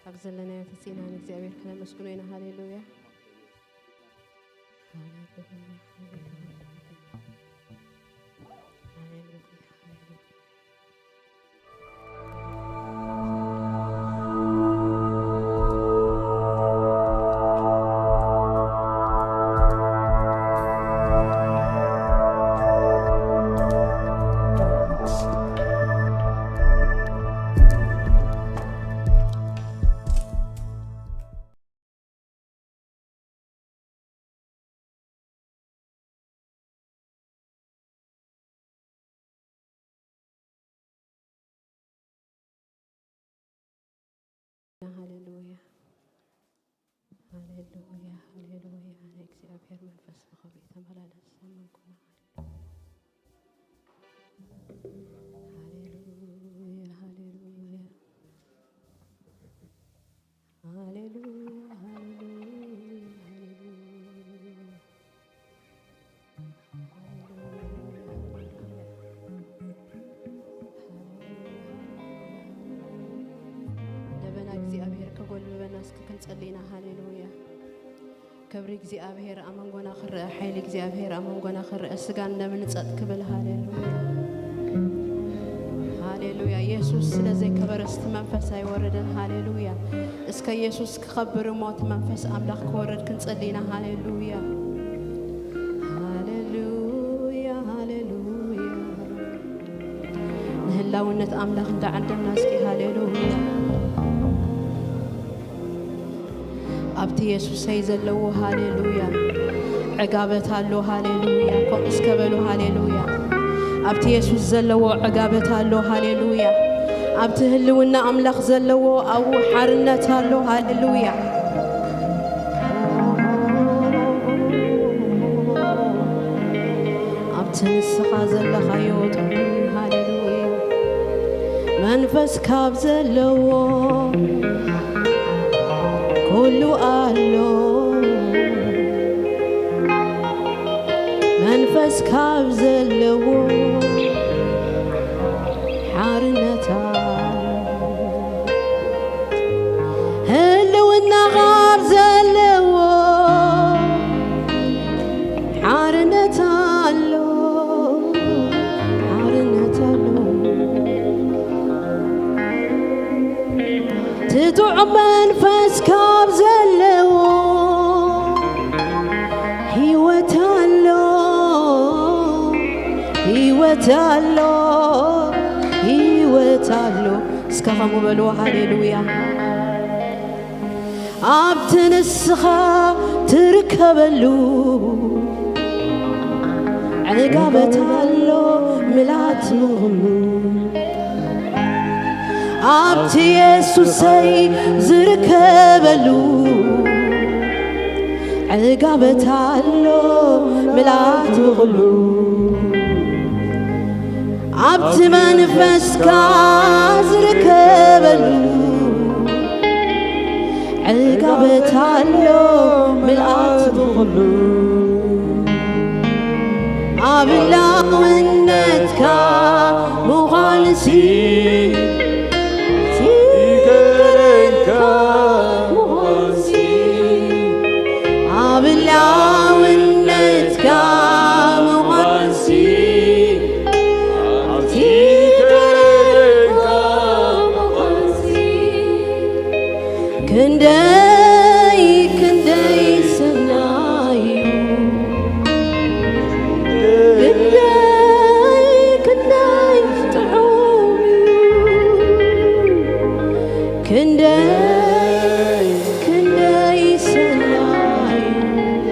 ኣብ ዘለናዮ ተሲእና ንእግዚኣብሔር ክነመስግኖ ኢና። ሃሌሉያ። ሃሌሉያ። ሃሌሉያ። ሃሌሉያ፣ ሃሌሉያ፣ ሃሌሉያ። ናይ እግዚኣብሔር መንፈስ ብኽብሪ ተመላለስ። ኣመንኩና። ሃሌሉያ፣ ሃሌሉያ። ሃሌሉያ፣ ሃሌሉያ፣ ሃሌሉያ። ደበና እግዚኣብሔር ከጎልብበና እስኪ ክንጸሊ ኢና። ሃሌሉያ። ክብሪ እግዚኣብሔር ኣብ መንጎና ክረአ፣ ሓይሊ እግዚኣብሔር ኣብ መንጎና ክረአ፣ ስጋን ደምን ጸጥ ክብል። ሃሌሉያ፣ ሃሌሉያ። ኢየሱስ ስለ ዘይከበረ እስቲ መንፈስ ኣይወረደን። ሃሌሉያ። እስከ ኢየሱስ ክኸብር እሞ እቲ መንፈስ ኣምላኽ ክወርድ ክንጸሊ ኢና። ሃሌሉያ፣ ሃሌሉያ፣ ሃሌሉያ። ንህላውነት ኣምላኽ እንዳዓደምና እስኪ ሃሌሉያ። ኣብቲ የሱሰይ ዘለዎ ሃሌሉያ ዕጋበት ኣሎ። ሃሌሉያ። ኮም እስከ በሉ ሃሌሉያ። ኣብቲ የሱስ ዘለዎ ዕጋበት ኣሎ። ሃሌሉያ። ኣብቲ ህልውና ኣምላኽ ዘለዎ ኣብኡ ሓርነት ኣሎ። ሃሌሉያ። ኣብቲ ንስኻ ዘለኻዮ ጥዑም ሃሌሉያ። መንፈስ ካብ ዘለዎ ኩሉ ኣሎ። መንፈስ ካብ ዘለዎ ሓርነት ኣሎ። ህልውና ካብ ዘለዎ ሓርነት ኣሎ። ሓርነት ኣሎ። እቲ ጥዑም መንፈስ ካብ ዘለዎ ህይወት ኣሎ። ህይወት ኣሎ። ህይወት ኣሎ። እስከ ከምኡ በልዎ። ሃሌሉያ። ኣብቲ ንስኻ ትርከበሉ ዕጋበት ኣሎ ምልኣት ንኹሉ። ኣብቲ የሱሰይ ዝርከበሉ ዕጋበት ኣሎ ምልኣት ንኹሉ። ኣብቲ መንፈስካ ዝርከበሉ ዕጋበት ኣሎ ምልኣት ብኹሉ። ኣብ ህላውነትካ ምዃንሲ ይገረንካ ምዃንሲ። ኣብ ህላውነትካ ምዃንሲ ኣብቲ ይገረንካ ምዃንሲ። ክንደይ ክንደይ ሰናይ እዩ። ክንደይ ክንደይ ጥዑም እዩ። ክንደይ ክንደይ ሰናይ እዩ።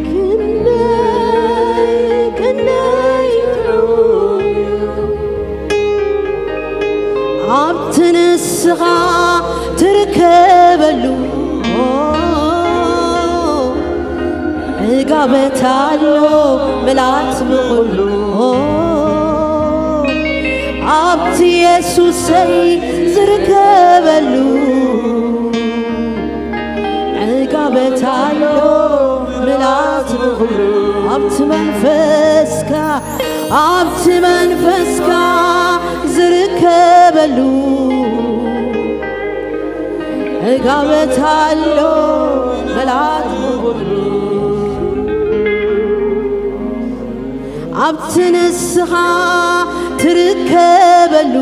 ክንደይ ክንደይ ጥዑም እዩ። ኣብቲ ንስኻ ትርከበሉ ዕጋበት ኣሎ ምልኣት ብኹሉ። ኣብቲ የሱሰይ ዝርከበሉ ዕጋበት ኣሎ ምልኣት ብኹሉ። ኣብቲ መንፈስካ ኣብቲ መንፈስካ ዝርከበሉ እጋበት ኣሎ መላት ብኹሉ ኣብቲ ንስኻ ትርከበሉ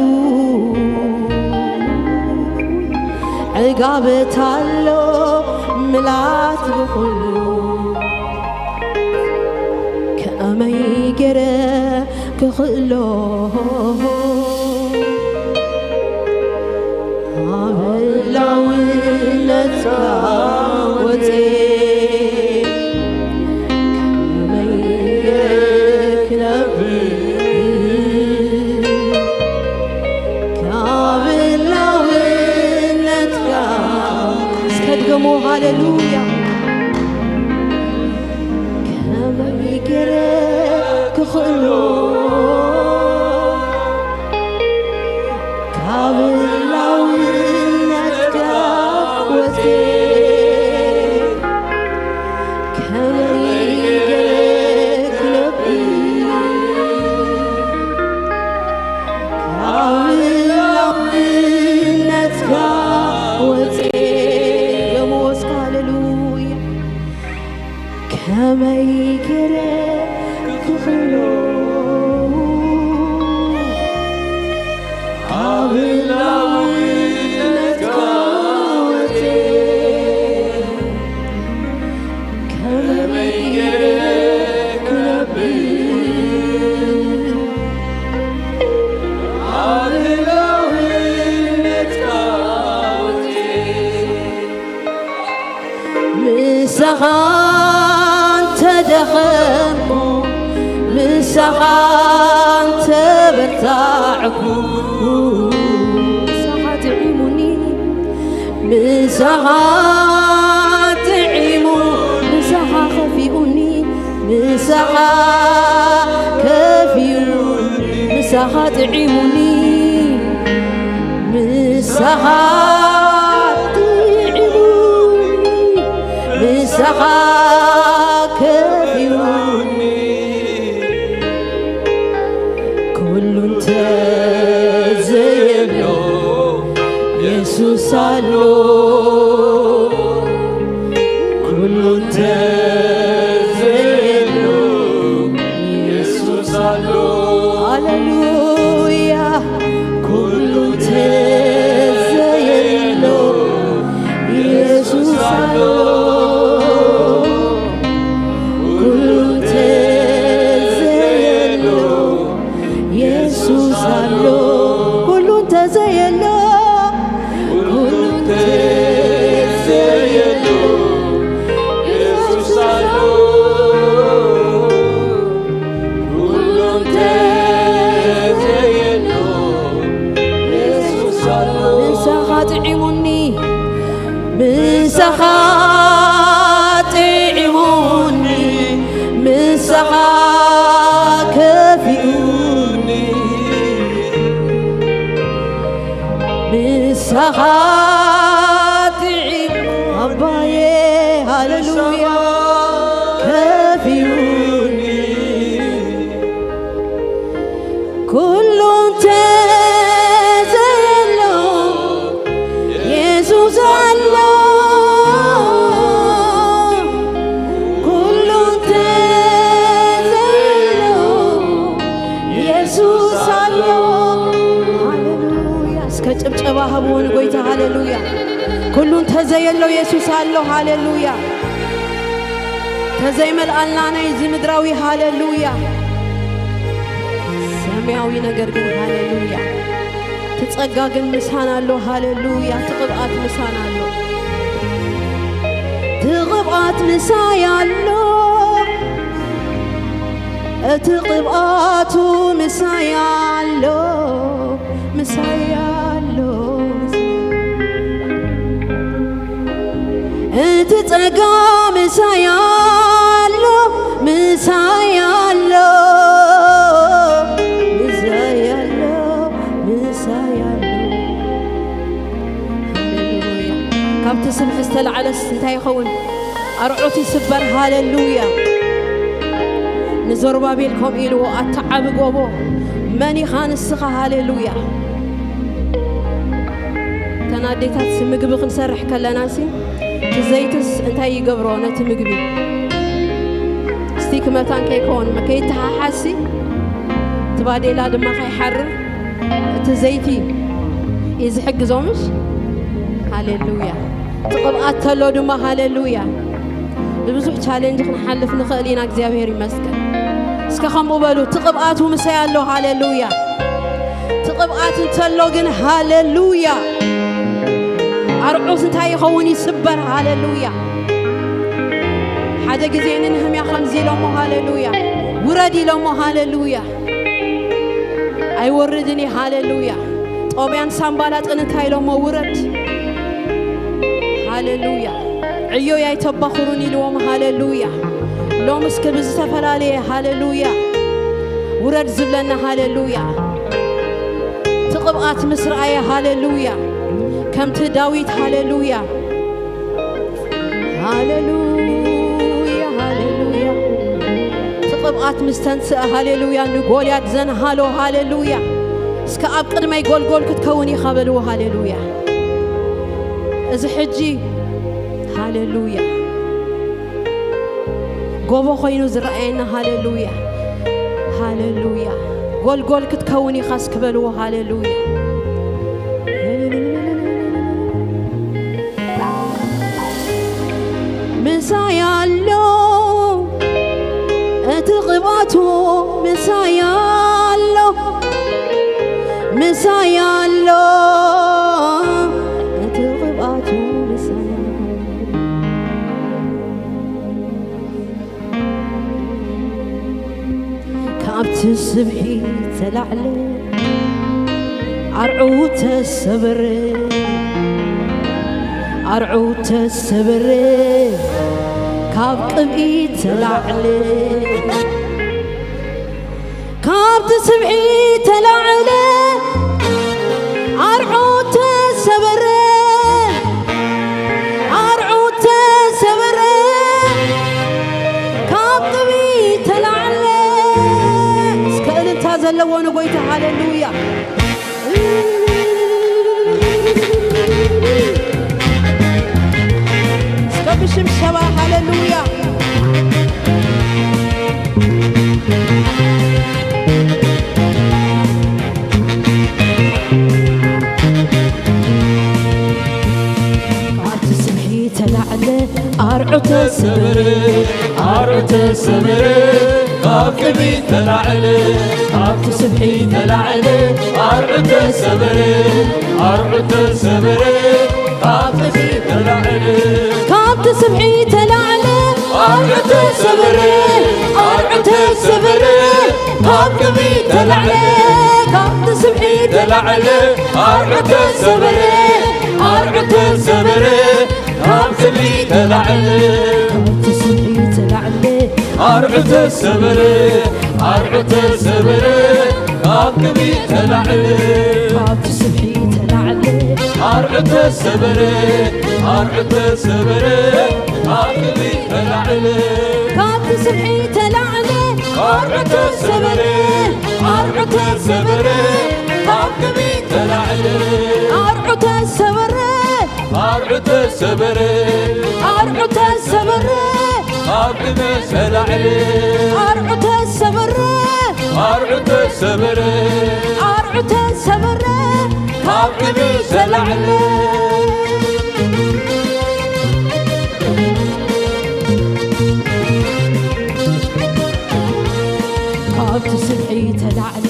ዕጋበት ኣሎ ምላት ብኹሉ ከመይ ገረ ክኽእሎ ኣብ ህላውነትካ ወፅየ ከመይ ክነብር ካብ ህላውነትካ እስከ ድገሞ ሃሌሉያ ከመይ ገረ ክኽእሎ ካብ ህላውነትካ ወፅየ ከመይ ገረ ክነብር ካብ ህላውነትካ ወፅየ ገሞ እስከ ሃሌሉያ ከመይ ገረ ክኽእሎ ኣብ ህላውነትካ ወፅየ ከመይ ገረ ክነብር ኣብ ህላውነትካ ወፅየ ምሳኻ እንተደኸምኩ ምሳኻ እንተበርታዕኩ ምሳኻ ጥዒሙኒ ምሳኻ ጥዒሙ ምሳኻ ከፊኡኒ ምሳኻ ከፊኡ ምሳኻ ጥዒሙኒ ምሳኻ ጥዒሙኒ ምሳኻ ከፊኡኒ ኩሉ እንተዘየሎ የሱስ ኣሎ ኩሉ እንተዘየሎ የሱስ ኣሎ ሃሌሉያ ኩሉ እንተዘየሎ የሱስ ኣሎ ኩሉ እንተዘየሎ የሱስ ኣሎ ኩሉ እንተዘየሎ ኩሉ እንተዘየሎ የሱስ ኣሎ ኩሉ እንተዘየሎ የሱስ ኣሎ ምሳኻ ጥዒሙኒ ምሳኻ ጥዒሙኒ ምሳኻ ከፊኡኒ ምሳኻ ጥዒሙ ኣባየ ሃሌሉያ ከፊኡኒ ኩሉ እንተዘየሎ የሱስ ኣሎ ኩሉ እንተዘየሎ የሱስ ኣሎ ሃሌሉያ እስከ ጭብጨባ ሃብዎ ንጎይታ ሃሌሉያ ኩሉ እንተዘየሎ የሱስ ኣሎ ሃሌሉያ ተዘይመልኣልና ናይ እዚ ምድራዊ ሃሌሉያ ሰማያዊ ነገር ግን ሃሌሉያ ትጸጋ ግን ምሳና ኣሎ ሃሌሉያ ትቕብኣት ምሳና ኣሎ ትቕብኣት ምሳይ ኣሎ እቲ ቅብኣቱ ምሳይ ኣሎ ምሳይ ኣሎ እቲ ጸጋ ምሳይ ኣሎ ምሳይ ኣሎ ምሳይ ኣሎ ምሳይ ኣሎ ሃሌሉያ ካብቲ ስብሒ ዝተላዕለስ እንታይ ይኸውን ኣርዑት ይስበር ሃሌሉያ ንዘሩባቤል ከምኡ ኢልዎ ኣታ ዓቢ ጎቦ መን ኢኻ ንስኻ ሃሌሉያ እታ ኣዴታት ምግቢ ክንሰርሕ ከለና ሲ እቲ ዘይትስ እንታይ ይገብሮ ነቲ ምግቢ ስቲክ መታን ከይከውን ከይተሓሓሲ እቲ ባዴላ ድማ ከይሓርር እቲ ዘይቲ እዩ ዝሕግዞምሽ። ሃሌሉያ። እቲ ቅብኣት ተሎ ድማ ሃሌሉያ። ብብዙሕ ቻሌንጅ ክንሓልፍ ንኽእል ኢና። እግዚኣብሔር ይመስገን። እስከ ከምኡ በሉ፣ እቲ ቅብኣቱ ምሳይ ኣሎ። ሃሌሉያ። እቲ ቅብኣት እንተሎ ግን ሃሌሉያ። ኣርዑት እንታይ ይኸውን? ይስበር። ሃሌሉያ። ሓደ ግዜ ንንህምያ ከምዚ ኢሎሞ፣ ሃሌሉያ፣ ውረድ ኢሎሞ፣ ሃሌሉያ፣ ኣይወርድን እየ፣ ሃሌሉያ። ጦብያን ሳምባላጥን እንታይ ኢሎሞ፣ ውረድ፣ ሃሌሉያ። ዕዮይ ኣይተባኹሩን ኢልዎም፣ ሃሌሉያ። ሎም እስከ ብዝተፈላለየ፣ ሃሌሉያ፣ ውረድ ዝብለና፣ ሃሌሉያ። እቲ ቅብኣት ምስ ረኣየ፣ ሃሌሉያ፣ ከምቲ ዳዊት፣ ሃሌሉያ፣ ሃሌሉያ፣ ሃሌሉያ። እቲ ቅብኣት ምስ ተንስአ፣ ሃሌሉያ፣ ንጎልያድ ዘንሃሎ፣ ሃሌሉያ። እስከ ኣብ ቅድመይ ጎልጎል ክትከውን ኢኻ በልዎ፣ ሃሌሉያ። እዚ ሕጂ፣ ሃሌሉያ፣ ጎቦ ኮይኑ ዝረኣየና፣ ሃሌሉያ፣ ሃሌሉያ። ጎልጎል ክትከውን ኢኻ እስኪ በልዎ፣ ሃሌሉያ። ምሳይ ኣሎ እቲ ቅብኣቱ፣ ምሳይ ኣሎ፣ ምሳይ ኣሎ እቲ ቅብኣቱ፣ ምሳይ ኣሎ። ካብቲ ስብሒ ተላዕለ ኣርዑ ተሰበረ፣ ኣርዑ ተሰበረ፣ ካብ ቅብኢ ተላዕለ። ካብቲ ስብሒ ተላዕለ ኣርዑ ተሰበረ፣ ኣርዑ ተሰበረ፣ ካብ ቅብኢ ተላዕለ። እስከ እልልታ ዘለዎ ንጎይታ፣ ሃሌሉያ። እስከ ብሽብሸባ፣ ሃሌሉያ። ካብቲ ስብሒ ተላዕለ ኣርዑ ተሰበረ፣ ኣርዑ ተሰበረ፣ ካብ ቅብኢ ተላዕለ፣ ካብቲ ስብሒ ተላዕለ ኣርዑ ተሰበረ፣ ኣርዑ ተሰበረ፣ ካብ ቅብኢ ተላዕለ፣ ካብቲ ስብሒ ተላዕለ ኣርዑ ተሰበረ፣ ኣርዑ ተሰበረ፣ ካብ ቅብኢ ተላዕለ፣ ካብቲ ስብሒ ተላዕለ ኣርዑ ተሰበረ፣ ኣርዑ ተሰበረ፣ ካብ ስብሒ ተላዕለ፣ ካብቲ ስብሒ ተላዕለ ኣርዑ ተሰበረ፣ ኣርዑ ተሰበረ፣ ካብ ቅብኢ ተላዕለ፣ ካብቲ ስብሒ ተላዕለ ኣርዑ ተሰበረ፣ ኣርዑ ተሰበረ፣ ካብ ቅብኢ ተላዕለ፣ ካብቲ ስብሒ ተላዕለ ኣርዑ ተሰበረ፣ ኣርዑ ተሰበረ፣ ካብ ቅብኢ ተላዕለ ኣርዑ ተሰበረ፣ ኣርዑ ተሰበረ፣ ኣርዑ ተሰበረ፣ ካብ ቅብኢ ተላዕለ ኣርዑ ተሰበረ፣ ኣርዑ ተሰበረ፣ ኣርዑ ተሰበረ፣ ካብ ቅብኢ ተላዕለ። ካብቲ ስብሒ ተላዕለ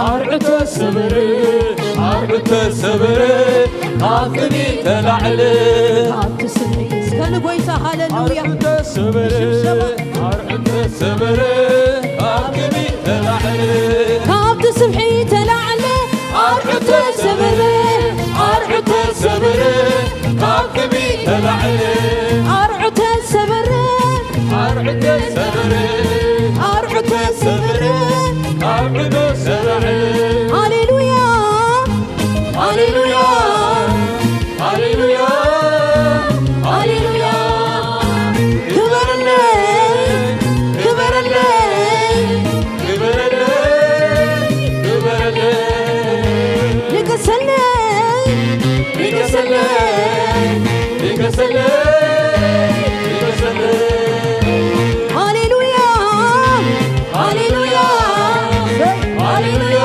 ኣርዑ ተሰበረ፣ ኣርዑ ተሰበረ፣ ካብ ቅብኢ ተላዕለ። ካብቲ ስብሒ እስከ ንጎይታ ሃሌሉያ። ኣርዑ ተሰበረ፣ ሽብሸባ። ኣርዑ ተሰበረ፣ ካብ ቅብኢ ተላዕለ። ካብቲ ስብሒ ተላዕለ ኣርዑ ተሰበረ፣ ኣርዑ ተሰበረ፣ ካብ ቅብኢ ተላዕለ። ኣርዑ ተሰበረ፣ ኣርዑ ተሰበረ፣ ኣርዑ ተሰበረ፣ ካብ ቅብኢ ተላዕለ። ሃሌሉያ፣ ሃሌሉያ፣ ሃሌሉያ፣ ሃሌሉያ። ክበረለይ፣ ክበረለይ፣ ክበረለይ፣ ክበረለይ። ንገሰሉ ሃሌሉያ፣ ሃሌሉያ፣ ሃሌሉያ፣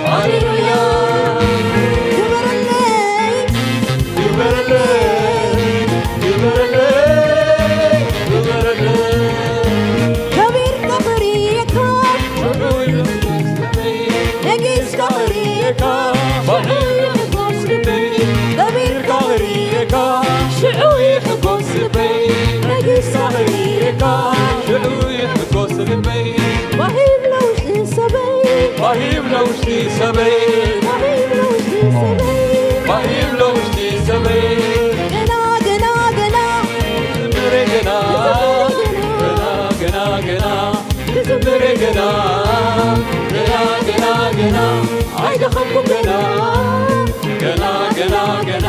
ሃሌሉያ። ግበረለይ፣ ግበረለይ፣ ግበረለይ፣ ግበረለይ። ከቢርካ ክርእየካ፣ ነጊስካ ክርእየካ፣ ባሕሪ ይሕጎስ ልበይ። ከቢርካ ክርእየካ፣ ሽዑ ይሕጎስ ልበይ። ነጊስካ ክርእየካ፣ ሽዑ ይሕጎስ ልበይ። ባሂብ ለውሽጢ ሰበይ፣ ባሂብ ለውሽጢ ሰበይ፣ ባሂብ ለውሽጢ ሰበይ፣ ባሂብ ለውሽጢ ሰበይ። ገና፣ ገና፣ ገና፣ ዝምሬ ገና፣ ዝምሬ ገና፣ ገና፣ ገና፣ ገና፣ ዝምሬ ገና፣ ገና፣ ገና፣ ገና፣ ኣይደኸምኩ ገና፣ ገና፣ ገና፣ ገና፣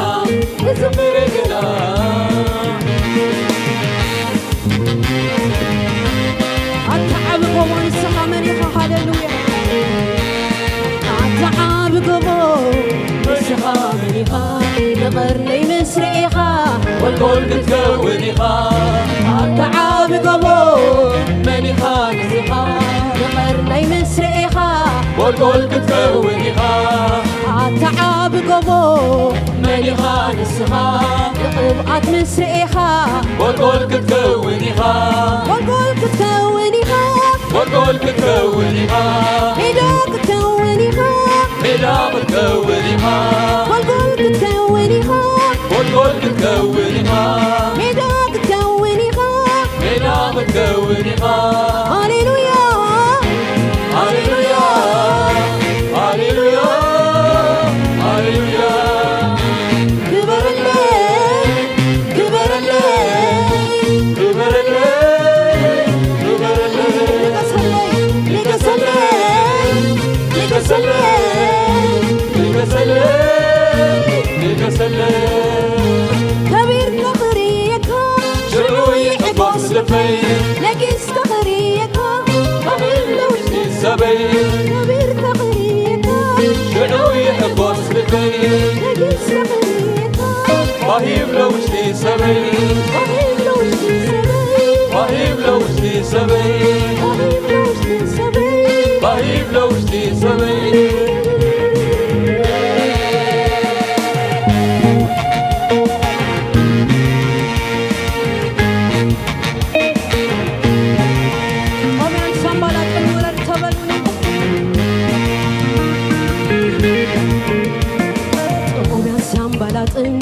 ዝምሬ ገና። ኣታ ዓቢ ጎቦ ንስኻ መን ኢኻ? ሃሌሉያ። ኣታ ዓቢ ጎቦ ንስኻ መን ኢኻ? ንቐርነይ ምስ ርኢኻ፣ ጎልጎል ክትከውን ኢኻ። ኣታ ዓቢ ጎቦ መን ኢኻ ንስኻ? ንቐርነይ ምስ ርኢኻ፣ ጎልጎል ክትከውን ኢኻ። ኣታ ዓቢ ጎቦ መን ኢኻ ንስኻ? ንቕብኣት ምስ ርኢኻ፣ ጎልጎል ክትከውን ኢኻ። ጎልጎል ክትከውን ኢኻ። ጎልጎል ክትከውን ኢኻ። ሜዳ ክትከውን ኢኻ። ሜዳ ክትከውን ኢኻ። ጎልጎል ክትከውን ኢኻ። ጎልጎል ክትከውን ኢኻ። ሜዳ ክትከውን ኢኻ። ሜዳ ክትከውን ኢኻ። ሃሌሉያ፣ ሃሌሉያ፣ ሃሌሉያ፣ ሃሌሉያ። ግበረለይ፣ ግበረለይ፣ ግበረለይ፣ ግበረለይ። ንገሰለይ፣ ንገሰለይ፣ ንገሰለይ፣ ንገሰለይ፣ ንገሰለይ። ከቢርካ ክርእየካ፣ ሽዑ ይሕጎስ ልበይ። ነጊስካ ክርእየካ፣ ባሂብ ለውሽጢ ሰበይ። ከቢርካ ክርእየካ፣ ሽዑ ይሕጎስ ልበይ። ነጊስካ ክርእየካ፣ ባሂብ ለውሽጢ ሰበይ። ባሂብ ለውሽጢ ሰበይ። ባሂብ ለውሽጢ ሰበይ። ባሂብ ለውሽጢ ሰበይ። ባሂብ ለውሽጢ ሰበይ። ጦብያን ሳምባላጥን ውረድ ተበሉኒ። ጦብያን ሳምባላጥን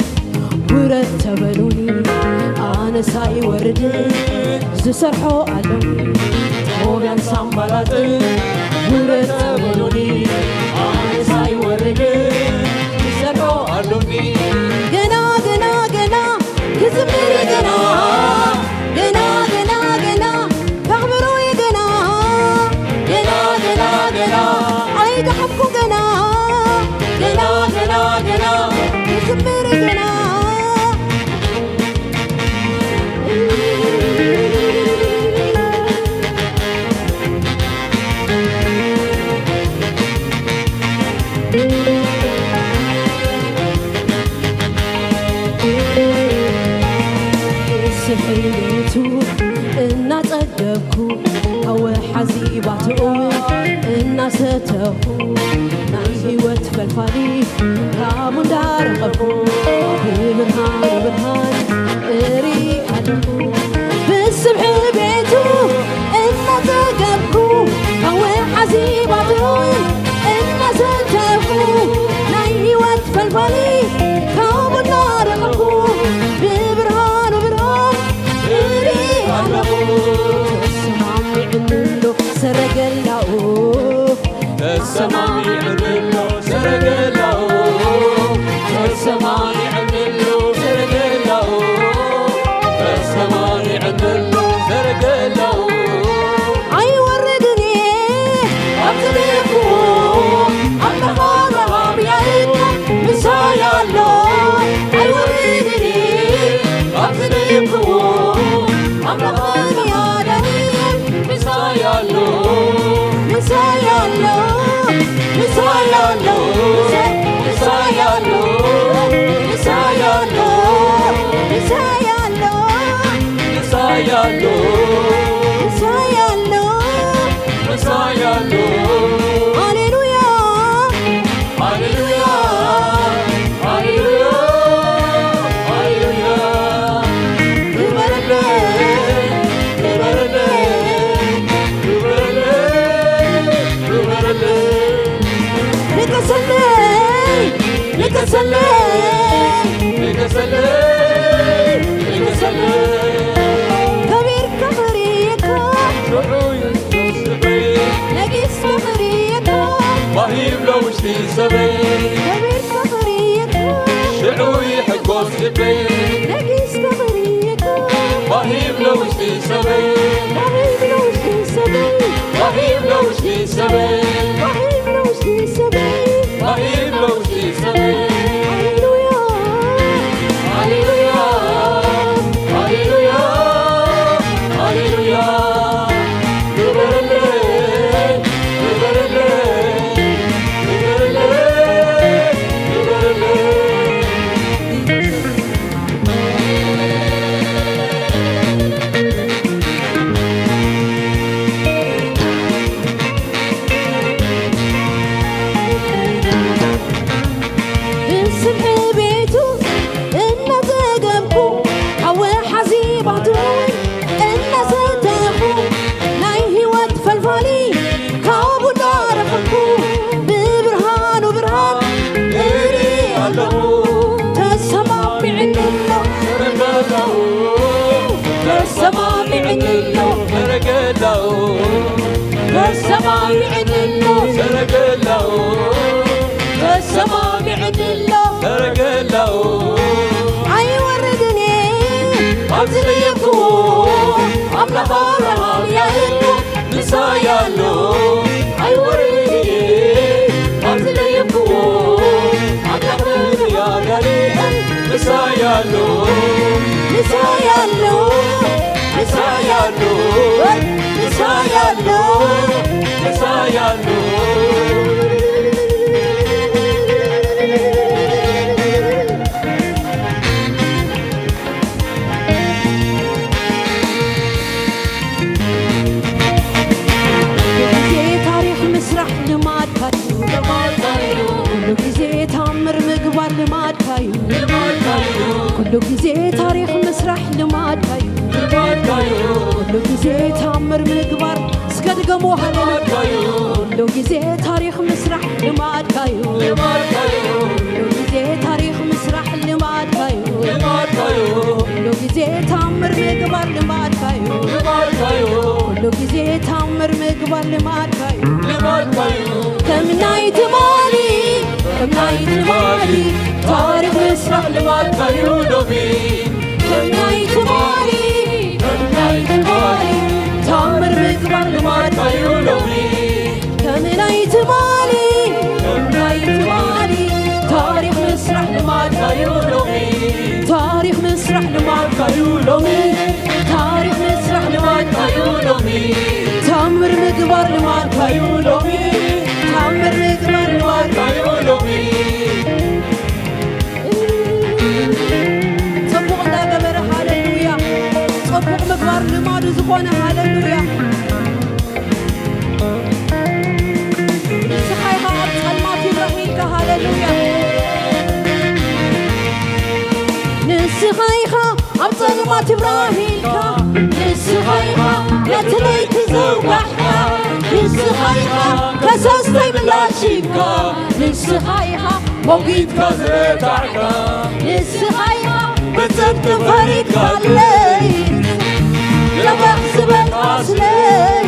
ውረድ ተበሉኒ። ኣነስ ኣይወርድን ዝሰርሖ ኣሎኒ። ጦብያን ሳምባላጥን ውረድ ተበሉኒ። ኣነስ ኣይወርድን ዝሰርሖ ኣሎኒ። ገና፣ ገና፣ ገና ክዝምር ገና፣ ገና፣ ገና፣ ገና ከኽብሮ ገና፣ ገና፣ ገና፣ ገና ኣይደሓንኩ ገና፣ ገና፣ ገና፣ ገና ክዝምር ገና። ስሕል ቤቱ እናጸገብኩ፣ ካብ ወሓዚ ባትኡ እናሰተኹ፣ ናይ ህይወት ፈልፋሊ ካብኡ እንዳረኸብኩ፣ ብብርሃን ብርሃን እርኢ ኣለኹ። ብስብሒ ቤቱ እናጸገብኩ፣ ካብ ወሓዚ ባትኡ እናሰተኹ፣ ናይ ህይወት ፈልፋሊ ካብኡ እናረኸብኩ፣ ብብርሃኑ ብርሃን እርኢ ኣለኹ። ተሰማሚዕኒ ኣሎ ሰረገላኡ፣ ተሰማሚዕኒ ኣሎ ሰረገላኡ፣ ተሰማሚዕኒ ከቢርካ ክርእየካ ሽዑ ይሕጎስ ልበይ ነጊስካ ክርእየካ ማሂም ለውሽጢ ሰበይ ከቢርካ ክርእየካ ሽዑ ይሕጎስ ልበይ ነጊስካ ክርእየካ ማሂም ለውሽጢ ሰበይ ማሂም ለውሽጢ ሰበይ ማሂም ለውሽጢ ሰበይ ማሂም ለውሽጢ ሰበይ ማሂም ለውሽጢ ሰበይ ሃሌሉያ ሃሌሉያ ሃሌሉያ ሃሌሉያ ክበረለይ ክበረለይ ክበረለይ ክበረለይ ብስምዒ ቤቱ እናጸገብኩ ሓዊ ሓዚ ባትሩ እናሰተኹ ናይ ህይወት ፈልፋሊ ካብኡ እንዳረኸብኩ ብብርሃኑ ብርሃን እርኢ ኣለኹ ተሰማሚዕኒ ኣሎ ሰረገላኡ ተሰማሚዕኒ ኣሎ ሰረገላኡ ተሰማሚዕኒ ኣሎ ሰረገላኡ ተሰማሚዕኒ ኣሎ ሰረገላኡ ኣይወርድን እየ ኣብ ዝለየክዎ ኣምላኽ ኣብርሃም ያእቆብ ምሳይ ኣሎ ኣይወርድን እየ ኣብ ዝለየክዎ ኣምላኽ ነቢያ ዳንኤል ምሳይ ኣሎ ምሳይ ኣሎ ምሳይ ኣሎ ምሳይ ኣሎ ምሳይ ኣሎ ኩሉ ግዜ ታሪኽ ምስራሕ ልማድካ እዩ ኩሉ ግዜ ታምር ምግባር ልማድካ እዩ ኩሉ ግዜ ታሪኽ ምስራሕ ልማድካ እዩ ኩሉ ግዜ ታምር ምግባር እስከ ድገሞ ሃሌሉያ ኩሉ ግዜ ታሪኽ ምስራሕ ልማድካ እዩ ኩሉ ግዜ ታሪኽ ምስራሕ ልማድካ እዩ ኩሉ ግዜ ታምር ምግባር ልማድካ እዩ ኩሉ ግዜ ታምር ምግባር ልማድካ እዩ ከም ናይ ትማሊ ከም ናይ ትማሊ ታሪኽ ምስራሕ ልማድካ እዩ ሎሚ ከም ናይ ትማሊ ከም ናይ ትማሊ ታምር ምግባር ልማድካ እዩ ሎሚ ከም ናይ ትማሊ ከም ናይ ትማሊ ታሪኽ ምስራሕ ልማድካ እዩ ሎሚ ታሪኽ ምስራሕ ልማድካ እዩ ሎሚ ታሪኽ ምስራሕ ልማድካ እዩ ሎሚ ታምር ምግባር ልማድካ እዩ ሎሚ ታምር ምግባር ልማድካ እዩ ሎሚ ጽቡቕ እንዳገበረ ሃሌሉያ ጽቡቕ ምግባር ልማዱ ዝኾነ ሃሌሉያ ንስኻ ኢኻ ኣብ ጸልማት ይብራህ ኢልካ ሃሌሉያ ንስኻ ኢኻ ኣብ ጸልማት ይብራህ ኢልካ ንስኻ ኢኻ ነቲ ለይቲ ዘውጋሕካ ንስኻ ኢኻ ፈሰስተይ ምላሽ ሂብካ ንስኻ ኢኻ ሞጊትካ ዝረታዕካ ንስኻ ኢኻ ብጽድቂ ፈሪድካለይ ለባሕ ዝበልካ ስለይ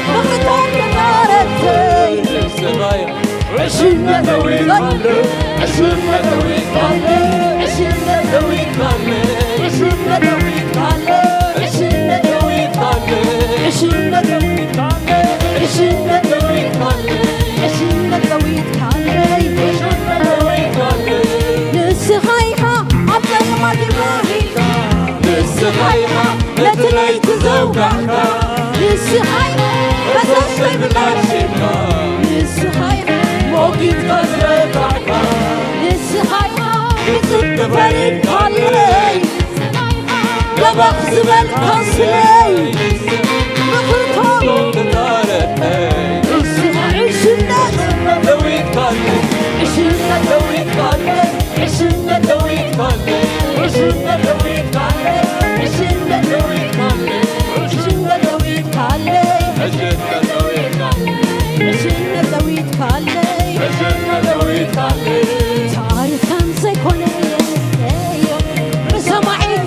ምኽርታት ተዛረብተይ ዕሽነት ደዊት ካለ ዕሽነት ደዊት ካለ ዕሽነት ደዊት ካለ ዕሽነት ደዊት ካለ ዕሽነት ደዊት ካለ ዕሽነት ደዊት ካለ ዕሽነት ደዊት ካለ ዕሽነት ደዊት ካለይ ንስኻ ኢኻ ኣብ ጸልማት ይብራህ ኢልካ ንስኻ ኢኻ ነቲ ለይቲ ዘውጋሕካ ንስኻ ኢኻ ፈሰስ ዘይብላ ሽምካ ንስኻ ኢኻ ሞጊትካ ዝረታዕካ ንስኻ ኢኻ ብጽድቂ ፈሪድካለይ ለባኽ ዝበልካ ስለይ ምኽርቶም ንስኻ ዕሽነት ዕሽነት ዕሽነት ደዊት ካለ ዕሽነት ደዊት ካለ ዕሽነት ደዊት ካለ ዕሽነት ደዊት ካለ ዕሽነት ደዊት ካለ ዕሽነት ደዊት ካለ ዕሽነት ደዊት ካለ ታሪኽካን ዘይኮነ ብሰማዒት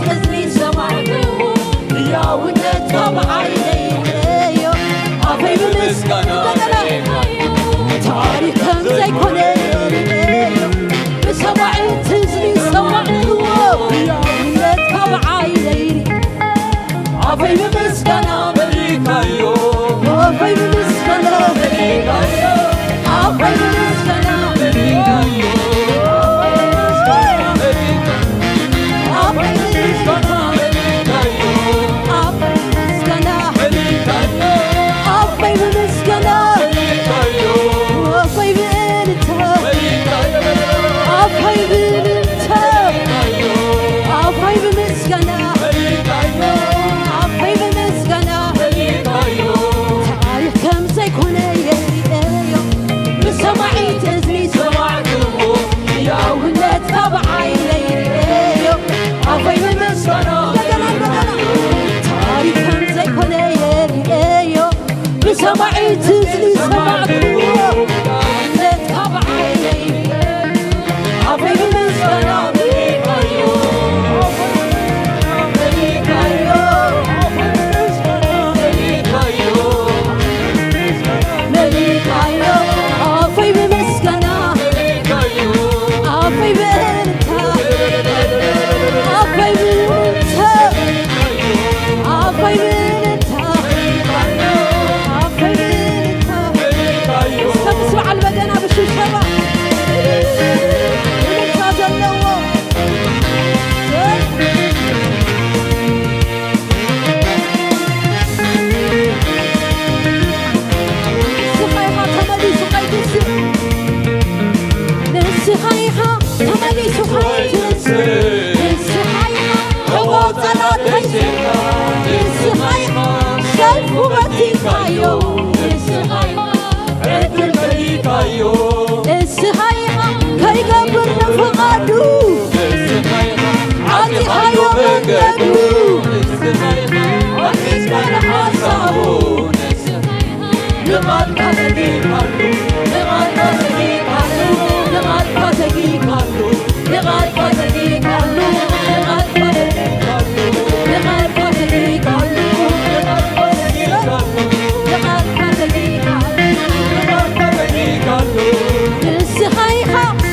ንስኻ ኢኻ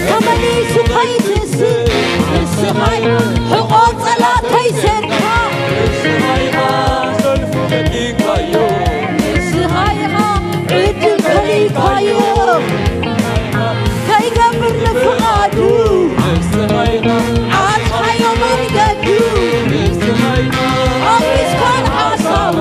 ተመሊሱ ከይትስእ፣ ንስኻ ኢኻ ሕቖ ጸላተይ ሰርካ፣ ንስኻ ኢኻ ሰልፉ መዲንካዮ፣ ንስኻ ኢኻ ዕድል ከሊእካዮ፣ ከይገብር ንፍቓዱ ኣጽሓዮ መንገዱ፣ ኣፍሪስካን ሓሳቡ።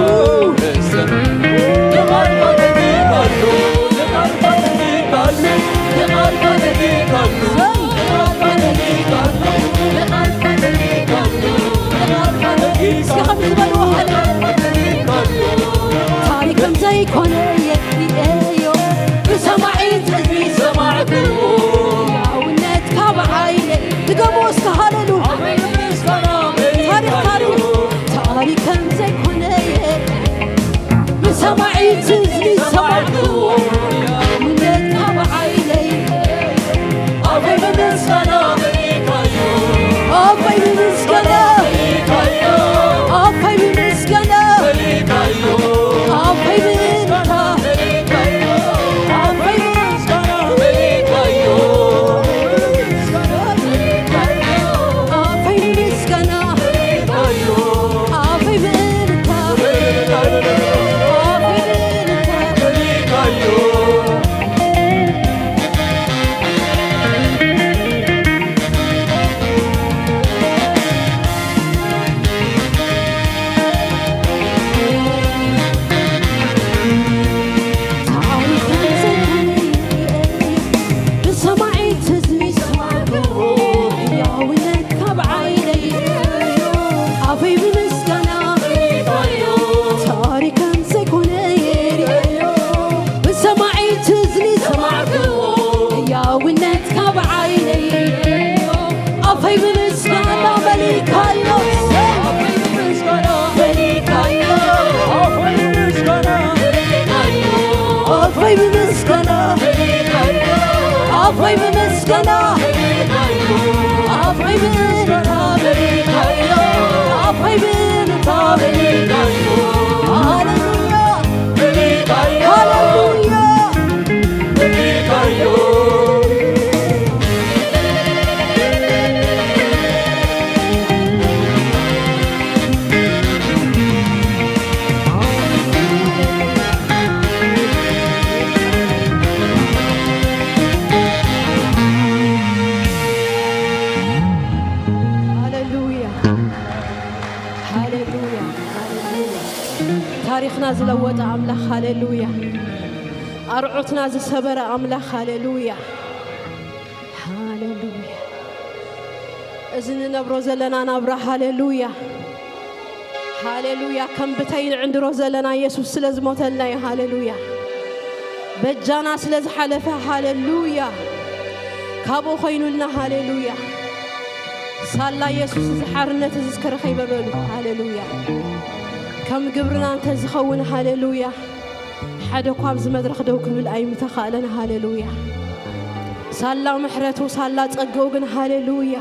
እስኪ ከምዚ በልዎ፣ ሃሌ-፣ ታሪክ ከም ዘይኮነ የርእዮ፣ ብሰማዒት እዝኒ ሰማዕክዎ፣ ሕያውነትካ ብዓይነይ። ድገምዎ እስከ፣ ሃሌሉያ። ታሪክ፣ ታሪክ፣ ታሪክ ከም ዘይኮነ የርእዮ፣ ብሰማዒት እዝኒ ሰማዕክዎ፣ ሕያውነትካ ብዓይነይ። ኣፈይ ብምስጋና መሊእካዮ። ኣፈይ ብምስጋና መሊእካዮ። ኣፈይ ብምስጋና መሊእካዮ። ኣፈይ ብምስጋና መሊእካዮ። ኣፈይ ብምስጋና መሊእካዮ። ኣፈይ ብምስጋና መሊእካዮ። ኣፈይ ብምስጋና መሊእካዮ። ብሰማዒት ህዝቢ ሰማዕክዎ፣ ሕያውነት ካብ ዓይነይ ኣፈይ ብምስጋና ታሪክ ከም ዘይኮነ የርእዮ። ብሰማዒት እዝኒ ሰማዕክዎ፣ ሕያውነት ካብ ዓይነይ ኣፈይ ብምስጋና መሊእካዮ። ኣፈይ ብምስጋና፣ ኣፈይ ብምስጋና፣ ኣፈይ ብምስጋና፣ ኣፈይ ብምስጋና፣ ሃሌሉያ፣ ሃሌሉያ። ሃሌሉያ፣ ሃሌሉያ፣ ሃሌሉያ። ታሪኽና ዝለወጠ ኣምላኽ፣ ሃሌሉያ። ኣርዑትና ዝሰበረ ኣምላኽ፣ ሃሌሉያ፣ ሃሌሉያ። እዚ ንነብሮ ዘለና ናብራ፣ ሃሌሉያ፣ ሃሌሉያ። ከም ብተይ ንዕንድሮ ዘለና የሱስ ስለ ዝሞተልና እዩ፣ ሃሌሉያ። በጃና ስለ ዝሓለፈ፣ ሃሌሉያ። ካብኡ ኮይኑልና፣ ሃሌሉያ። ሳላ የሱስ እዚ ሓርነት እዚ እስከ ረኸይበ በሉ፣ ሃሌሉያ። ከም ግብርና እንተ ዝኸውን፣ ሃሌሉያ። ሓደ እኳ ኣብዚ መድረኽ ደው ክብል ኣይምተኻእለን። ሃሌሉያ። ሳላ ምሕረቱ፣ ሳላ ጸግኡ ግን፣ ሃሌሉያ፣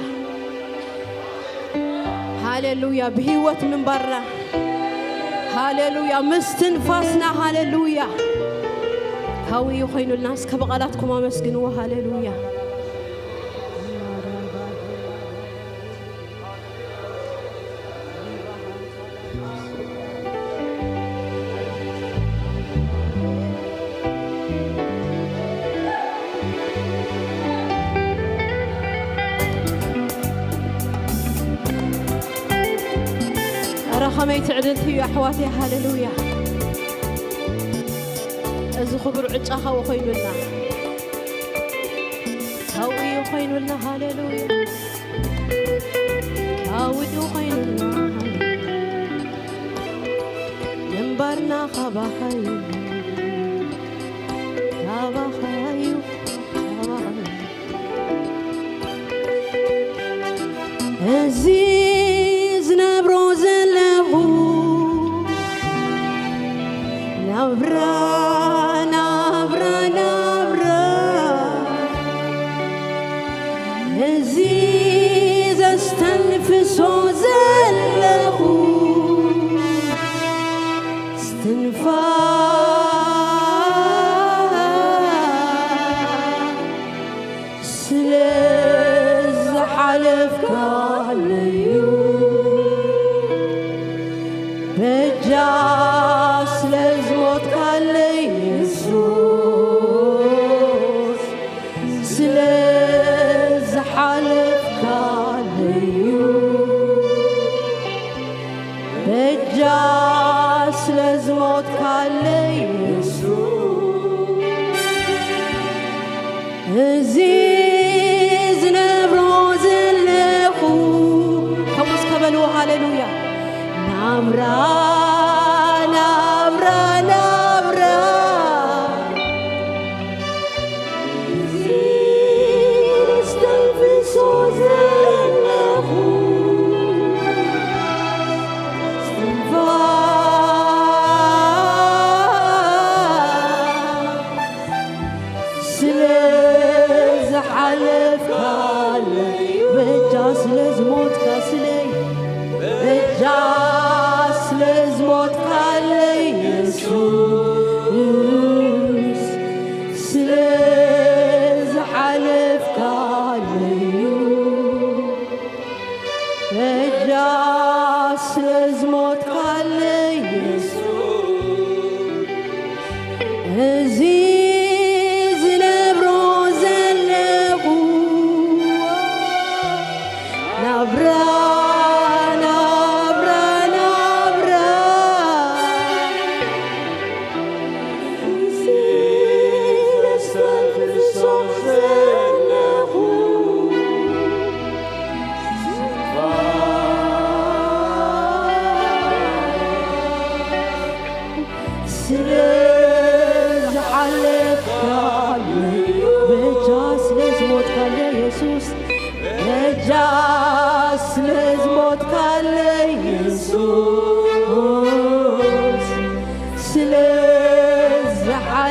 ሃሌሉያ፣ ብህይወት ምንባርና፣ ሃሌሉያ፣ ምስትንፋስና፣ ሃሌሉያ፣ ካብኡ እዩ ኮይኑልና። እስከ ብቓላትኩም ኣመስግንዎ። ሃሌሉያ። ኧረ ኸመይ ትዕድልቲ እዩ ኣሕዋተይ፣ ሃሌሉያ። እዚ ኽቡር ዕጫ ኻብኡ ኾይኑልና፣ ኻብኡ እዩ ኾይኑልና፣ ሃሌሉያ። ኻብኡ እዩ ኾይኑልና፣ ሃሌሉያ። ምንባርና ኻባኻ እዩ፣ ኻባኻ እዩ፣ ኻባኻ እዩ። እዚ ዝነብሮ ዘለኹ ናብራ፣ ናብራ፣ ናብራ፣ እዚ ዝሓለፍካለዩ በጃ ስለ ዝሞትካለይ የሱስ፣ ስለ ዝሓለፍካለዩ በጃ ስለ ዝሞትካለይ የሱስ፣ እዚ ዝነብሮ ዘለኹ፣ ከምኡ እስከ በልዎ፣ ሃሌሉያ። ናብራ፣ ናብራ፣ ናብራ፣ እዚ እስተንፍሶ ዘለኹ እስትንፋስ፣ ስለ ዝሓለፍካለይ፣ በጃ ስለ ዝሞትካ ስለይ፣ በጃ ስለ ዝሞትካለይ የሱስ፣ ስለ ዝሓለፍካለዩ በጃ ስለ ዝሞትካለይ የሱስ፣ እዚ ዝነብሮ ዘለኹ ናብራ፣ ናብራ፣ ናብራ፣ እዚ ነስተንፍሶ ዘለኹ ስለ ዝሓለፍካለይ፣ በጃ ስለ ዝሞትካለይ የሱስ፣ በጃ ስለ ዝሞትካለይ የሱስ፣ ስለ ዝሓለፍካለዩ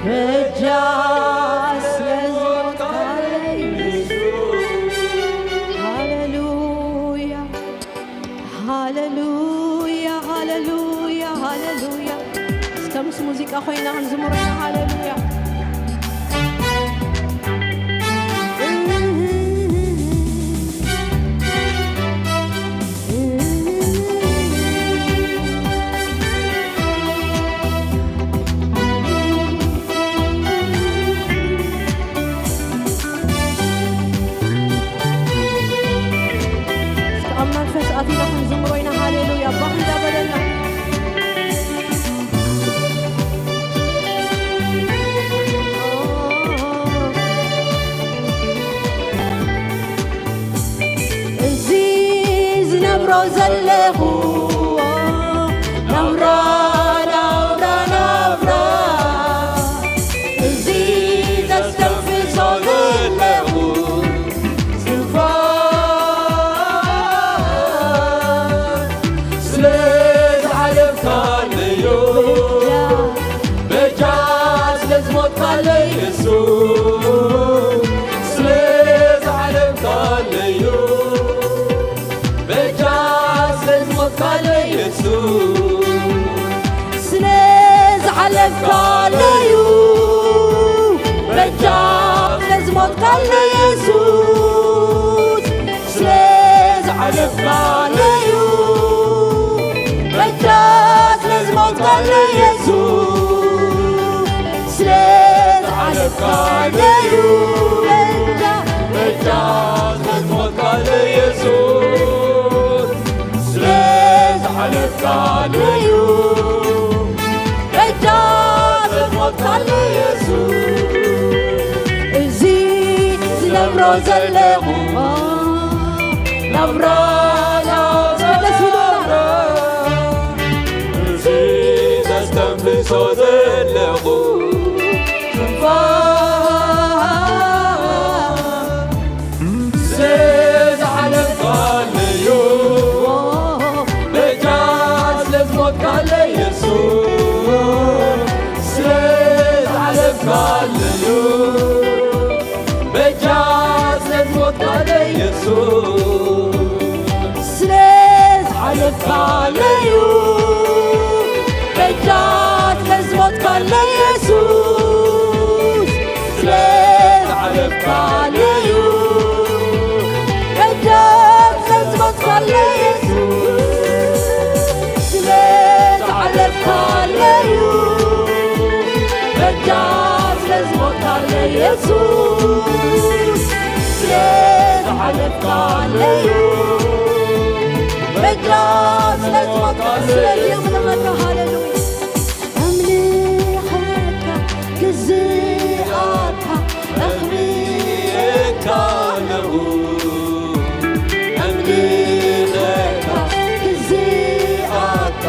በጃ ስለ ዝሞትካለይ። ሃሌሉያ፣ ሃሌሉያ፣ ሃሌሉያ፣ ሃሌሉያ። እስከ ምስ ሙዚቃ ኮይና ክንዝምሮ ኢና። ሃሌሉያ። እስከ ኣብ መንፈስ ኣቲና ክንዝምሮ ኢና። ሃሌሉያ። ባህ እንዳበለና። እዚ ዝነብሮ ዘለኹ ናብራ፣ ናብራ፣ ናብራ፣ እዚ ዘስተንፍሶ ዘለኹ እስትንፋስ ስለ ዝሓለፍካለዮ፣ በጃ ስለ ዝሞትካለይ የሱስ፣ ስለ ዝሓለፍካለዮ፣ በጃ ስለ ዝሞትካለይ የሱስ፣ ስለ ዝሓለፍካለዩ፣ በጃ ስለ ዝሞትካለይ የሱስ፣ ስለ ዝሓለፍካለዩ፣ በጃ ስለ ዝሞትካለይ የሱስ፣ ስለ ዝሓለፍካለዩ፣ በጃ፣ በጃ ስለ ዝሞትካለይ የሱስ፣ ስለ ዝሓለፍካለዩ፣ በጃ ስለ ዝሞትካለይ የሱስ፣ እዚ ዝነብሮ ዘለኹ ናብራ፣ ናብራ፣ ደስ ይብለና። እዚ ዘስተንፍሶ ዘለኹ ትንፋስ ስለ ዝሓለፍካለዩ፣ በጃ ስለ ዝሞትካለይ የሱስ፣ ስለ ዝሓለፍካለዩ፣ በጃ ስለ ዝሞትካለይ የሱስ፣ ስለ ዝሓለፍካለዩ፣ በጃ ስለ ዝሞትካለይ የሱስ፣ ስለ የሱስ ስለ ዝሓለፍካለዩ በጃ ስለ ዝሞትካ ስለዚ ኣምልኸካ ሃሌሉያ ኣምልኸካ ግዝኣካ ኣኽብረካ ኣለኹ ኣምልኸካ ግዝኣካ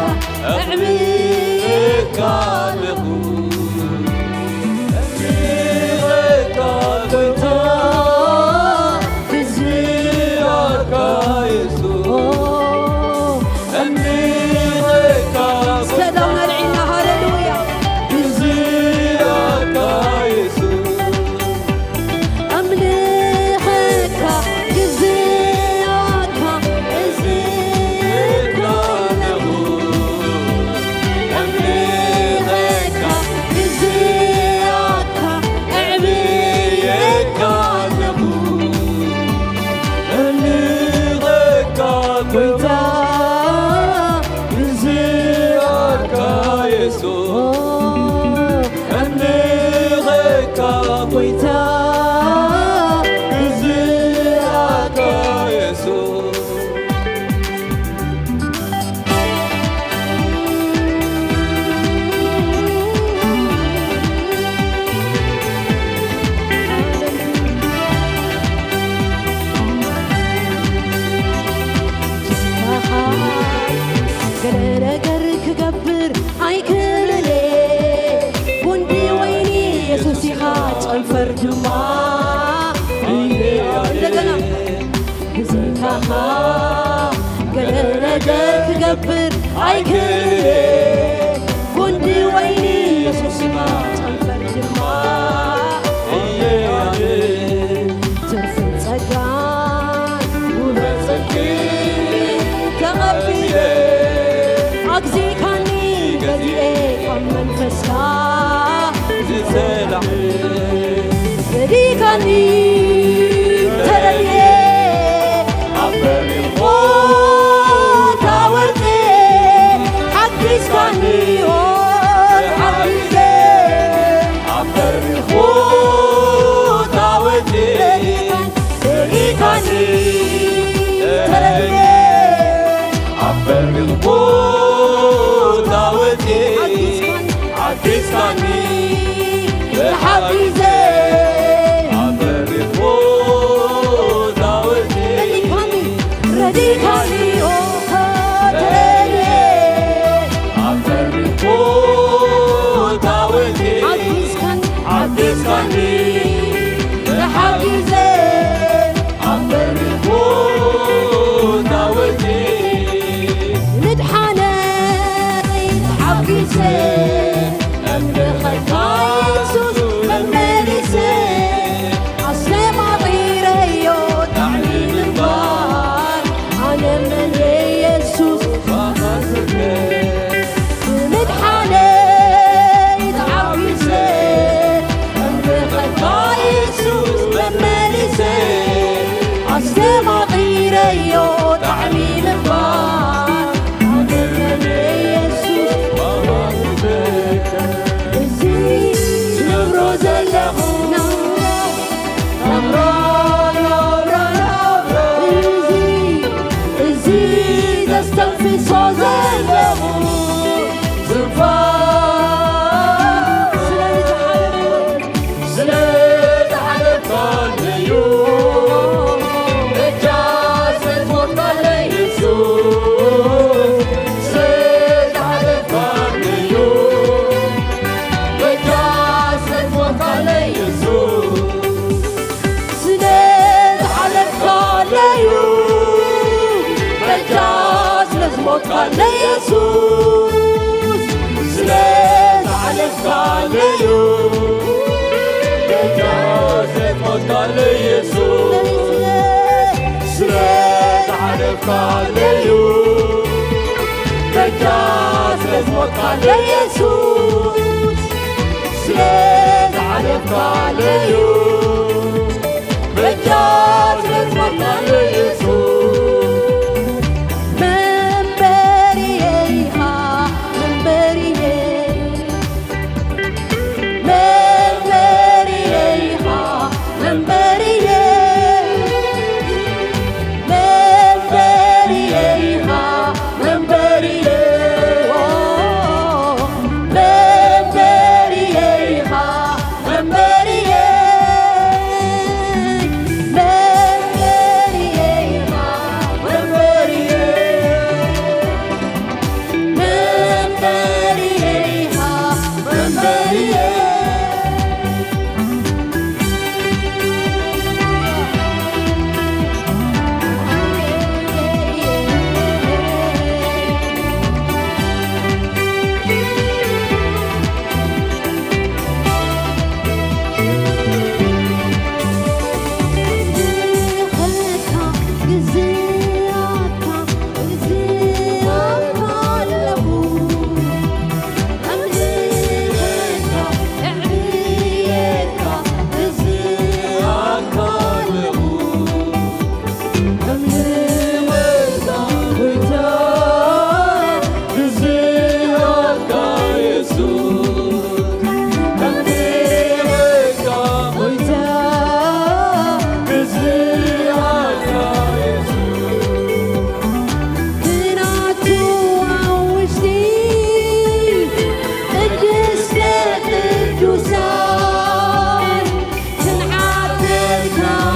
ኣዕብየካ ኣለኹ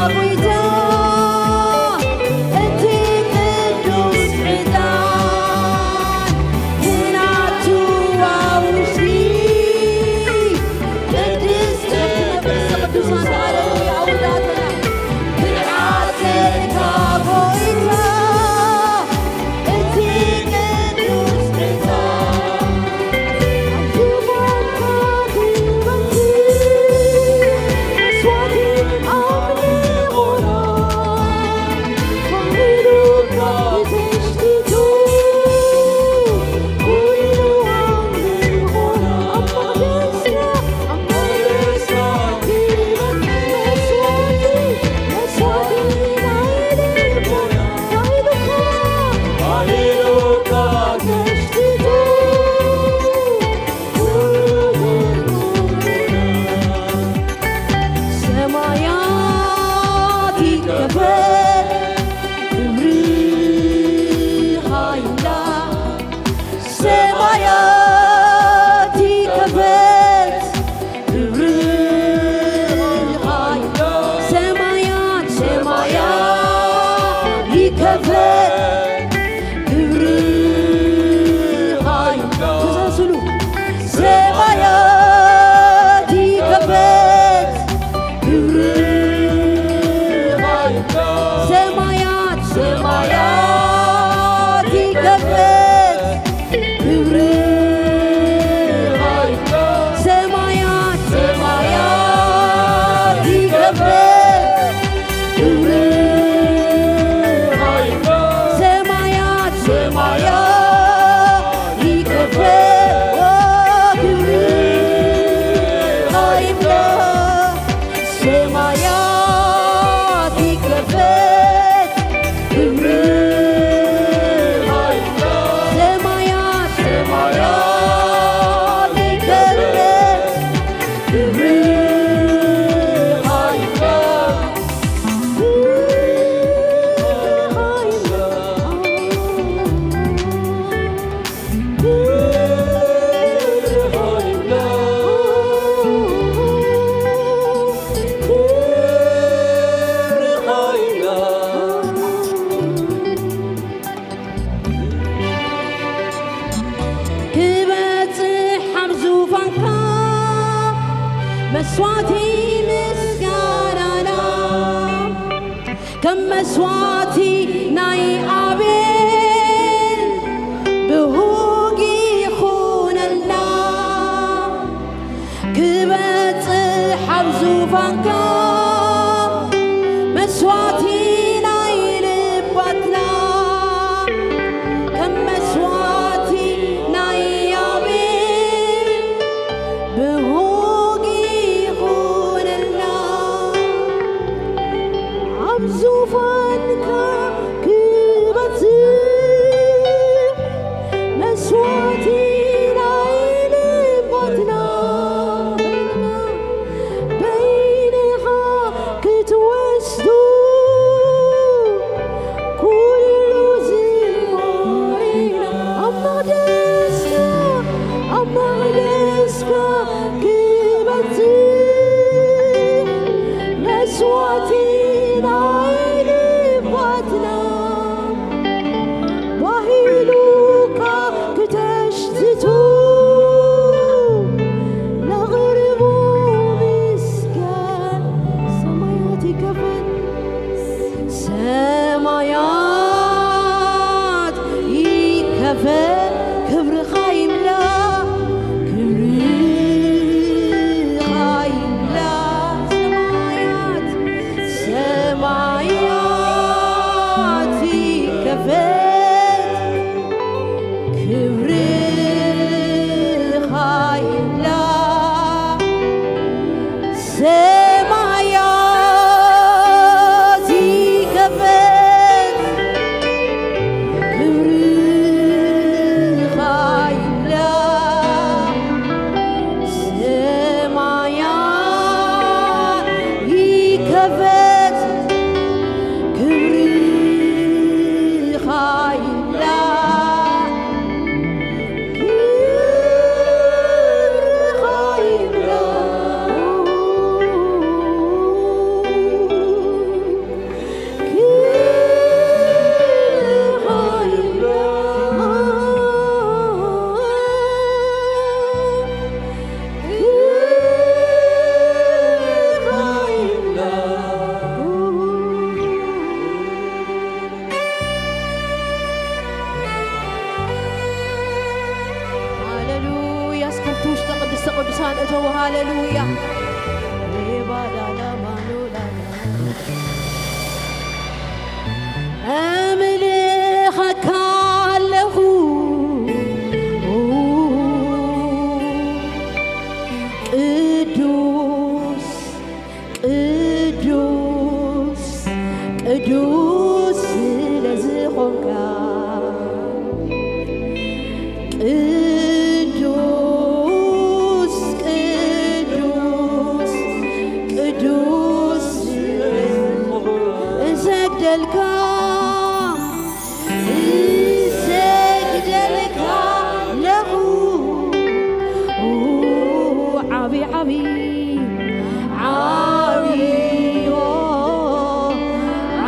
ጎይታ፣ እቲ ቅዱስ ዕጣን ብናቱ ኣውሽቲ ቅድስቲ ቅዱሳን፣ ሃሌሉያ፣ ኣወዳትና። ብንዓትካ ጎይታ፣ እቲ ቅዱስ ዕጣን ሰማያት ይከፈት፣ ክብርኻ ይምላ። ሰማያት ይከፈት፣ ክብርኻ ይምላ። ሰማያት፣ ሰማያት ይከፈት፣ ክብርኻ ይምላ። ተሳስሉ። ሰማያት ይከፈት፣ ክብርኻ ይምላ። ሰማያት፣ ሰማያት ይከፈት፣ ክብርኻ ይምላ። ሰማያት፣ ሰማያት ይከፈት፣ ክብርኻ ይምላ። ሰማያት፣ ሰማያት ይከፈት፣ ክብርኻ ይምላ። ሰማያት ይከፈት፣ ክብርኻ ይምላ። ሰማያት፣ ሰማያት ይከፈት፣ ክብርኻ ይምላ። ክብርኻ ይምላ። ክበጽሕ ኣብ ዙፋንካ መስዋዕቲ ምስጋናና ከም መስዋዕቲ ናይ ኣቤል ብሁግ ይኹነልና። ክበጽሕ ኣብ ዙፋንካ መስዋዕቲ ናይ ልባትና ከም መስዋዕቲ ናይ ኣቤል ብሁግ ይኹነልና። ኣብ ዙፋንካ ክበጽሕ መስዋዕቲ ናይ ልባትና በይንኻ ክትወስዱ ኩሉ ዝሞሪና ኣብ መቕደስካ ኣብ መቕደስካ ክበጽሕ መስዋዕቲ ናይ ልባትና ባህሉካ ክተሽትቱ ነቕርቦ ምስጋና ሰማያት ይከፈት ሰማያት ይከፈት ክብርኻ ይምላ ክብርኻ ይምላ ሰማያት ሰማያት ይከፈት ክብርኻ ይምላ ሰማያት ይከፈት ክብርኻ ይምላ ሰማያት ይከፈት ክብርኻ ይምላ ክብርኻ ይምላ ቅዱስ ስለ ዝኾንካ፣ ቅዱስ፣ ቅዱስ፣ ቅዱስ እንሰግደልካ፣ እንሰግደልካ ኣለኹ። ዓቢ፣ ዓቢ፣ ዓቢ፣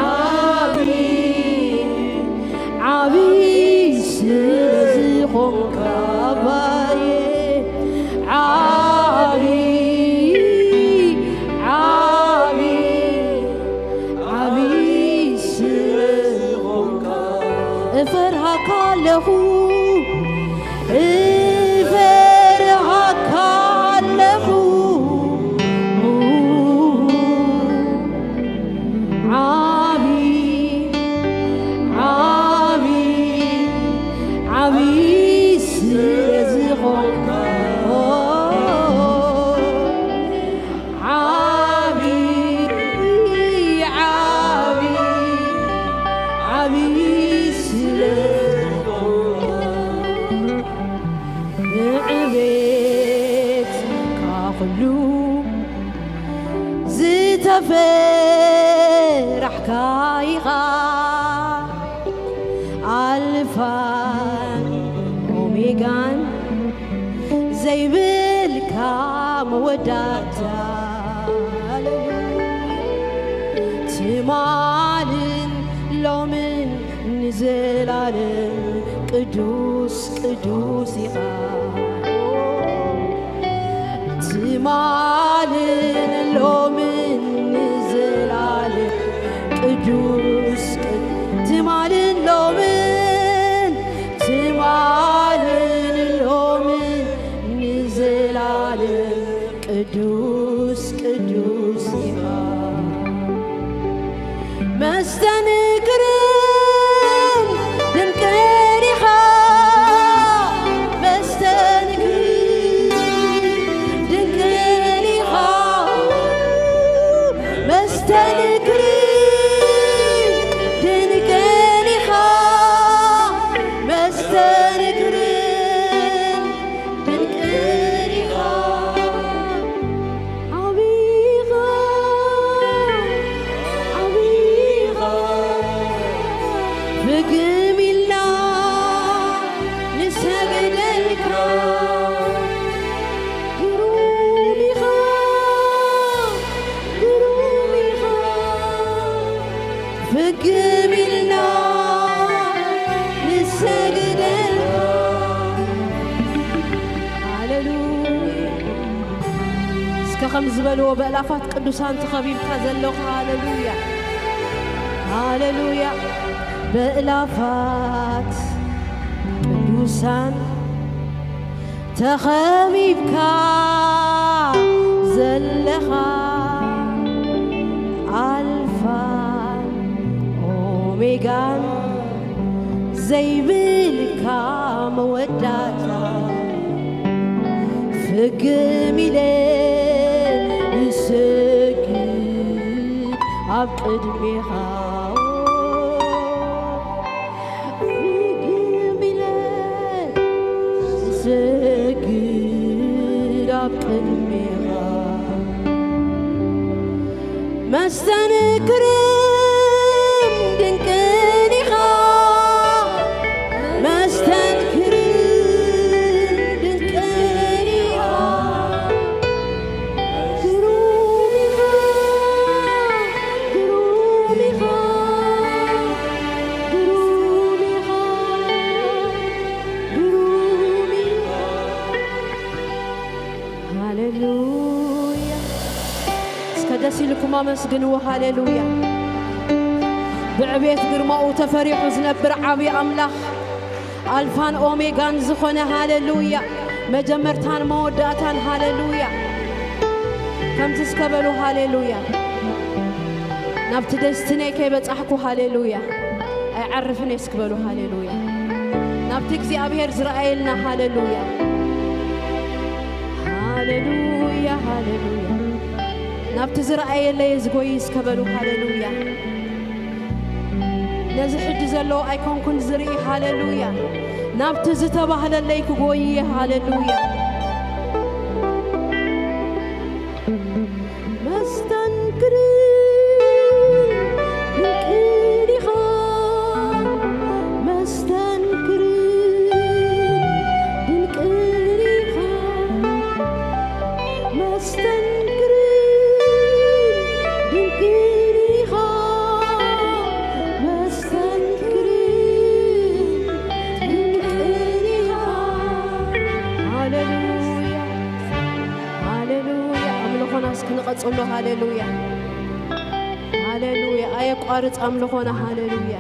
ዓቢ፣ ዓቢ ስለ ዝኾንካ ኣባዬ፣ ዓቢ፣ ዓቢ፣ ዓቢ ስለ ዝኾንካ እፈርሃካ ኣለኹ፣ እፈርሃካ ኣለኹ። ዓቢ፣ ዓቢ፣ ዓቢ ስለ ዝኾንካ፣ ዓቢ፣ ዓቢ፣ ዓቢ ስለ ዝኾንካ፣ ንዕቤትካ ኩሉ ዝተፈራሕካ ኢኻ። ኣልፋን ኦሜጋን ዘይብልካ መወዳእታ። ትማልን ሎምን ንዘላለም ቅዱስ ቅዱስ ኢኻ። ትማልን ሎምን ንዘላለም ቅዱስ ቅዱስ። ትማልን ሎምን፣ ትማልን ሎምን ንዘላለም ቅዱስ ቅዱስ ኢኻ። መስተንክርን ድንቅን ኢኻ። መስተንክርን ድንቅን ኢኻ። መስተንክርን ድንቅን ኢኻ። መስተንክርን ድንቅን ኢኻ። ዓቢኻ፣ ዓቢኻ፣ ፍግም ኢልና ንሰግደልካ። ግሩም ኢኻ፣ ግሩም ኢኻ፣ ፍግም ኢልና ንሰግደልካ። ሃሌሉያ። እስከ ከም ዝበልዎ በእላፋት ቅዱሳን ተኸቢብካ ዘለኻ፣ ሃሌሉያ፣ ሃሌሉያ። በእላፋት ቅዱሳን ተኸቢብካ ዘለኻ፣ ኣልፋን ኦሜጋን ዘይብልካ መወዳእታ፣ ፍግም ኢለ እሰግድ ኣብ ቅድሜኻ። ፍግም ኢለ እሰግድ ኣብ ቅድሜኻ። መስተንክርን ድንቅን ኢኻ። መስተንክርን ድንቅን ኢኻ። ግሩም ኢኻ፣ ግሩም ኢኻ፣ ግሩም ኢኻ፣ ግሩም ኢኻ። ሃሌሉያ። እስከ ደስ ኢልኩም ኣመስግንዎ። ሃሌሉያ። ብዕቤት ግርማኡ ተፈሪሑ ዝነብር ዓብዪ ኣምላኽ፣ ኣልፋን ኦሜጋን ዝኾነ፣ ሃሌሉያ፣ መጀመርታን መወዳእታን፣ ሃሌሉያ። ከምዚ እስከ በሉ፣ ሃሌሉያ። ናብቲ ደስትነይ ከይበጻሕኩ፣ ሃሌሉያ፣ ኣይዓርፍን እየ እስክበሉ፣ ሃሌሉያ። ናብቲ እግዚኣብሔር ዝረኣየልና፣ ሃሌሉያ፣ ሃሌሉያ፣ ሃሌሉያ። ናብቲ ዝረኣየለይ ዝጎይ እስከበሉ፣ ሃሌሉያ። ነዚ ሕጂ ዘሎ ኣይኮንኩን ዝርኢ። ሃሌሉያ። ናብቲ ዝተባህለለይ ክጎይየ። ሃሌሉያ። መስተንክርን ድንቅን ኢኻ፣ መስተንክርን ድንቅን ኢኻ፣ መስተንክርን ድንቅን ኢኻ፣ መስተንክርን ድንቅን ኢኻ። ሃሌሉያ። ሃሌሉያ። ኣምልኾና እስኪ ንቐጽሎ። ሃሌሉያ። ሃሌሉያ። ኣየቋርጽ ኣምልኾና። ሃሌሉያ።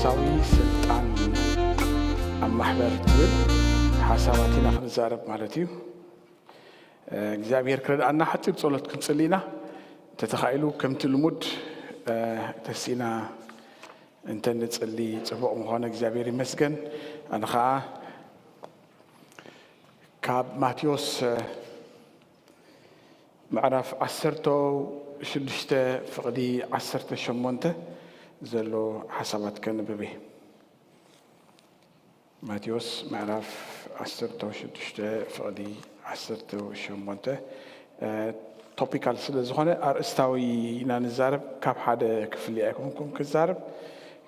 መንፈሳዊ ስልጣን ኣብ ማሕበር ትብል ሓሳባት ኢና ክንዛረብ ማለት እዩ። እግዚኣብሔር ክረድኣና ሓፂር ጸሎት ክንጽሊ ኢና። እንተተኻኢሉ ከምቲ ልሙድ ተሲእና እንተንጽሊ ጽቡቕ ምኾነ። እግዚኣብሔር ይመስገን። ኣነ ኸዓ ካብ ማቴዎስ ምዕራፍ ዓሰርተ ሽዱሽተ ፍቕዲ ዓሰርተ ሸሞንተ ዘሎ ሓሳባት ከንብብ እየ። ማቴዎስ ምዕራፍ ዓሰርተ ሽዱሽተ ፍቕዲ ዓሰርተ ሸሞንተ ቶፒካል ስለ ዝኾነ ኣርእስታዊ ኢና ንዛረብ። ካብ ሓደ ክፍሊ ኣይኮንኩም ክዛረብ፣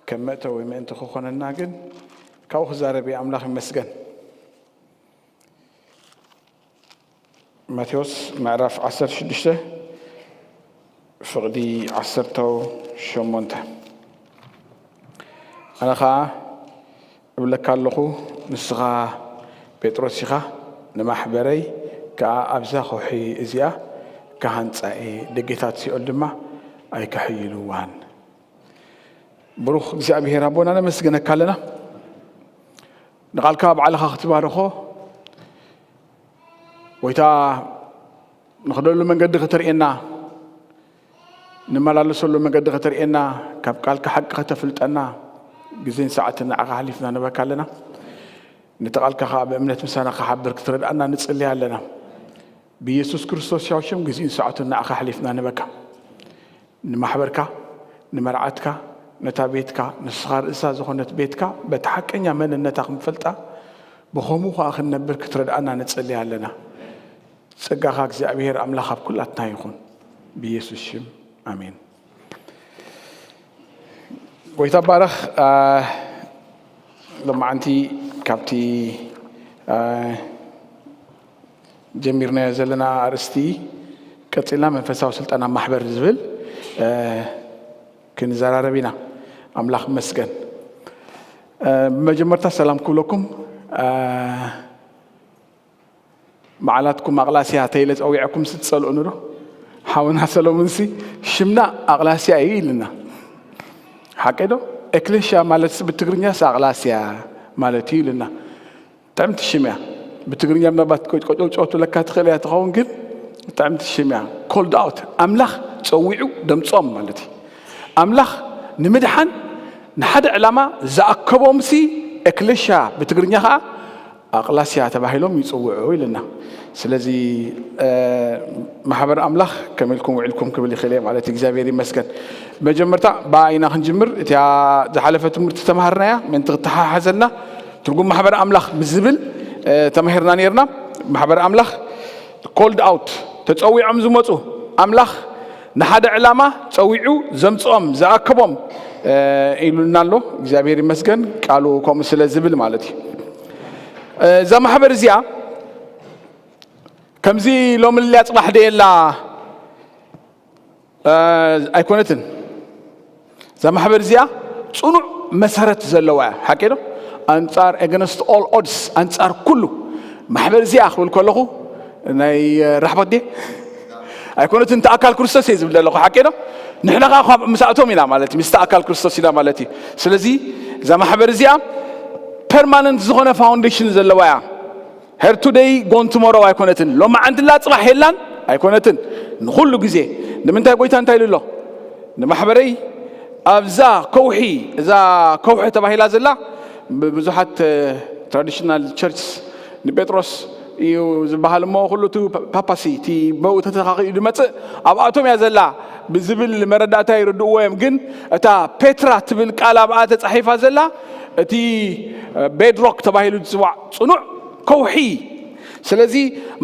ከም መእተዊ ምእንቲ ክኾነና ግን ካብኡ ክዛረብ እየ። ኣምላኽ ይመስገን። ማቴዎስ ምዕራፍ ዓሰርተ ሽዱሽተ ፍቕዲ ዓሰርተ ሸሞንተ። ኣነ ኸዓ እብለካ ኣለኹ፣ ንስኻ ጴጥሮስ ኢኻ፣ ንማሕበረይ ከኣ ኣብዛ ከውሒ እዚኣ ክሃንጻ እየ፣ ደጌታት ሲኦል ድማ ኣይክሕይልዋን። ብሩኽ እግዚኣብሔር ኣቦና፣ ነመስግነካ ኣለና። ንቓልካ ባዕልኻ ክትባርኾ፣ ጎይታ፣ ንኽደሉ መንገዲ ከተርእየና፣ ንመላለሰሉ መንገዲ ከተርእየና፣ ካብ ቃልካ ሓቂ ከተፍልጠና፣ ግዜን ሰዓትን ንዓኻ ሓሊፍና ንበካ ኣለና። ነቲ ቃልካ ኸዓ ብእምነት ምሳና ክሓብር ክትረድኣና ንጽሊ ኣለና። ብኢየሱስ ክርስቶስ ሕያው ሽም ግዜን ሰዓትን ንዓኻ ሓሊፍና ንበካ። ንማሕበርካ፣ ንመርዓትካ፣ ነታ ቤትካ፣ ንስኻ ርእሳ ዝኾነት ቤትካ፣ በቲ ሓቀኛ መንነታ ክንፈልጣ፣ ብኸምኡ ኸዓ ክንነብር ክትረድኣና ንጽሊ ኣለና። ጸጋኻ እግዚኣብሔር ኣምላኽ ኣብ ኩላትና ይኹን። ብኢየሱስ ሽም፣ ኣሜን። ጎይታ ባረኽ። አ፣ ሎማዓንቲ ካብቲ፣ አ፣ ጀሚርናዮ ዘለና ኣርእስቲ ቀጺልና መንፈሳዊ ስልጠና ማሕበር ዝብል፣ አ፣ ክንዘራረብ ኢና። ኣምላኽ ይመስገን። አ፣ ብመጀመርታ ሰላም ክብለኩም። አ፣ መዓላትኩም ኣቕላስያ ተይለ ጸዊዐኩም ስትጸልኡኒ ዶ? ሓውና ሰሎሙንሲ ሽምና ኣቕላስያ እዩ ኢልና። ሓቂ ዶ? ኤክሌሽያ ማለትስ ብትግርኛስ ኣቕላስያ ማለት እዩ ኢልና። ጥዕምቲ ሽም እያ። ብትግርኛ ምናልባት ቆጭቆጭቆጭ ለካ ትኽእል እያ ትኸውን፣ ግን ጥዕምቲ ሽም እያ። ኮልድ ኣውት፣ ኣምላኽ ጸዊዑ ደምጾም ማለት እዩ። ኣምላኽ ንምድሓን ንሓደ ዕላማ ዝኣከቦምሲ ኤክሌሽያ ብትግርኛ ኸዓ ኣቕላስያ ተባሂሎም ይጽውዑ ኢልና። ስለዚ፣ እ፣ ማሕበር ኣምላኽ ከመይ ኢልኩም ውዒልኩም ክብል ይኽእል እየ ማለት እዩ። እግዚኣብሔር ይመስገን። መጀመርታ ብኣ ኢና ክንጅምር። እቲኣ ዝሓለፈ ትምህርቲ ተማሃርናያ ምእንቲ ክትተሓሓዘልና ትርጉም ማሕበር ኣምላኽ ብዝብል፣ እ፣ ተማሂርና ነይርና። ማሕበር ኣምላኽ ኮልድ ኣውት፣ ተጸዊዖም ዝመጹ፣ ኣምላኽ ንሓደ ዕላማ ጸዊዑ ዘምጽኦም፣ ዝኣከቦም፣ እ፣ ኢሉና ኣሎ። እግዚኣብሔር ይመስገን፣ ቃሉ ከምኡ ስለ ዝብል ማለት እዩ። እ፣ እዛ ማሕበር እዚኣ ከምዚ ሎሚ ልልያ ጽባሕ ደየላ፣ እ፣ ኣይኮነትን። እዛ ማሕበር እዚኣ ጽኑዕ መሰረት ዘለዋ እያ። ሓቂ ዶ? ኣንጻር፣ against all odds፣ ኣንጻር ኩሉ። ማሕበር እዚኣ ክብል ከለኹ ናይ ራሕቦት ድየ? ኣይኮነትን፣ እቲ ኣካል ክርስቶስ እየ ዝብል ዘለኹ። ሓቂ ዶ? ንሕና ኸዓ ካብ ምስኣቶም ኢና ማለት እዩ፣ ምስቲ ኣካል ክርስቶስ ኢና ማለት እዩ። ስለዚ እዛ ማሕበር እዚኣ ፐርማነንት ዝኾነ ፋውንዴሽን ዘለዋ እያ። ሄር ቱደይ ጎን ቱሞሮው ኣይኮነትን። ሎማዓንቲ ላ ጽባሕ የላን ኣይኮነትን። ንኹሉ ግዜ። ንምንታይ ጎይታ እንታይ ኢሉ ኣሎ? ንማሕበረይ ኣብዛ ከውሒ፣ እዛ ከውሒ ተባሂላ ዘላ ብብዙሓት፣ እ፣ ትራዲሽናል ቸርችስ ንጴጥሮስ እዩ ዝበሃል እሞ፣ ኩሉ እቲ ፓ-፣ ፓፓሲ፣ እቲ ብኡ ተተኻኺኡ ዝመጽእ ኣብኣቶም እያ ዘላ ብዝብል መረዳእታ ይርድእዎ እዮም። ግን እታ ፔትራ ትብል ቃል ኣብኣ ተጻሒፋ ዘላ እቲ፣ እ፣ ቤድሮክ ተባሂሉ ዝጽዋዕ ጽኑዕ ከውሒ። ስለዚ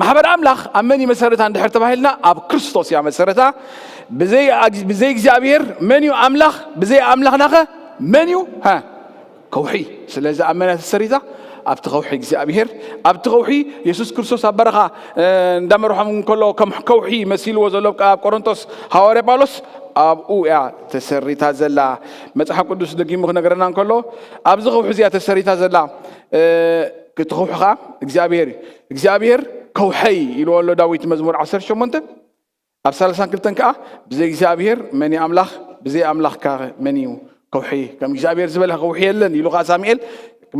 ማሕበር ኣምላኽ ኣብ መን እዩ መሰረታ እንድሕር ተባሂልና፣ ኣብ ክርስቶስ እያ መሰረታ። ብዘይ ኣግ-፣ ብዘይ እግዚኣብሔር መን እዩ ኣምላኽ? ብዘይ ኣምላኽናኸ መን እዩ? ሃ፣ ከውሒ። ስለዚ ኣብ መን እያ ተሰሪታ? ኣብቲ ከውሒ እግዚኣብሔር፣ ኣብቲ ከውሒ የሱስ ክርስቶስ ኣብ በረኻ፣ እ፣ እንዳመርሖም እንከሎ ከም ከውሒ መሲልዎ ዘሎ ኣብ ቆሮንቶስ ሃዋርያ ጳውሎስ ኣብኡ እያ ተሰሪታ ዘላ። መጽሓፍ ቅዱስ ደጊሙ ክነግረና እንከሎ ኣብዚ ከውሒ እዚኣ ተሰሪታ ዘላ፣ እ፣ እቲ ከውሒ ኸዓ እግዚኣብሔር እዩ። እግዚኣብሔር ከውሐይ ኢልዎ ኣሎ ዳዊት መዝሙር ዓሰርተ ሸሞንተ። ኣብ ሰላሳን ክልተን ከኣ ብዘይ እግዚኣብሔር መን እዩ ኣምላኽ? ብዘይ ኣምላኽ ከ መን እዩ ከውሒ ከም እግዚኣብሔር ዝበለ ከውሒ የለን ኢሉ ከዓ ሳሙኤል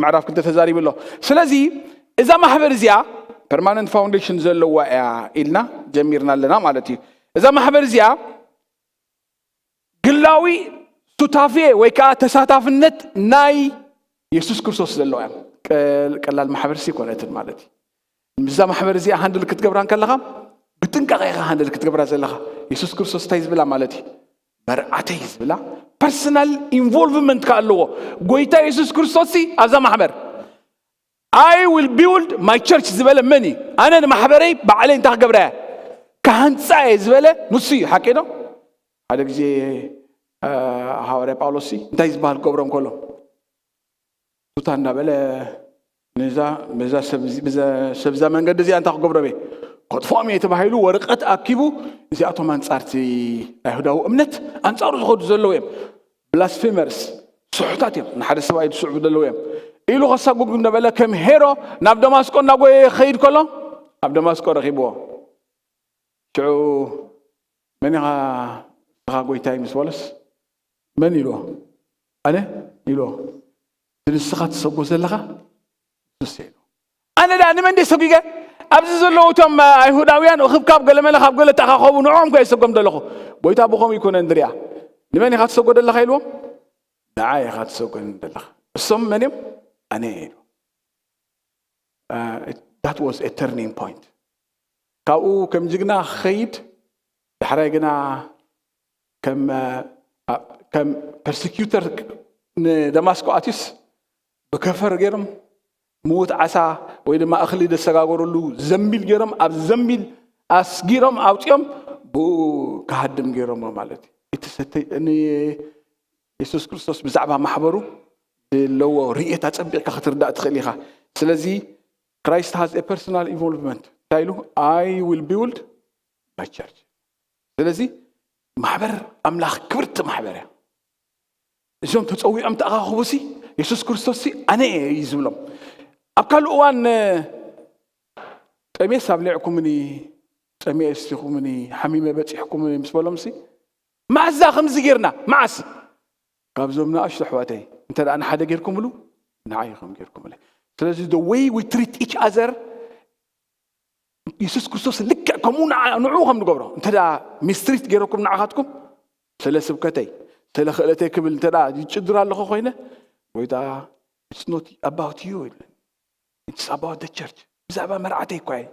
ምዕራፍ ክልተ ተዛሪቡ ኣሎ። ስለዚ እዛ ማሕበር እዚኣ ፐርማነንት ፋውንዴሽን ዘለዋ እያ ኢልና ጀሚርና ኣለና ማለት እዩ። እዛ ማሕበር እዚኣ ግላዊ ሱታፌ ወይ ከዓ ተሳታፍነት ናይ የሱስ ክርስቶስ ዘለዋ እያ። ቀል- ቀላል ማሕበር ሲ ኮነትን ማለት እዩ። ምስዛ ማሕበር እዚኣ ሃንድል ክትገብራ እንከለኻ ብጥንቃቄ ኢኻ ሃንድል ክትገብራ ዘለኻ። የሱስ ክርስቶስ እንታይ ዝብላ ማለት እዩ? መርዓተይ ዝብላ ፐርሰናል ኢንቮልቭመንት ከ ኣለዎ። ጎይታ የሱስ ክርስቶስ ሲ ኣብዛ ማሕበር I will build my church ዝበለ መን እዩ? ኣነ ንማሕበረይ ባዕለይ እንታይ ክገብራ እየ? ክሃንፃ እየ ዝበለ ንሱ እዩ። ሓቂ ዶ? ሓደ ግዜ እ፣ ሃዋርያ ጳውሎስ ሲ እንታይ ዝበሃል ክገብሮ እንከሎ ቱታ እንዳበለ ነዛ በዛ ሰብ እዚ- በዛ- ሰብዛ መንገዲ እዚኣ እንታይ ክገብሮ እየ? ከጥፍኦም እየ ተባሂሉ ወረቀት ኣኪቡ እዚኣቶም ኣንጻርቲ ኣይሁዳዊ እምነት ኣንጻሩ ዝኸዱ ዘለዉ እዮም። ብላስፌመርስ ስሑታት እዮም፣ ንሓደ ሰብኣይ ዝስዕቡ ዘለዉ እዮም ኢሉ ከሳጉግ እንዳበለ ከም ሄሮ ናብ ደማስቆ እናጎየ ይኸይድ ከሎ ኣብ ደማስቆ ረኺብዎ። ሽዑ መን ኢኻ ንስኻ ጎይታይ ምስ በሎስ መን ኢልዎ? ኣነ ኢልዎ። ንስኻ ትሰጎ ዘለኻ ንሱ ኢሉ። ኣነ ዳ ንመን ደይ ሰጒገ? ኣብዚ ዘለዉ እቶም ኣይሁዳውያን እኽብካብ ገለመለ ካብ ገለ ተኣኻኸቡ ንዕኦም ከ የሰጎም ዘለኹ። ጎይታ ብኸምኡ ይኮነ እንድሪያ። ንመን ኢኻ ትሰጎ ዘለኻ ኢልዎም? ንዓ ኢኻ ትሰጎ ዘለኻ። እሶም መን እዮም? ኣነ ኢሉ። That was a turning point። ካብኡ ከም ጅግና ክኸይድ ዳሕራይ ግና ከም ከም ፐርሲኪዩተር ንደማስቆ ኣትዩስ ብከፈር ገይሮም ምዉት ዓሳ ወይ ድማ እኽሊ ዘሰጋገረሉ ዘንቢል ገይሮም ኣብ ዘንቢል ኣስጊሮም ኣውፂኦም ብኡ ክሃድም ገይሮሞ ማለት እዩ። እቲ ሰተ- ን- የሱስ ክርስቶስ ብዛዕባ ማሕበሩ ዘለዎ ርእየት ኣጸቢቕካ ክትርዳእ ትኽእል ኢኻ። ስለዚ Christ has a personal involvement እንታይ ኢሉ? I will build my church። ስለዚ ማሕበር ኣምላኽ ክብርቲ ማሕበር እያ። እዞም ተጸዊዖም ተኣኻኽቡ ሲ የሱስ ክርስቶስ ሲ ኣነ እየ እዩ ዝብሎም። ኣብ ካልእ እዋን ጠሜስ ኣብሊዕኩምኒ፣ ጠሚኤ ስቲኹምኒ፣ ሓሚመ በጺሕኩምኒ ምስ በሎም ሲ መዓዛ ከምዚ ጌርና መዓስ ካብዞም ንኣሽቱ ኣሕዋተይ እንተ ደኣ ንሓደ ጌርኩምሉ ንዓይ ኢኹም ጌርኩምለይ። ስለዚ the way we treat each other የሱስ ክርስቶስ ልክዕ ከምኡ ንዓ- ንዕኡ ከም ንገብሮ እንተ ደኣ ሚስትሪት ገይረኩም ንዓኻትኩም ስለ ስብከተይ ስለ ክእለተይ ክብል እንተ ደኣ ይጭድር ኣለኹ ኮይነ ጎይታ it's not about you ይብለኒ። It's about the church። ብዛዕባ መርዓተይ እኳ እየ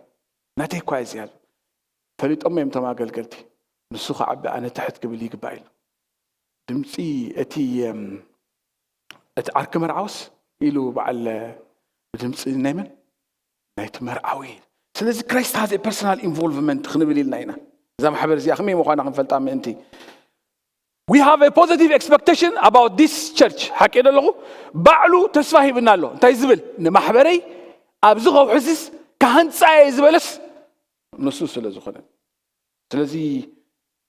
ናተይ እኳ እየ እዚኣ ፈሊጦም እዮም እቶም ኣገልገልቲ። ንሱ ክዓቢ ኣነ ትሕት ክብል ይግባእ ኢሉ። ድምፂ እቲ እቲ ዓርኪ መርዓውስ ኢሉ በዓል ድምፂ ናይ መን ናይቲ መርዓዊ። ስለዚ Christ has a personal involvement ክንብል ኢልና ኢና። እዛ ማሕበር እዚኣ ከመይ ምዃና ክንፈልጣ ምእንቲ we have a positive expectation about this church ሓቂ ደለኹ። ባዕሉ ተስፋ ሂብና ኣሎ እንታይ ዝብል ንማሕበረይ ኣብዚ ከውሕዝስ ካህንፃ እየ ዝበለስ ንሱ ስለ ዝኾነ ስለዚ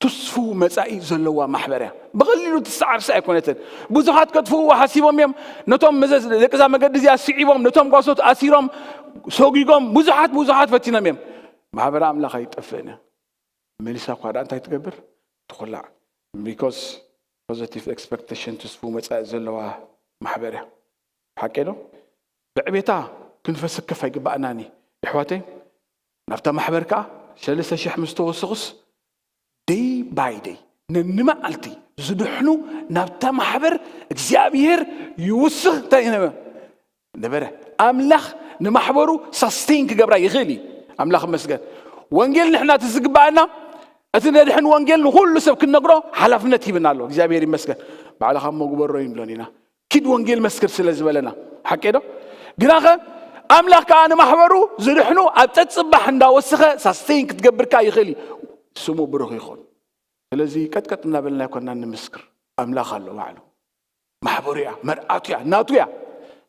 ትስፉ መጻኢ ዘለዋ ማሕበር እያ። ብቐሊሉ ትሰዓርሲ ኣይኮነትን። ብዙሓት ከጥፍእዎ ሓሲቦም እዮም። ነቶም መዘዝ ደቅዛ መገዲ እዚኣ ስዒቦም ነቶም ጓሶት ኣሲሮም ሰጒጎም ብዙሓት ብዙሓት ፈቲኖም እዮም። ማሕበረ ኣምላኽ ኣይጠፍእን እያ። መሊሳ እኳ ደኣ እንታይ ትገብር ትኹላዕ። Because positive expectation ትስፉ መጻኢ ዘለዋ ማሕበር እያ። ሓቂ ዶ? ብዕቤታ ክንፈስከፍ ኣይግባእናኒ ይሕዋተይ። ናብታ ማሕበር ከዓ ሰለስተ ሽሕ ምስ ተወሰኹስ ደይ ባይ ደይ ነንመዓልቲ ዝድሕኑ ናብታ ማሕበር እግዚኣብሔር ይውስኽ እንታይ ነበ ነበረ ኣምላኽ ንማሕበሩ ሳስቴን ክገብራ ይኽእል እዩ። ኣምላኽ መስገን ወንጌል ንሕና እቲ ዝግባኣና እቲ ነድሕን ወንጌል ንኩሉ ሰብ ክንነግሮ ሓላፍነት ሂብና ኣሎ። እግዚኣብሔር ይመስገን። ባዕልኻ እሞ ግበሮ ይብሎን ኢና። ኪድ ወንጌል መስክር ስለ ዝበለና ሓቂ ዶ? ግናኸ ኣምላኽ ከዓ ንማሕበሩ ዝድሕኑ ኣብ ጸጽባሕ እንዳወስኸ ሳስተይን ክትገብርካ ይኽእል እዩ። ስሙ ብሩኽ ይኹን። ስለዚ ቀጥቀጥ እናበልና ኣይኮንና ንምስክር። ኣምላኽ ኣሎ ባዕሉ። ማሕበሩ እያ፣ መርኣቱ እያ፣ ናቱ እያ።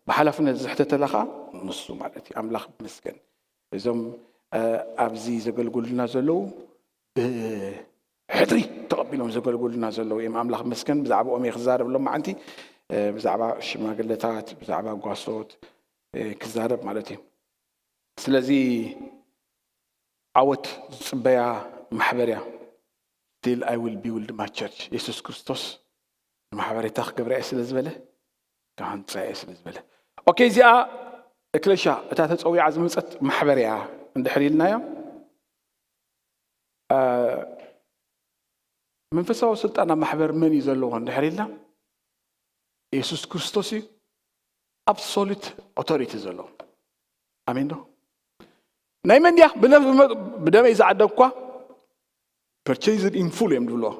ብሓላፍነት ዝሕተተላ ከዓ ንሱ ማለት እዩ። ኣምላኽ ይመስገን። እዞም ኣብዚ ዘገልግሉና ዘለዉ ብሕድሪ ተቐቢሎም ዘገልግሉና ዘለዉ እዮም። ኣምላኽ መስገን ብዛዕባኦም እየ ክዛረብ ሎም መዓንቲ ብዛዕባ ሽማግለታት ብዛዕባ ጓሶት ክዛረብ ማለት እዩ። ስለዚ ዓወት ዝፅበያ ማሕበር እያ። Still I will build my church። የሱስ ክርስቶስ ንማሕበሬታ ክገብራ እየ ስለ ዝበለ፣ ክሃንፃ እየ ስለ ዝበለ። ኦኬ፣ እዚኣ እክለሻ እታ ተፀዊዓ ዝመፀት ማሕበር እያ እንድሕር ኢልናዮ፣ እ፣ መንፈሳዊ ስልጣን ኣብ ማሕበር መን እዩ ዘለዎ እንድሕር ኢልና፣ የሱስ ክርስቶስ እዩ። ኣብሶሉት ኦቶሪቲ ዘለዎ። ኣሜን ዶ? ናይ መን ድያ? ብነፍ-፣ ብደመይ ዝዓደግኳ፣ ፐርቼዝድ ኢን ፉል እዮም ዝብልዎ።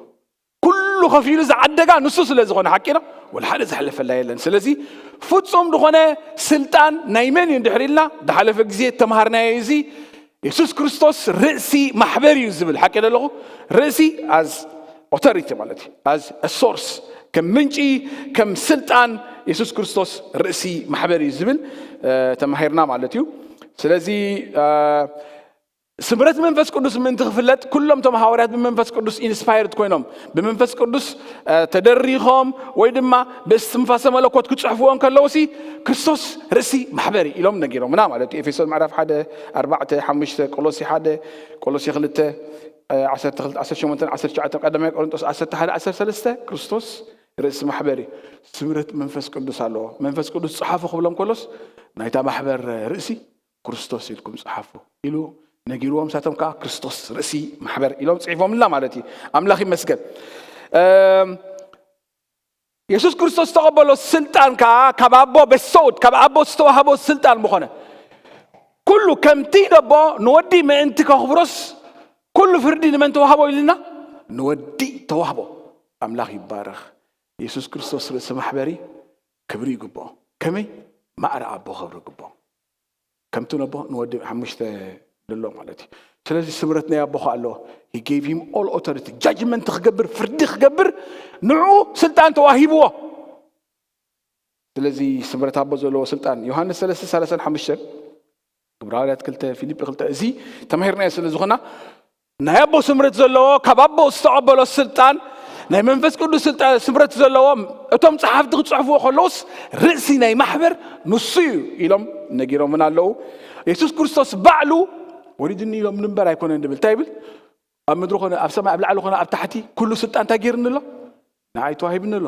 ኩሉ ከፊሉ ዝዓደጋ ንሱ ስለ ዝኾነ፣ ሓቂ ነው። ወላ ሓደ ዝሓለፈላ የለን። ስለዚ ፍጹም ዝኾነ ስልጣን ናይ መን እዩ እንድሕር ኢልና፣ ዝሓለፈ ግዜ ተምሃርናዮ። እዚ የሱስ ክርስቶስ ርእሲ ማሕበር እዩ ዝብል፣ ሓቂ ኣለኹ። ርእሲ ኣዝ ኦቶሪቲ ማለት እዩ፣ ኣዝ ሶርስ፣ ከም ምንጪ፣ ከም ስልጣን የሱስ ክርስቶስ ርእሲ ማሕበር እዩ ዝብል፣ እ፣ ተማሂርና ማለት እዩ። ስለዚ፣ እ፣ ስምረት መንፈስ ቅዱስ ምእንቲ ክፍለጥ፣ ኩሎም እቶም ሃዋርያት ብመንፈስ ቅዱስ ኢንስፓየርድ ኮይኖም፣ ብመንፈስ ቅዱስ፣ እ፣ ተደሪኾም ወይ ድማ ብእስትንፋሰ መለኮት ክጽሕፍዎ እንከለዉ ሲ፣ ክርስቶስ ርእሲ ማሕበር እዩ ኢሎም ነጊሮምና ማለት እዩ። ኤፌሶን ምዕራፍ ሓደ፣ ኣርባዕተ፣ ሓሙሽተ፣ ቆሎሲ ሓደ፣ ቆሎሲ ክልተ፣ እ፣ ዓሰርተ ክልተ፣ ዓሰርተ ሸሞንተ፣ ዓሰርተ ትሽዓተ፣ ቀዳማይ ቆሮንጦስ ዓሰርተ ሓደ፣ ዓሰርተ ሰለስተ፣ ክርስቶስ ርእሲ ማሕበር እዩ። ስምረት መንፈስ ቅዱስ ኣለዎ። መንፈስ ቅዱስ ጽሓፉ ክብሎም ከሎስ፣ ናይታ ማሕበር ርእሲ ክርስቶስ ኢልኩም ጽሓፉ ኢሉ ነጊርዎም፣ ንሳቶም ከኣ ክርስቶስ ርእሲ ማሕበር ኢሎም ጽሒፎምልና ማለት እዩ። ኣምላኽ ይመስገን። እም፣ የሱስ ክርስቶስ ዝተቐበሎ ስልጣን ከኣ ካብ ኣቦ በሰውድ፣ ካብ ኣቦ ዝተዋህቦ ስልጣን ምኾነ፣ ኩሉ ከምቲ ደቦ ንወዲ ምእንቲ ከኽብሮስ፣ ኩሉ ፍርዲ ንመን ተዋህቦ ኢልና? ንወዲ ተዋህቦ። ኣምላኽ ይባረኽ። የሱስ ክርስቶስ ርእሲ ማሕበሪ ክብሪ ይግብኦ። ከመይ? ማዕረ ኣቦ ክብሪ ይግብኦ። ከምቲ ነቦ ንወዲ ሓሙሽተ ድሎ ማለት እዩ። ስለዚ ስምረት ናይ ኣቦ ከኣ ኣለዎ። He gave him all authority። ጃጅመንት ክገብር፣ ፍርዲ ክገብር፣ ንዕኡ ስልጣን ተዋሂብዎ። ስለዚ ስምረት ኣቦ ዘለዎ ስልጣን፣ ዮሃንስ ሰለስተ ሰላሳን ሓሙሽተን፣ ግብረ ሃዋርያት ክልተ፣ ፊልጲ ክልተ፣ እዚ ተማሂርናዮ ስለ ዝኾና፣ ናይ ኣቦ ስምረት ዘለዎ፣ ካብ ኣቦ ዝተቐበሎ ስልጣን፣ ናይ መንፈስ ቅዱስ ስልጣን፣ ስምረት ዘለዎ፣ እቶም ጸሓፍቲ ክጽሕፍዎ ከለውስ፣ ርእሲ ናይ ማሕበር ንሱ እዩ ኢሎም ነጊሮምና ኣለዉ። የሱስ ክርስቶስ ባዕሉ ወሪድኒ ኢሎም ንንበር ኣይኮነን ድብል። እንታይ ይብል? ኣብ ምድሪ ኮነ፣ ኣብ ሰማይ፣ ኣብ ላዕሊ ኮነ፣ ኣብ ታሕቲ፣ ኩሉ ስልጣን እንታይ ገይርኒ ኣሎ? ንዓይ ተዋሂብኒ ኣሎ።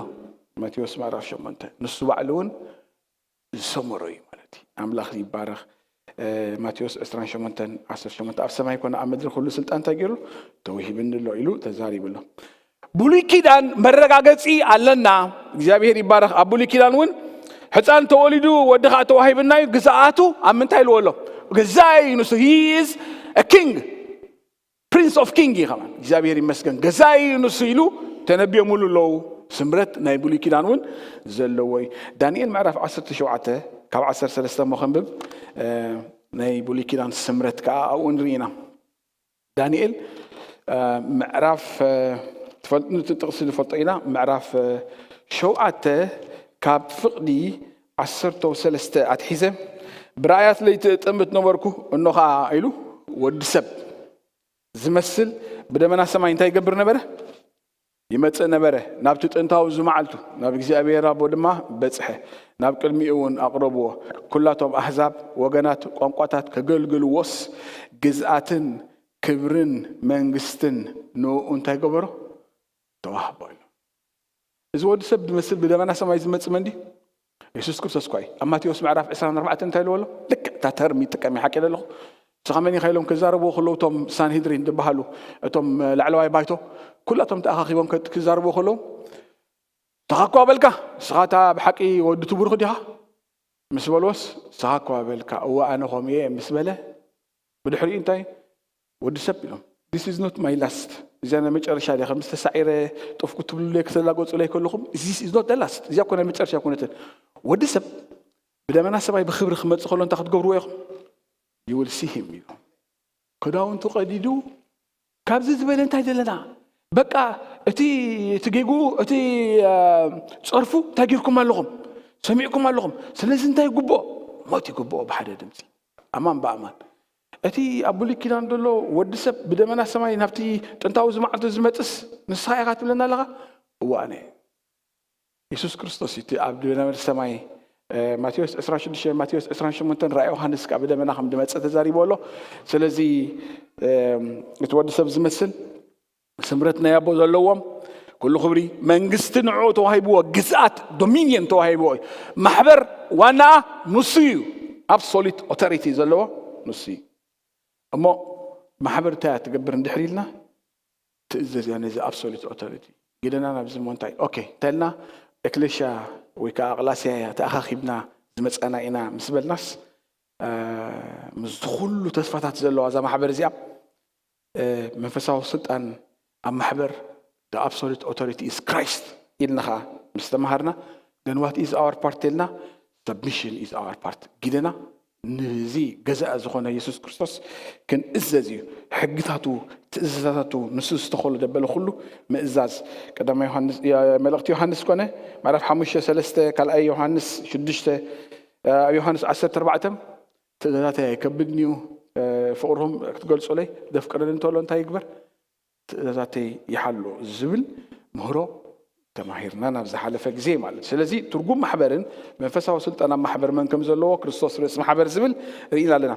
ማቴዎስ ምዕራፍ ሸሞንተ። ንሱ ባዕሉ እውን ዝሰመሮ እዩ ማለት እዩ። ኣምላኽ ይባረኽ። እ፣ ማቴዎስ ዕስራን ሸሞንተን ዓሰርተ ሸሞንተ፣ ኣብ ሰማይ ኮነ ኣብ ምድሪ ኩሉ ስልጣን እንታይ ገይሩ? ተዋሂብኒ ኣሎ ኢሉ ተዛሪቡ ኣሎ። ብሉይ ኪዳን መረጋገጺ ኣለና። እግዚኣብሔር ይባረኽ። ኣብ ብሉይ ኪዳን እውን ሕፃን ተወሊዱ፣ ወዲ ኸዓ ተዋሂብና እዩ፣ ግዝኣቱ ኣብ ምንታይ ኢልዎ ኣሎ? ገዛኢ እዩ ንሱ። He is a king። ፕሪንስ ኦፍ ኪንግ እዩ ከማን። እግዚኣብሔር ይመስገን። ገዛኢ እዩ ንሱ ኢሉ ተነቢዮምሉ ኣለዉ። ስምረት ናይ ብሉይ ኪዳን እውን ዘለዎ እዩ። ዳንኤል ምዕራፍ ዓሰርተ ሸውዓተ ካብ ዓሰርተ ሰለስተ እሞ ከንብብ፣ እ፣ ናይ ብሉይ ኪዳን ስምረት ከኣ ኣብኡ ንርኢ ኢና። ዳንኤል፣ እ፣ ምዕራፍ፣ እ፣ ትፈል-፣ ነቲ ጥቕሲ ንፈልጦ ኢና። ምዕራፍ፣ እ፣ ሸውዓተ ካብ ፍቕዲ ዓሰርተ ሰለስተ ኣትሒዘ፣ ብራእያት ለይቲ እጥምት ነበርኩ፣ እኖ ኸኣ ኢሉ፣ ወዲ ሰብ ዝመስል ብደመና ሰማይ እንታይ ይገብር ነበረ? ይመጽእ ነበረ። ናብቲ ጥንታዊ ዝመዓልቱ፣ ናብ እግዚኣብሔር ኣቦ ድማ በጽሐ። ናብ ቅድሚኡ እውን ኣቕረብዎ። ኩላቶም ኣህዛብ፣ ወገናት፣ ቋንቋታት ከገልግልዎስ፣ ግዝኣትን ክብርን መንግስትን ንእኡ እንታይ ገበሮ? ተዋህቦ ኢሉ። እዚ ወዲ ሰብ ዝመስል ብደመና ሰማይ ዝመጽእ መን ድዩ? የሱስ ክርስቶስ እኳ እዩ። ኣብ ማቴዎስ ምዕራፍ ዕስራን ኣርባዕተን እንታይ ኢልዎ ኣሎ? ልክዕ እታ ተርም ይጥቀም እዩ፣ ሓቂ ኣለኹ። ንስኻ መን ኢኻ ኢሎም ክዛረብዎ ከለዉ፣ እቶም ሳንሄድሪን ዝበሃሉ፣ እቶም ላዕለዋይ ባይቶ፣ ኩላቶም ተኣኻኺቦም ከ-፣ ክዛረብዎ ከለዉ፣ "ንስኻ እኳ በልካ፣ ንስኻ እታ ብሓቂ ወዲ እቲ ብሩኽ ዲኻ?" ምስ በልዎስ፣ "ንስኻ እኳ በልካ፣ እወ ኣነ ከምኡ እየ" ምስ በለ፣ ብድሕሪኡ እንታይ? ወዲ ሰብ ኢሎም፣ "This is not my last." እዚኣ ናይ መጨረሻ ድያ? ከም ዝተሳዒረ ጡፍ ክትብሉለይ፣ ክትላገጹለይ ከለኹም፣ "This is not the last." እዚኣ እኮ ናይ መጨረሻ ኣይኮነትን። ወዲ ሰብ ብደመና ሰማይ ብኽብሪ ክመጽእ ከሎ እንታይ ክትገብርዎ ኢኹም? "You will see him" ኢሉ። ክዳውንቱ ቀዲዱ፣ ካብዚ ዝበለ እንታይ ዘለና? በቃ እቲ፣ እቲ ጌግኡ፣ እቲ፣ እ፣ ጸርፉ እንታይ ጌርኩም ኣለኹም? ሰሚዕኩም ኣለኹም። ስለዚ እንታይ ይግብኦ? ሞት ይግብኦ ብሓደ ድምጺ። ኣማን ብኣማን። እቲ ኣብ ብሉይ ኪዳን ዘሎ ወዲ ሰብ ብደመና ሰማይ ናብቲ ጥንታዊ ዝመዓልቱ ዝመጽስ ንስኻ ኢኻ ትብለና ኣለኻ? እወ ኣነ እየ። የሱስ ክርስቶስ እቲ ኣብ ደመና ሰማይ፣ እ፣ ማቴዎስ ዕስራን ሽዱሽተን፣ ማቴዎስ ዕስራን ሸሞንተን፣ ራእይ ዮሃንስ ከኣ ብደመና ከም ዝመጸ ተዛሪቡ ኣሎ። ስለዚ፣ እ፣ እቲ ወዲ ሰብ ዝመስል ስምረት ናይ ኣቦ ዘለዎም፣ ኩሉ ክብሪ መንግስቲ ንዕኡ ተዋሂብዎ፣ ግዝኣት፣ ዶሚኒየን ተዋሂብዎ እዩ። ማሕበር ዋናኣ ንሱ እዩ። ኣብሶሉት ኦቶሪቲ ዘለዎ ንሱ እዩ። እሞ ማሕበር እንታይ እያ ትገብር እንድሕር ኢልና፣ ትእዘዝ እያ ነዚ ኣብሶሉት ኦቶሪቲ። ግደና ናብዚ እሞ እንታይ? ኦኬ፣ እንታይ ኢልና? ኤክሌሽያ ወይ ከዓ ኣቕላስያ እያ ተኣኻኺብና ዝመፀና ኢና ምስ በልናስ፣ እ፣ ምስዚ ኩሉ ተስፋታት ዘለዋ እዛ ማሕበር እዚኣ፣ እ፣ መንፈሳዊ ስልጣን ኣብ ማሕበር ኣብሶሉት ኦቶሪቲ ኢዝ ክራይስት ኢልና ከዓ ምስ ተምሃርና፣ then what is our part ኢልና፣ submission is our part። ግደና ንዚ ገዛኢ ዝኾነ የሱስ ክርስቶስ ክንእዘዝ እዩ። ሕግታቱ፣ ትእዛዛቱ፣ ንሱ ዝተኸሎ ደበለ ኩሉ ምእዛዝ። ቀዳማይ ዮሃንስ፣ ያ-፣ መልእኽቲ ዮሃንስ ኮነ፣ ምዕራፍ ሓሙሽተ ሰለስተ፣ ካልኣይ ዮሃንስ ሽዱሽተ፣ ኣብ ዮሃንስ ዓሰርተ ኣርባዕተ፣ ትእዛዛተይ ኣይከብድን እዩ፣ ፍቕርኹም ክትገልጹለይ፣ ዘፍቅረኒ እንተሎ እንታይ ይግበር? ትእዛዛተይ ይሓሉ ዝብል ምህሮ ተማሂርና ናብ ዝሓለፈ ግዜ ማለት። ስለዚ ትርጉም ማሕበርን መንፈሳዊ ስልጣን ኣብ ማሕበር መን ከም ዘለዎ፣ ክርስቶስ ርእሲ ማሕበር ዝብል ርኢና ኣለና።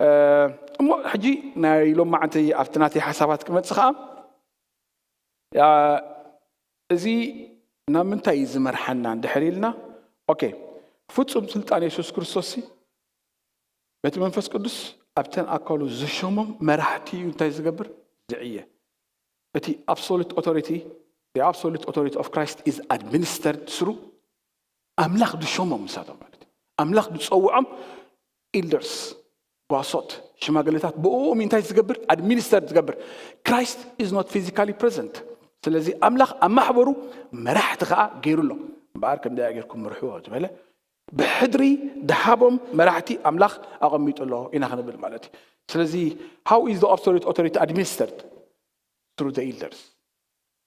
እ፣ እሞ ሕጂ ናይ ሎማዓንቲ ኣብቲ ናተይ ሓሳባት ክመጽእ ከኣ፣ ያ፣ እዚ ናብ ምንታይ እዩ ዝመርሓና እንድሕር ኢልና፣ ኦኬ፣ ፍጹም ስልጣን የሱስ ክርስቶስ ሲ በቲ መንፈስ ቅዱስ ኣብተን ኣካሉ ዝሸሞም መራሕቲ እዩ እንታይ ዝገብር? ዝዕየ። እቲ absolute authority, the absolute authority of Christ is administered through ኣምላኽ ዝሸሞም ንሳቶም ማለት እዩ። ኣምላኽ ዝጸውዖም ኤልደርስ፣ ጓሶት፣ ሽማግሌታት ብእኦም እንታይ ዝገብር? ኣድሚኒስተር ዝገብር። Christ is not physically present። ስለዚ ኣምላኽ ኣብ ማሕበሩ መራሕቲ ከዓ ገይሩ ኣሎ። እምበኣር ከምዚኣ ጌርኩም ምርሕዎ ዝበለ ብሕድሪ ድሃቦም መራሕቲ ኣምላኽ ኣቐሚጡ ኣሎ ኢና ክንብል ማለት እዩ። ስለዚ how is the absolute authority administered? Through the elders።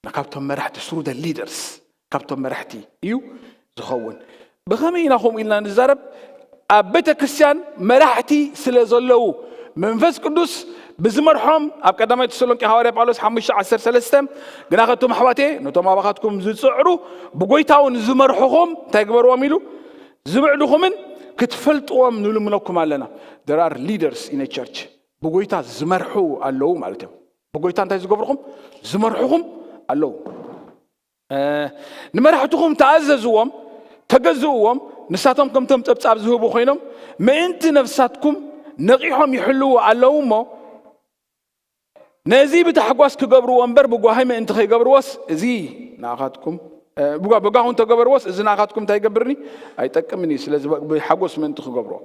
ካብቶም መራሕቲ፣ through the leaders፣ ካብቶም መራሕቲ እዩ ዝኸውን። ብኸመይ ኢና ከምኡ ኢልና ንዛረብ? ኣብ ቤተ ክርስቲያን መራሕቲ ስለ ዘለዉ መንፈስ ቅዱስ ብዝመርሖም፣ ኣብ ቀዳማይ ተሰሎንቄ ሃዋርያ ጳውሎስ ሓሙሽተ ዓሰርተ ሰለስተ፣ ግና ከቶም ኣሕዋቴ ነቶም ኣባኻትኩም ዝጽዕሩ ብጎይታውን ዝመርሕኹም እንታይ ግበርዎም ኢሉ? ዝምዕዱኹምን ክትፈልጥዎም ንልምነኩም ኣለና። There are leaders in a church። ብጎይታ ዝመርሑ ኣለዉ ማለት እዮም። ብጎይታ እንታይ ዝገብርኹም? ዝመርሕኹም ኣለዉ። እ፣ ንመራሕትኹም ተኣዘዝዎም፣ ተገዝእዎም። ንሳቶም ከምቶም ጸብጻብ ዝህቡ ኮይኖም ምእንቲ ነፍሳትኩም ነቒሖም ይሕልዉ ኣለዉ እሞ፣ ነዚ ብታሕጓስ ክገብርዎ እምበር ብጓሂ ምእንቲ ከይገብርዎስ፣ እዚ ንኣኻትኩም፣ እ፣ ብጓ-፣ ብጓሂ እንተገበርዎስ፣ እዚ ንኣኻትኩም እንታይ ይገብርኒ? ኣይጠቅምን እዩ። ስለዚ ብ-፣ ብሓጎስ ምእንቲ ክገብርዎ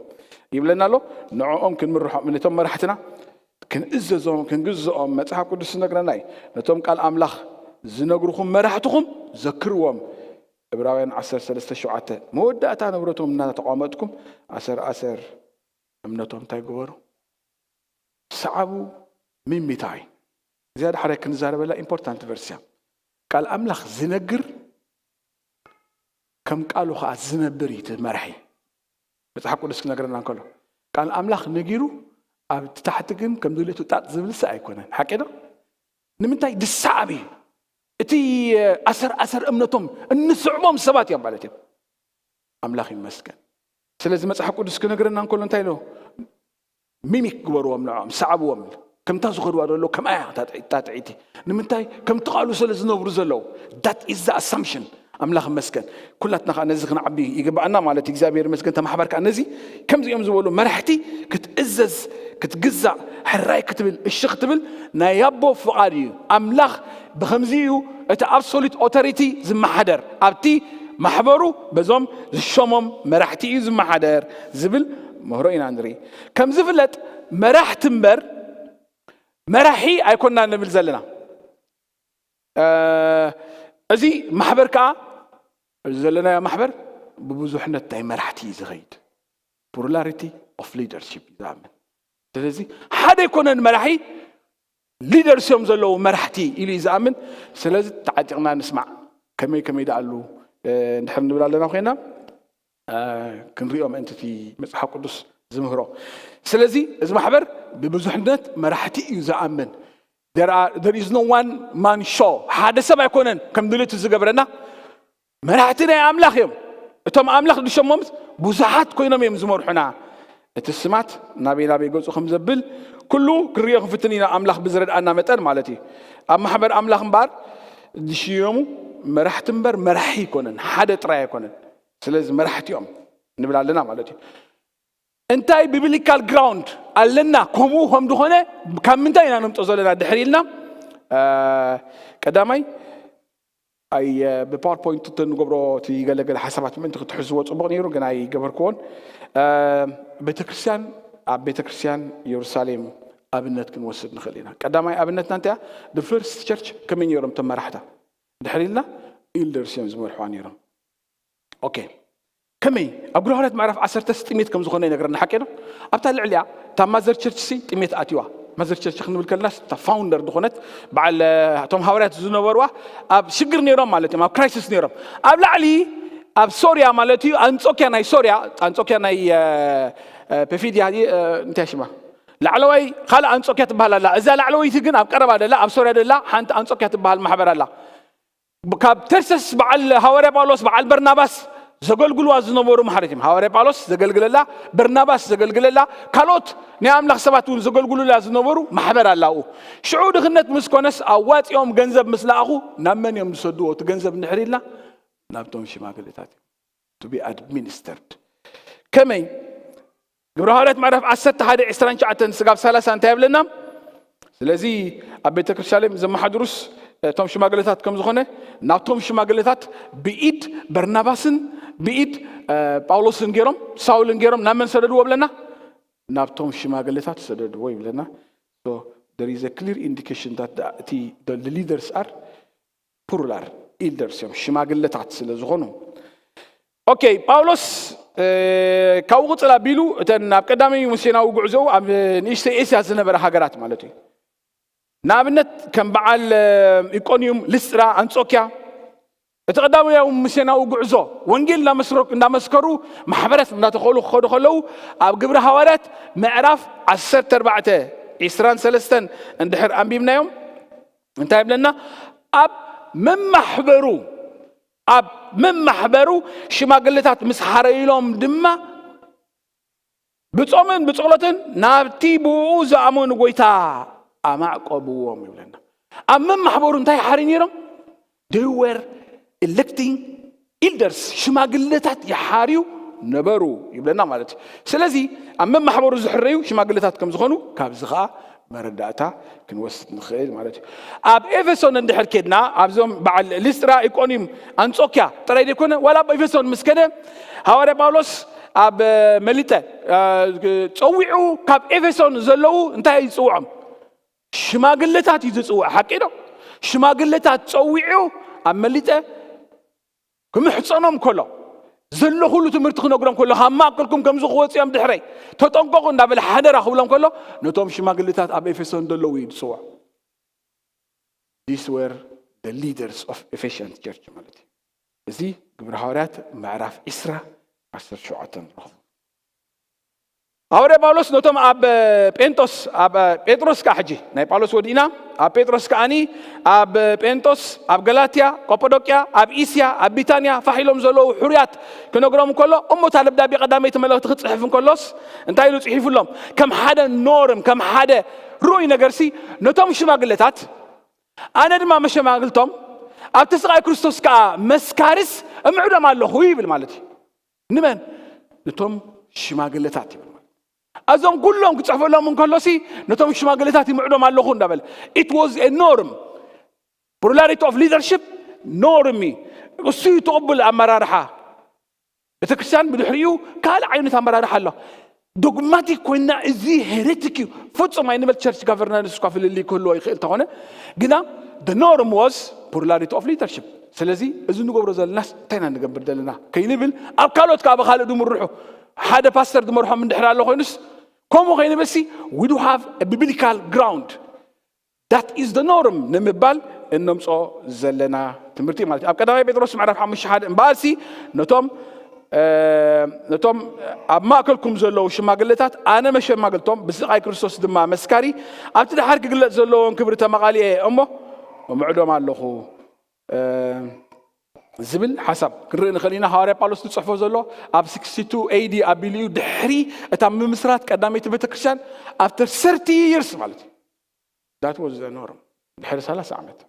ይብለና ኣሎ። ንዕኦም ክንምርሖም፣ ነቶም መራሕትና ክንእዘዞም፣ ክንግዝኦም መጽሓፍ ቅዱስ ይነግረና እዩ። ነቶም ቃል ኣምላኽ ዝነግርኹም መራሕትኹም ዘክርዎም። ዕብራውያን ዓሰርተ ሰለስተ ሸውዓተ፣ መወዳእታ ንብረቶም እናተቋመጥኩም ኣሰር ኣሰር እምነቶም እንታይ ግበሩ? ሰዓቡ። ሚሚታይ እዚኣ ዳሕራይ ክንዛረበላ ኢምፖርታንት ቨርስ እያ። ቃል ኣምላኽ ዝነግር ከም ቃሉ ከዓ ዝነብር እዩ እቲ መራሒ። መጽሓፍ ቅዱስ ክነግረና እንከሎ ቃል ኣምላኽ ነጊሩ ኣብ ታሕቲ ግን ከም ድሌቱ ጣጥ ዝብልስ ኣይኮነን። ሓቂ ዶ? ንምንታይ? ዝሰዓብ እዩ። እቲ ኣሰር ኣሰር እምነቶም እንስዕቦም ሰባት እዮም ማለት እዮም። ኣምላኽ ይመስገን። ስለዚ መጽሓፍ ቅዱስ ክነግረና እንከሎ እንታይ ኢሉ? ሚሚክ ግበርዎም፣ ንዕኦም ሰዓብዎም። ከምታ ዝኸድዋ ዘሎ ከምኣ እያ እታ ጥዒ-፣ እታ ጥዒቲ። ንምንታይ? ከምቲ ቃሉ ስለ ዝነብሩ ዘለዉ። That is the assumption። ኣምላኽ ይመስገን። ኩላትና ከዓ ነዚ ክንዓቢ ይግባኣና ማለት እዩ። እግዚኣብሔር ይመስገን። ተማሕባር ከዓ ነዚ ከምዚኦም ዝበሉ መራሕቲ ክትእዘዝ፣ ክትግዛእ፣ ሕራይ ክትብል፣ እሺ ክትብል ናይ ኣቦ ፍቓድ እዩ። ኣምላኽ ብኸምዚ እዩ እቲ ኣብሶሉት ኦቶሪቲ ዝመሓደር። ኣብቲ ማሕበሩ በዞም ዝሸሞም መራሕቲ እዩ ዝመሓደር ዝብል ምህሮ ኢና ንርኢ። ከም ዝፍለጥ መራሕቲ እምበር መራሒ ኣይኮንና ንብል ዘለና። እ፣ እዚ ማሕበር ከዓ፣ እዚ ዘለናዮ ማሕበር ብብዙሕነት ናይ መራሕቲ እዩ ዝኸይድ። ፕሉራሊቲ ኦፍ ሊደርሺፕ እዩ ዝኣምን። ስለዚ ሓደ ኣይኮነን መራሒ፣ ሊደርስ እዮም ዘለዉ መራሕቲ ኢሉ እዩ ዝኣምን። ስለዚ ተዓጢቕና ንስማዕ። ከመይ ከመይ ደኣ ኣሉ፣ እ፣ እንድሕር ንብል ኣለና ኮይና፣ እ፣ ክንሪኦ ምእንቲ እቲ መጽሓፍ ቅዱስ ዝምህሮ። ስለዚ እዚ ማሕበር ብብዙሕነት መራሕቲ እዩ ዝኣምን። There are, there is no one man show። ሓደ ሰብ ኣይኮነን ከም ድሌቱ ዝገብረና። መራሕቲ ናይ ኣምላኽ እዮም። እቶም ኣምላኽ ዝሸሞምስ ብዙሓት ኮይኖም እዮም ዝመርሑና። እቲ ስማት ናበይ ናበይ ገጹ ከም ዘብል ኩሉ ክንሪኦ ክንፍትን ኢና፣ ኣምላኽ ብዝረድኣና መጠን ማለት እዩ። ኣብ ማሕበር ኣምላኽ እምበኣር ዝሽየሙ መራሕቲ እምበር መራሒ ኣይኮነን፣ ሓደ ጥራይ ኣይኮነን። ስለዚ መራሕቲ እዮም ንብል ኣለና ማለት እዩ። እንታይ biblical ground ኣለና ከምኡ ከም ዝኾነ ካብ ምንታይ ኢና ነምጦ ዘለና ድሕሪ ኢልና? ቀዳማይ፣ ኣይ ብፓወርፖይንት እንተንገብሮ እቲ ገለገለ ሓሳባት ምእንቲ ክትሕዝዎ ጽቡቕ ነይሩ፣ ግን ኣይገበርክዎን። ቤተክርስትያን፣ ኣብ ቤተክርስትያን የሩሳሌም ኣብነት ክንወስድ ንኽእል ኢና። ቀዳማይ ኣብነትና እንታይ? The first church ከመይ ነይሮም ተመራሕታ? ድሕሪ ኢልና ኢልደርስ እዮም ዝመርሕዋ ነይሮም። ኦኬ፣ ከመይ ኣብ ግብረ ሃዋርያት ምዕራፍ ዓሰርተ ጥሜት ከም ዝኾነ ይነግረና፣ ሓቂ ዶ? ኣብታ ልዕሊያ እታ ማዘር ቸርች ሲ ጥሜት ኣትዋ። ማዘር ቸርች ክንብል ከለና እታ ፋውንደር ዝኾነት በዓል እቶም ሃዋርያት ዝነበርዋ ኣብ ሽግር ነይሮም ማለት እዮም፣ ኣብ ክራይሲስ ነይሮም። ኣብ ላዕሊ ኣብ ሶርያ ማለት እዩ፣ ኣንጾኪያ ናይ ሶርያ፣ ኣንጾኪያ ናይ ፔፊድያ እንታይ ሽማ፣ ላዕለዋይ ካልእ ኣንጾኪያ ትበሃል ኣላ። እዛ ላዕለወይቲ ግን ኣብ ቀረባ ደላ፣ ኣብ ሶርያ ደላ ሓንቲ ኣንጾኪያ ትበሃል ማሕበር ኣላ። ካብ ተርሰስ በዓል ሃዋርያ ጳውሎስ በዓል በርናባስ ዘገልግልዋ ዝነበሩ ማሕረት እዮም። ሃዋርያ ጳውሎስ ዘገልግለላ፣ በርናባስ ዘገልግለላ፣ ካልኦት ናይ ኣምላኽ ሰባት እውን ዘገልግሉላ ዝነበሩ ማሕበር ኣላኡ። ሽዑ ድኽነት ምስ ኮነስ ኣዋፂኦም ገንዘብ ምስ ለኣኹ ናብ መን እዮም ዝሰድዎ? እቲ ገንዘብ እንድሕር ኢልና ናብቶም ሽማግሌታት እዮም to be administered። ከመይ? ግብረ ሃዋርያት ምዕራፍ ዓሰርተ ሓደ ዕስራን ትሽዓተን ስጋብ ሰላሳ እንታይ ይብለና? ስለዚ ኣብ ቤተ ክርስቲያን ዘመሓድሩስ እቶም ሽማግሌታት ከም ዝኾነ ናብቶም ሽማግሌታት ብኢድ በርናባስን ብኢድ ጳውሎስን ገይሮም ሳውልን ገይሮም ናብ መን ሰደድዎ ብለና? ናብቶም ሽማግሌታት ሰደድዎ ይብለና። So there is a clear indication that the, the leaders are ፕሉራል ኢልደርስ እዮም ሽማግሌታት ስለ ዝኾኑ። ኦኬ፣ ጳውሎስ ካብኡ ቅፅል ኣቢሉ እተን ኣብ ቀዳማይ ሚስዮናዊ ጉዕዞ ኣብ ንእሽተይ ኤስያ ዝነበረ ሃገራት ማለት እዩ። ንኣብነት ከም በዓል ኢቆንዩም፣ ልስጥራ፣ ኣንጾኪያ። እቲ ቀዳማያዊ ሚስዮናዊ ጉዕዞ ወንጌል እንዳመስከሩ ማሕበራት እንዳተኸሉ ክኸዱ ከለዉ ኣብ ግብረ ሃዋርያት ምዕራፍ ዓሰርተ ኣርባዕተ ዕስራን ሰለስተን እንድሕር ኣንቢብናዮም እንታይ ይብለና? ኣብ መማሕበሩ ኣብ መማሕበሩ ሽማግሌታት ምስ ሓረይሎም ድማ ብጾምን ብጸሎትን ናብቲ ብኡ ዝኣመኑ ጎይታ ኣማዕቆብዎም ይብለና። ኣብ መማሕበሩ እንታይ ሓሪ ነይሮም? They were electing elders፣ ሽማግሌታት ይሓርዩ ነበሩ ይብለና ማለት እዩ። ስለዚ ኣብ መማሕበሩ ዝሕረዩ ሽማግሌታት ከም ዝኾኑ ካብዚ ኸዓ መረዳእታ ክንወስድ ንኽእል ማለት እዩ። ኣብ ኤፌሶን እንድሕር ኬድና ኣብዞም በዓል ሊስጥራ፣ ኢቆንዩም፣ ኣንጾኪያ ጥራይ ዘይኮነ ዋላ ኣብ ኤፌሶን ምስ ከደ ሃዋርያ ጳውሎስ ኣብ መሊጠ ጸዊዑ ካብ ኤፌሶን ዘለዉ እንታይ ይጽውዖም? ሽማግሌታት እዩ ዝጽውዕ። ሓቂ ዶ? ሽማግሌታት ጸዊዑ ኣብ መሊጠ ክምሕጸኖም ከሎ ዘሎ ኩሉ ትምህርቲ ክነግሮም ከሎ ካብ ማእከልኩም ከምዚ ክወጽኦም ድሕረይ ተጠንቀቑ እንዳበለ ሓደራ ክብሎም ከሎ ነቶም ሽማግሌታት ኣብ ኤፌሶን ዘለዉ እዩ ዝጽውዖም። These were the leaders of Ephesian church ማለት እዩ። እዚ ግብረ ሃዋርያት ምዕራፍ ዕስራ ዓሰርተ ሸውዓተ ንረኽቦ። ሃዋርያ ጳውሎስ ነቶም ኣብ ጴንጦስ ኣብ ጴጥሮስ ከዓ ሕጂ ናይ ጳውሎስ ወዲእና ኣብ ጴጥሮስ ከዓኒ ኣብ ጴንጦስ ኣብ ገላትያ፣ ቆጶዶቅያ፣ ኣብ እስያ፣ ኣብ ቢታንያ ፋሕ ኢሎም ዘለዉ ሕሩያት ክነግሮም እንከሎ እሞ እታ ደብዳቤ ቀዳመይቲ መልእኽቲ ክጽሕፍ እንከሎስ እንታይ ኢሉ ጽሒፉሎም? ከም ሓደ ኖርም ከም ሓደ ርኡይ ነገርሲ ነቶም ሽማግሌታት ኣነ ድማ መሸማግልቶም ኣብቲ ስቓይ ክርስቶስ ከዓ መስካርስ እምዕዶም ኣለኹ ይብል ማለት እዩ። ንመን? ነቶም ሽማግሌታት ይብል ማለት እዩ። ኣዞም ኩሎም ክፅሕፈሎም እንከሎሲ ነቶም ሽማግሌታት ይምዕዶም ኣለኹ እንዳበለ it was a norm። Plurality of leadership ኖርም እዩ። እሱ እዩ ትቕብል ኣመራርሓ። ቤተክርስትያን ብድሕሪኡ ካልእ ዓይነት ኣመራርሓ ኣሎ። ዶግማቲክ ኮይና እዚ ሄሬቲክ እዩ ፍጹም ኣይንበል። ቸርች ጋቨርናንስ እኳ ፍልልይ ክህልዎ ይኽእል ተኾነ ግና the norm was plurality of leadership። ስለዚ እዚ ንገብሮ ዘለናስ እንታይ ኢና ንገብር ዘለና ከይንብል ኣብ ካልኦት ካብ ካልእ ድምርሑ ሓደ ፓስተር ድመርሖም እንድሕር ኣሎ ኮይኑስ ከምኡ ከይንበልሲ we do have a biblical ground that is the norm ንምባል እነምጾ ዘለና ትምህርቲ ማለት እዩ። ኣብ ቀዳማይ ጴጥሮስ ምዕራፍ ሓሙሽተ ሓደ እምበኣርሲ ነቶም ነቶም ኣብ ማእከልኩም ዘለዉ ሽማግሌታት ኣነ መሸማግልቶም ብስቓይ ክርስቶስ ድማ መስካሪ ኣብቲ ድሓር ክግለጽ ዘለዎም ክብሪ ተመቓሊኤ እሞ እምዕዶም ኣለኹ ዝብል ሓሳብ ክንርኢ ንኽእል ኢና። ሃዋርያ ጳውሎስ ዝፅሕፎ ዘሎ ኣብ ስክስቲ ቱ ኤ ዲ ኣቢሉ እዩ። ድሕሪ እታ ምምስራት ቀዳመይቲ ቤተክርስትያን after thirty years ማለት እዩ። That was the norm ድሕሪ ሰላሳ ዓመት።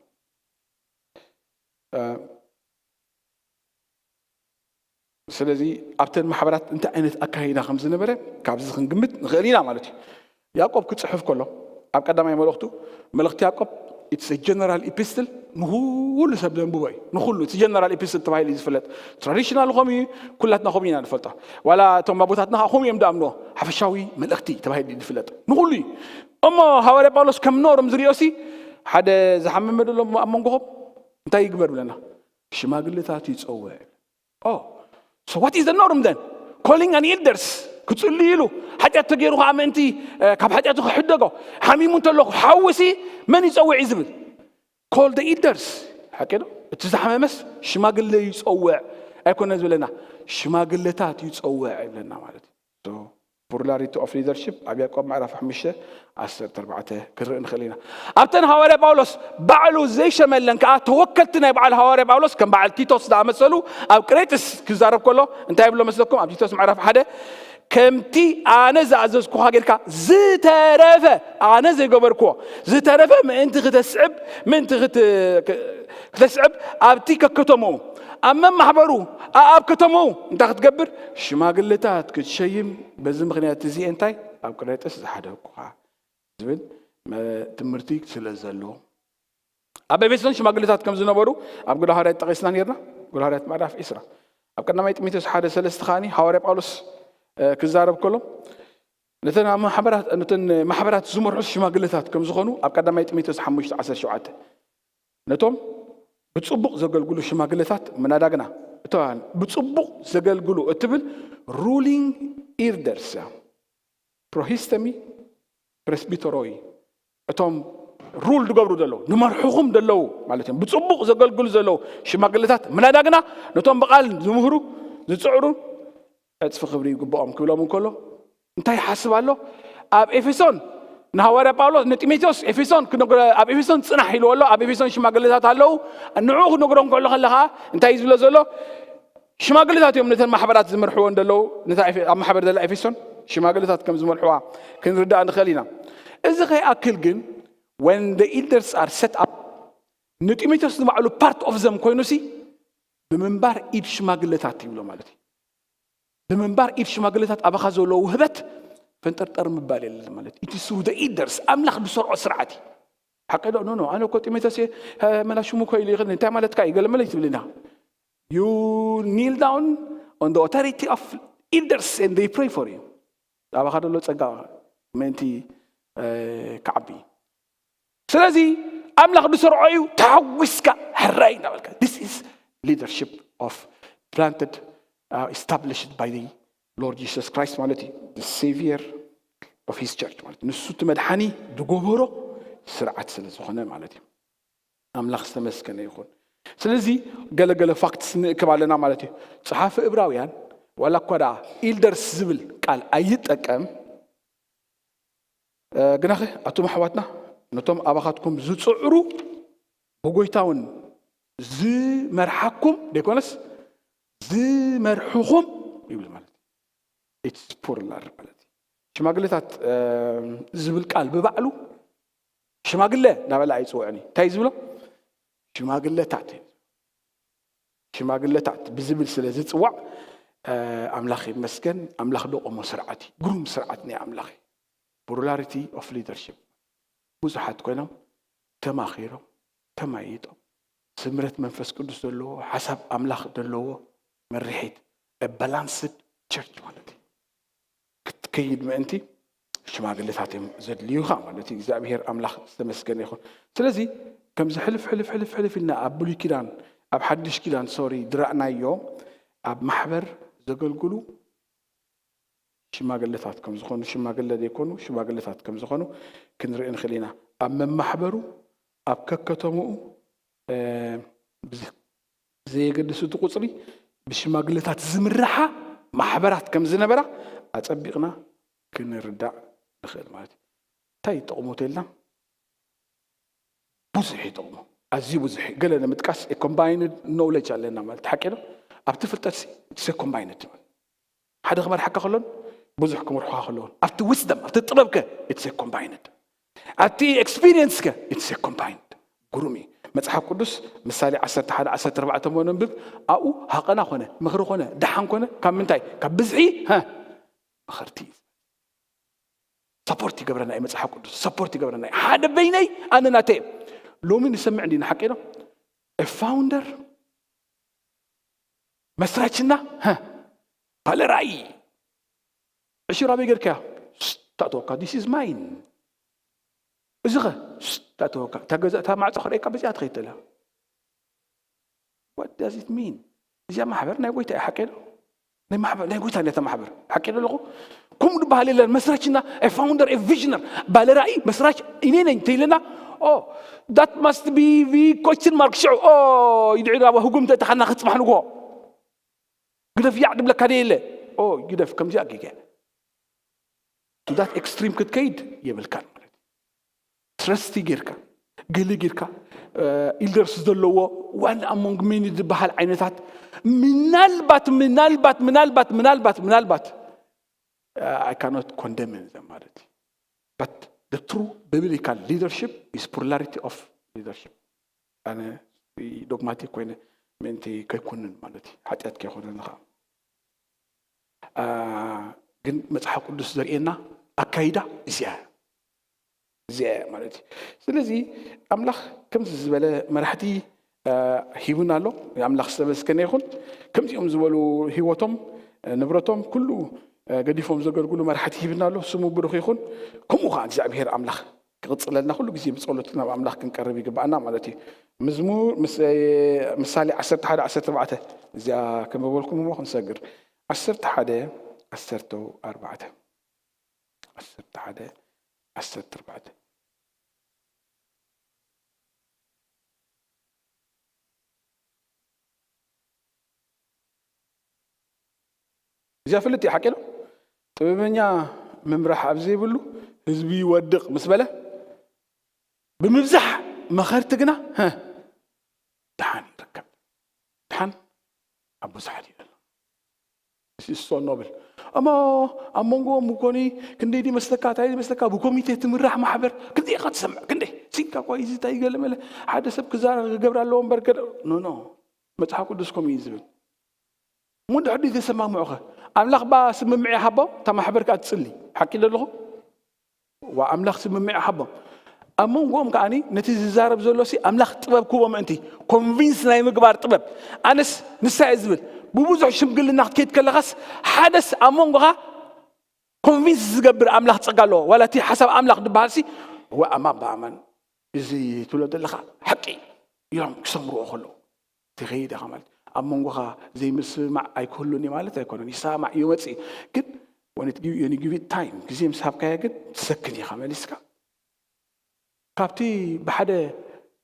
ስለዚ ኣብተን ማሕበራት እንታይ ዓይነት ኣካይዳ ከም ዝነበረ ካብዚ ክንግምት ንኽእል ኢና ማለት እዩ። ያዕቆብ ክጽሕፍ ከሎ ኣብ ቀዳማይ መልእኽቱ፣ መልእኽቲ ያዕቆብ it's a general epistle፣ ንኹሉ ሰብ ዘንብቦ እዩ። ንኹሉ እቲ general epistle ተባሂሉ እዩ ዝፍለጥ። ትራዲሽናል ከምኡ እዩ፣ ኩላትና ከምኡ ኢና ንፈልጦ። ዋላ እቶም ኣቦታትና ከምኡ እዮም ዝኣምንዎ። ሓፈሻዊ መልእኽቲ ተባሂሉ እዩ ዝፍለጥ፣ ንኹሉ እዩ። እሞ ሃዋርያ ጳውሎስ ከም ኖርም ዝሪኦ ሲ ሓደ ዝሓመመ ደሎ ኣብ መንጎኹም እንታይ ይግበር ብለና? ሽማግለታት ይጸውዕ። Oh, so what is the norm then? Calling an elders ክጽልይሉ፣ ሓጢኣት ተገይሩ ከዓ ምእንቲ ካብ ሓጢኣቱ ክሕደጎ፣ ሓሚሙ እንተሎ ሓውሲ መን ይጸውዕ እዩ ዝብል? Call the elders። ሓቂ ዶ? እቲ ዝሓመመስ ሽማግለ ይጸውዕ ኣይኮነ ዝብለና፣ ሽማግለታት ይጸውዕ ይብለና ማለት እዩ። ቡሩላሪቲ ኦፍ ሊደርሽፕ ኣብ ያዕቆብ ምዕራፍ ሓሙሽተ ዓሰርተ ኣርባዕተ ክንርኢ ንኽእል ኢና። ኣብተን ሃዋርያ ጳውሎስ ባዕሉ ዘይሸመለን ከዓ ተወከልቲ ናይ በዓል ሃዋርያ ጳውሎስ ከም በዓል ቲቶስ ዝኣመሰሉ ኣብ ቅሬጥስ ክዛረብ ከሎ እንታይ ይብሎ መስለኩም? ኣብ ቲቶስ ምዕራፍ ሓደ ከምቲ ኣነ ዝኣዘዝኩኻ ጌርካ ዝተረፈ ኣነ ዘይገበርክዎ ዝተረፈ ምእንቲ ክተስዕብ ምእንቲ ክት- ክተስዕብ ኣብቲ ከከተምኡ ኣብ መማሕበሩ ኣብ ከተምኡ እንታይ ክትገብር ሽማግለታት ክትሸይም በዚ ምኽንያት እዚ እንታይ ኣብ ቅሬጥስ ዝሓደግኩኻ ዝብል ትምህርቲ ስለ ዘሎ ኣብ ኤፌሶን ሽማግለታት ከም ዝነበሩ ኣብ ግብረ ሃዋርያት ጠቂስና ነርና። ግብረ ሃዋርያት ምዕራፍ ዕስራ ኣብ ቀዳማይ ጢሞቴዎስ ሓደ ሰለስተ ከዓኒ ሃዋርያ ጳውሎስ ክዛረብ ከሎ ነተን ኣብ ማሕበራት ነተን ማሕበራት ዝመርሑ ሽማግለታት ከም ዝኾኑ ኣብ ቀዳማይ ጢሞቴዎስ ሓሙሽተ ዓሰርተ ሸውዓተ ነቶም ብጽቡቕ ዘገልግሉ ሽማግለታት ምናዳግና እተዋን ብጽቡቕ ዘገልግሉ እትብል ሩሊንግ ኢርደርስ እያ። ፕሮሂስተሚ ፕሬስቢተሮይ እቶም ሩል ዝገብሩ ዘለዉ ንመርሕኹም ዘለዉ ማለት እዮም። ብጽቡቕ ዘገልግሉ ዘለዉ ሽማግለታት ምናዳግና ነቶም ብቓል ዝምህሩ ዝጽዕሩ ዕጽፊ ክብሪ ይግብኦም ክብሎም እንከሎ እንታይ ይሓስብ ኣሎ? ኣብ ኤፌሶን ንሃዋርያ ጳውሎስ ንጢሞቴዎስ ኤፌሶን ክነግሮ ኣብ ኤፌሶን ጽናሕ ኢልዎ ኣሎ። ኣብ ኤፌሶን ሽማግለታት ኣለዉ። ንዕኡ ክነግሮ እንከሎ ከለኻ እንታይ እዩ ዝብሎ ዘሎ? ሽማግለታት እዮም ነተን ማሕበራት ዝመርሕዎ እንደለዉ ነታ ኤፌ- ኣብ ማሕበር ዘላ ኤፌሶን ሽማግለታት ከም ዝመርሕዋ ክንርዳእ ንኽእል ኢና። እዚ ከይኣክል ግን when the elders are set up ንጢሞቴዎስ ንባዕሉ ፓርት ኦፍ ዘም ኮይኑ ሲ ብምንባር ኢድ ሽማግለታት ይብሎ ማለት እዩ። ብምንባር ኢድ ሽማግለታት ኣባኻ ዘሎ ውህበት ፈንጠርጠር ምባል የለን ማለት ኢትስ ሩ ኢደርስ ኣምላኽ ዝሰርዖ ስርዓት እዩ። ሓቂ ዶ ኖ ኖ ኣነ እኮ ጢሞቴዎስ እየ መላ ሽሙ እኮ ኢሉ ይኽእል እንታይ ማለትካ እዩ ገለ መለ ትብልና you kneel down on the authority of elders and they pray for you ኣባኻ ዘሎ ጸጋ ምእንቲ ክዓቢ ስለዚ ኣምላኽ ዝሰርዖ እዩ ተሓጒስካ ሕራይ እናበልካ this is leadership of planted uh, established by the Lord Jesus Christ ማለት እዩ the savior of his church ማለት ንሱ እቲ መድሓኒ ዝጎበሮ ስርዓት ስለ ዝኾነ ማለት እዩ ኣምላኽ ዝተመስገነ ይኹን ስለዚ ገለገለ ፋክትስ ንእክብ ኣለና ማለት እዩ ጸሓፊ እብራውያን ዋላ እኳ ደኣ ኢልደርስ ዝብል ቃል ኣይጠቀም ግናኸ ኣቱም ኣሕዋትና ነቶም ኣባኻትኩም ዝጽዕሩ ብጎይታውን ዝመርሓኩም ደይኮነስ ዝመርሕኹም ይብል ማለት ኢትስ ፑርላር ማለት እዩ ሽማግሌታት ዝብል ቃል ብባዕሉ ሽማግለ እናበለ ኣይፅውዕን እዩ እንታይ ዝብሎ ሽማግለታት ሽማግለታት ብዝብል ስለ ዝፅዋዕ ኣምላኽ ይመስገን ኣምላኽ ደቆሞ ስርዓት እዩ ግሩም ስርዓት ናይ ኣምላኽ እዩ ፕሉራሊቲ ኦፍ ሊደርሽፕ ብዙሓት ኮይኖም ተማኺሮም ተማይጦም ስምረት መንፈስ ቅዱስ ዘለዎ ሓሳብ ኣምላኽ ዘለዎ መርሒት ባላንስድ ቸርች ማለት እዩ ክትከይድ ምእንቲ ሽማግለታት እዮም ዘድልዩኻ ማለት እዩ እግዚኣብሔር ኣምላኽ ዝተመስገነ ይኹን ስለዚ ከምዚ ሕልፍ ሕልፍ ሕልፍ ሕልፍ ኢልና ኣብ ብሉይ ኪዳን ኣብ ሓድሽ ኪዳን ሶሪ ድራእናዮ ኣብ ማሕበር ዘገልግሉ ሽማግለታት ከም ዝኾኑ ሽማግለ ዘይኮኑ ሽማግለታት ከም ዝኾኑ ክንርኢ ንኽእል ኢና ኣብ መማሕበሩ ኣብ ከከተምኡ ብዘየገድስ እቲ ቁፅሪ ብሽማግለታት ዝምርሓ ማሕበራት ከም ዝነበራ ኣፀቢቕና ክንርዳእ ንኽእል ማለት እዩ እንታይ ይጠቕሙ ተልና ብዙሕ ይጠቕሙ ኣዝዩ ብዙሕ ገለ ንምጥቃስ ኮምባይንድ ኖውለጅ ኣለና ማለት ሓቂ ዶ ኣብቲ ፍልጠት ኮምባይንድ ሓደ ክመርሓካ ከሎን ብዙሕ ክመርሑካ ከለውን ኣብቲ ዊስደም ኣብቲ ጥበብከ ኢትስ ኮምባይንድ ኣብቲ ኤክስፒሪየንስከ ኢትስ ኮምባይንድ ግሩም እዩ መጽሓፍ ቅዱስ ምሳሌ ዓሰርተ ሓደ ዓሰርተ ኣርባዕተ እሞ ነንብብ። ኣብኡ ሃቐና ኮነ፣ ምኽሪ ኮነ፣ ደሓን ኮነ፣ ካብ ምንታይ? ካብ ብዝሒ፣ ሀ፣ ምኽርቲ እዩ። ሰፖርት ይገብረና እዩ መጽሓፍ ቅዱስ፣ ሰፖርት ይገብረና እዩ። ሓደ በይነይ ኣነ ናተይ እየ። ሎሚ ንሰምዕ እንዲና ሓቂ ነው። ፋውንደር መስራችና፣ ሀ፣ ባለ ራእይ። ዕሽር ኣበይ ጌርካያ? ስስ፣ ታእተወካ፣ this is mine። እዚ ኸ? ስስ፣ ታእተወካ፣ እታ ገዛ፣ እታ ማዕጾ ክርእየካ በዚኣ ትኸይድ ተላ። What does it mean? እዚኣ ማሕበር ናይ ጎይታ እያ፣ ሓቂ ዶ? ናይ ማሕበር፣ ናይ ጎይታ እያ እታ ማሕበር፣ ሓቂ ዶ ኣለኹ? ከምኡ ዝበሃል የለን። መስራችና፣ a founder, a visioner፣ ባለ ራእይ መስራች እኔ ነኝ ተይለና፣ ኦ፣ that must be the question mark። ሽዑ፣ ኦ፣ ይድዒ ናብ ህጉም ተእተኻና ክጽባሕ ንግሆ። ግደፍ ያዕ ድብለካ ደየለ። ኦ፣ ግደፍ፣ ከምዚኣ ጌገ። To that extreme ክትከይድ የብልካን ማለት እዩ። ትረስቲ ጌርካ፣ ገለ ጌርካ፣ ኢልደርስ ዘለዎ one among many ዝበሃል ዓይነታት ምናልባት፣ ምናልባት፣ ምናልባት፣ ምናልባት፣ ምናልባት፣ I cannot condemn them ማለት እዩ። But the true biblical leadership is plurality of leadership። ኣነ ዶግማቲክ ኮይነ ምእንቲ ከይኮንን ማለት እዩ፣ ሓጢኣት ከይኮነኒ ከዓ። አ፣ ግን መጽሓፍ ቅዱስ ዘርእየና ኣካይዳ እዚኣ እያ፣ እዚኣ እያ ማለት እዩ። ስለዚ ኣምላኽ ከምዚ ዝበለ መራሕቲ፣ አ፣ ሂቡና ኣሎ። ኣምላኽ ዝተመስገነ ይኹን። ከምዚኦም ዝበሉ ህይወቶም፣ አ፣ ንብረቶም ኩሉ፣ አ፣ ገዲፎም ዘገልግሉ መራሕቲ ሂብና ኣሎ። ስሙ ብሩኽ ይኹን። ከምኡ ከዓ እግዚኣብሔር ኣምላኽ ክቕጽለልና ኩሉ ግዜ ብጸሎት ናብ ኣምላኽ ክንቀርብ ይግባኣና ማለት እዩ። መዝሙር ምስ-፣ ምሳሌ ዓሰርተ ሓደ ዓሰርተ ኣርባዕተ እዚኣ ከንበበልኩም እሞ ክንሰግር። ዓሰርተ ሓደ ዓሰርተ ኣርባዕተ፣ ዓሰርተ ሓደ ዓሰርተ ኣርባዕተ። እዚኣ ፍልጥ እዩ፣ ሓቂ ነው። ጥበበኛ ምምራሕ ኣብ ዘይብሉ ህዝቢ ይወድቕ ምስ በለ፣ ብምብዛሕ መኸርቲ ግና፣ ሀ፣ ድሓን ይርከብ። ድሓን ኣብ ብዙሓት እዩ ዘሎ። እዚ እሶ ኖብል። እሞ ኣብ መንጎኦም ምኮኒ ክንደይ ድመስለካ፣ እንታይ ድመስለካ፣ ብኮሚቴ ትምራሕ ማሕበር ክንደይ ኢኻ ትሰምዕ፣ ክንደይ ሲንካ እኳ እዚ እንታይ ገለ መለ ሓደ ሰብ ክዛረብ ክገብር ኣለዎ እምበር ገለ፣ ኖ፣ ኖ። መጽሓፍ ቅዱስ ከምኡ እዩ ዝብል። እሞ ድሕሪ ዘይተሰማምዑ ኸ? ኣምላኽ ባ ስምምዕ ይሃቦም፣ እታ ማሕበር ከኣ ትጽሊ። ሓቂ ዶ ኣለኹ? ዋ፣ ኣምላኽ ስምምዕ ይሃቦም። ኣብ መንጎኦም ከኣኒ ነቲ ዝዛረብ ዘሎ ሲ ኣምላኽ ጥበብ ክህቦ ምእንቲ፣ ኮንቪንስ ናይ ምግባር ጥበብ። ኣነስ ንሳ እየ ዝብል። ብብዙሕ ሽምግልና ክትከይድ ከለኻስ፣ ሓደስ ኣብ መንጎኻ ኮንቪንስ ዝገብር ኣምላኽ ጸጋ ኣለዎ። ዋላ እቲ ሓሳብ ኣምላኽ ዝበሃል ሲ፣ እወ፣ ኣማን ብኣማን፣ እዚ ትብሎ ዘለኻ ሓቂ እዮም ክሰምርዎ ከለዉ። ትኸይድ ኢኻ ማለት እዩ። ኣብ መንጎኻ ዘይምስምማዕ ኣይክህሉን እዩ ማለት ኣይኮነን። ይሰማማዕ እዩ፣ ይመጽእ እዩ። ግን when it give-፣ when you give it time፣ ግዜ ምስ ሃብካዮ ግን ትሰክን ኢኻ መሊስካ። ካብቲ ብሓደ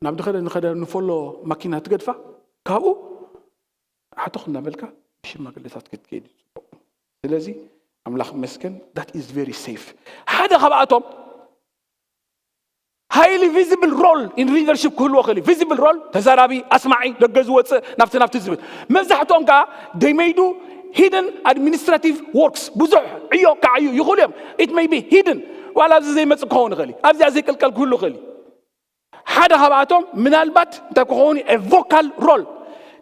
ናብ ድኸደ ንኸደ ንፈሎ ማኪና ትገድፋ፣ ካብኡ ሓቶኽ እናበልካ ብሽማግለታት ክትከይድ እዩ ጽቡቕ። ስለዚ ኣምላኽ ይመስገን፣ that is very safe። ሓደ ካብኣቶም ሃይሊ ቪዚብል ሮል ኢን ሊደርሺፕ ክህልዎ ክእል እዩ። ቪዚብል ሮል፣ ተዛራቢ፣ ኣስማዒ፣ ደገ ዝወፅእ፣ ናብቲ ናብቲ ዝብል። መብዛሕትኦም ከዓ they may do hidden administrative works፣ ብዙሕ ዕዮ ክዓዩ ይኽእሉ እዮም። It may be hidden፣ ዋላ ኣብዚ ዘይመፅእ ክኸውን ይኽእል እዩ፣ ኣብዚኣ ዘይቅልቀል ክህሉ ይኽእል እዩ። ሓደ ካብኣቶም ምናልባት እንታይ ክኸውን እዩ? ቮካል ሮል፣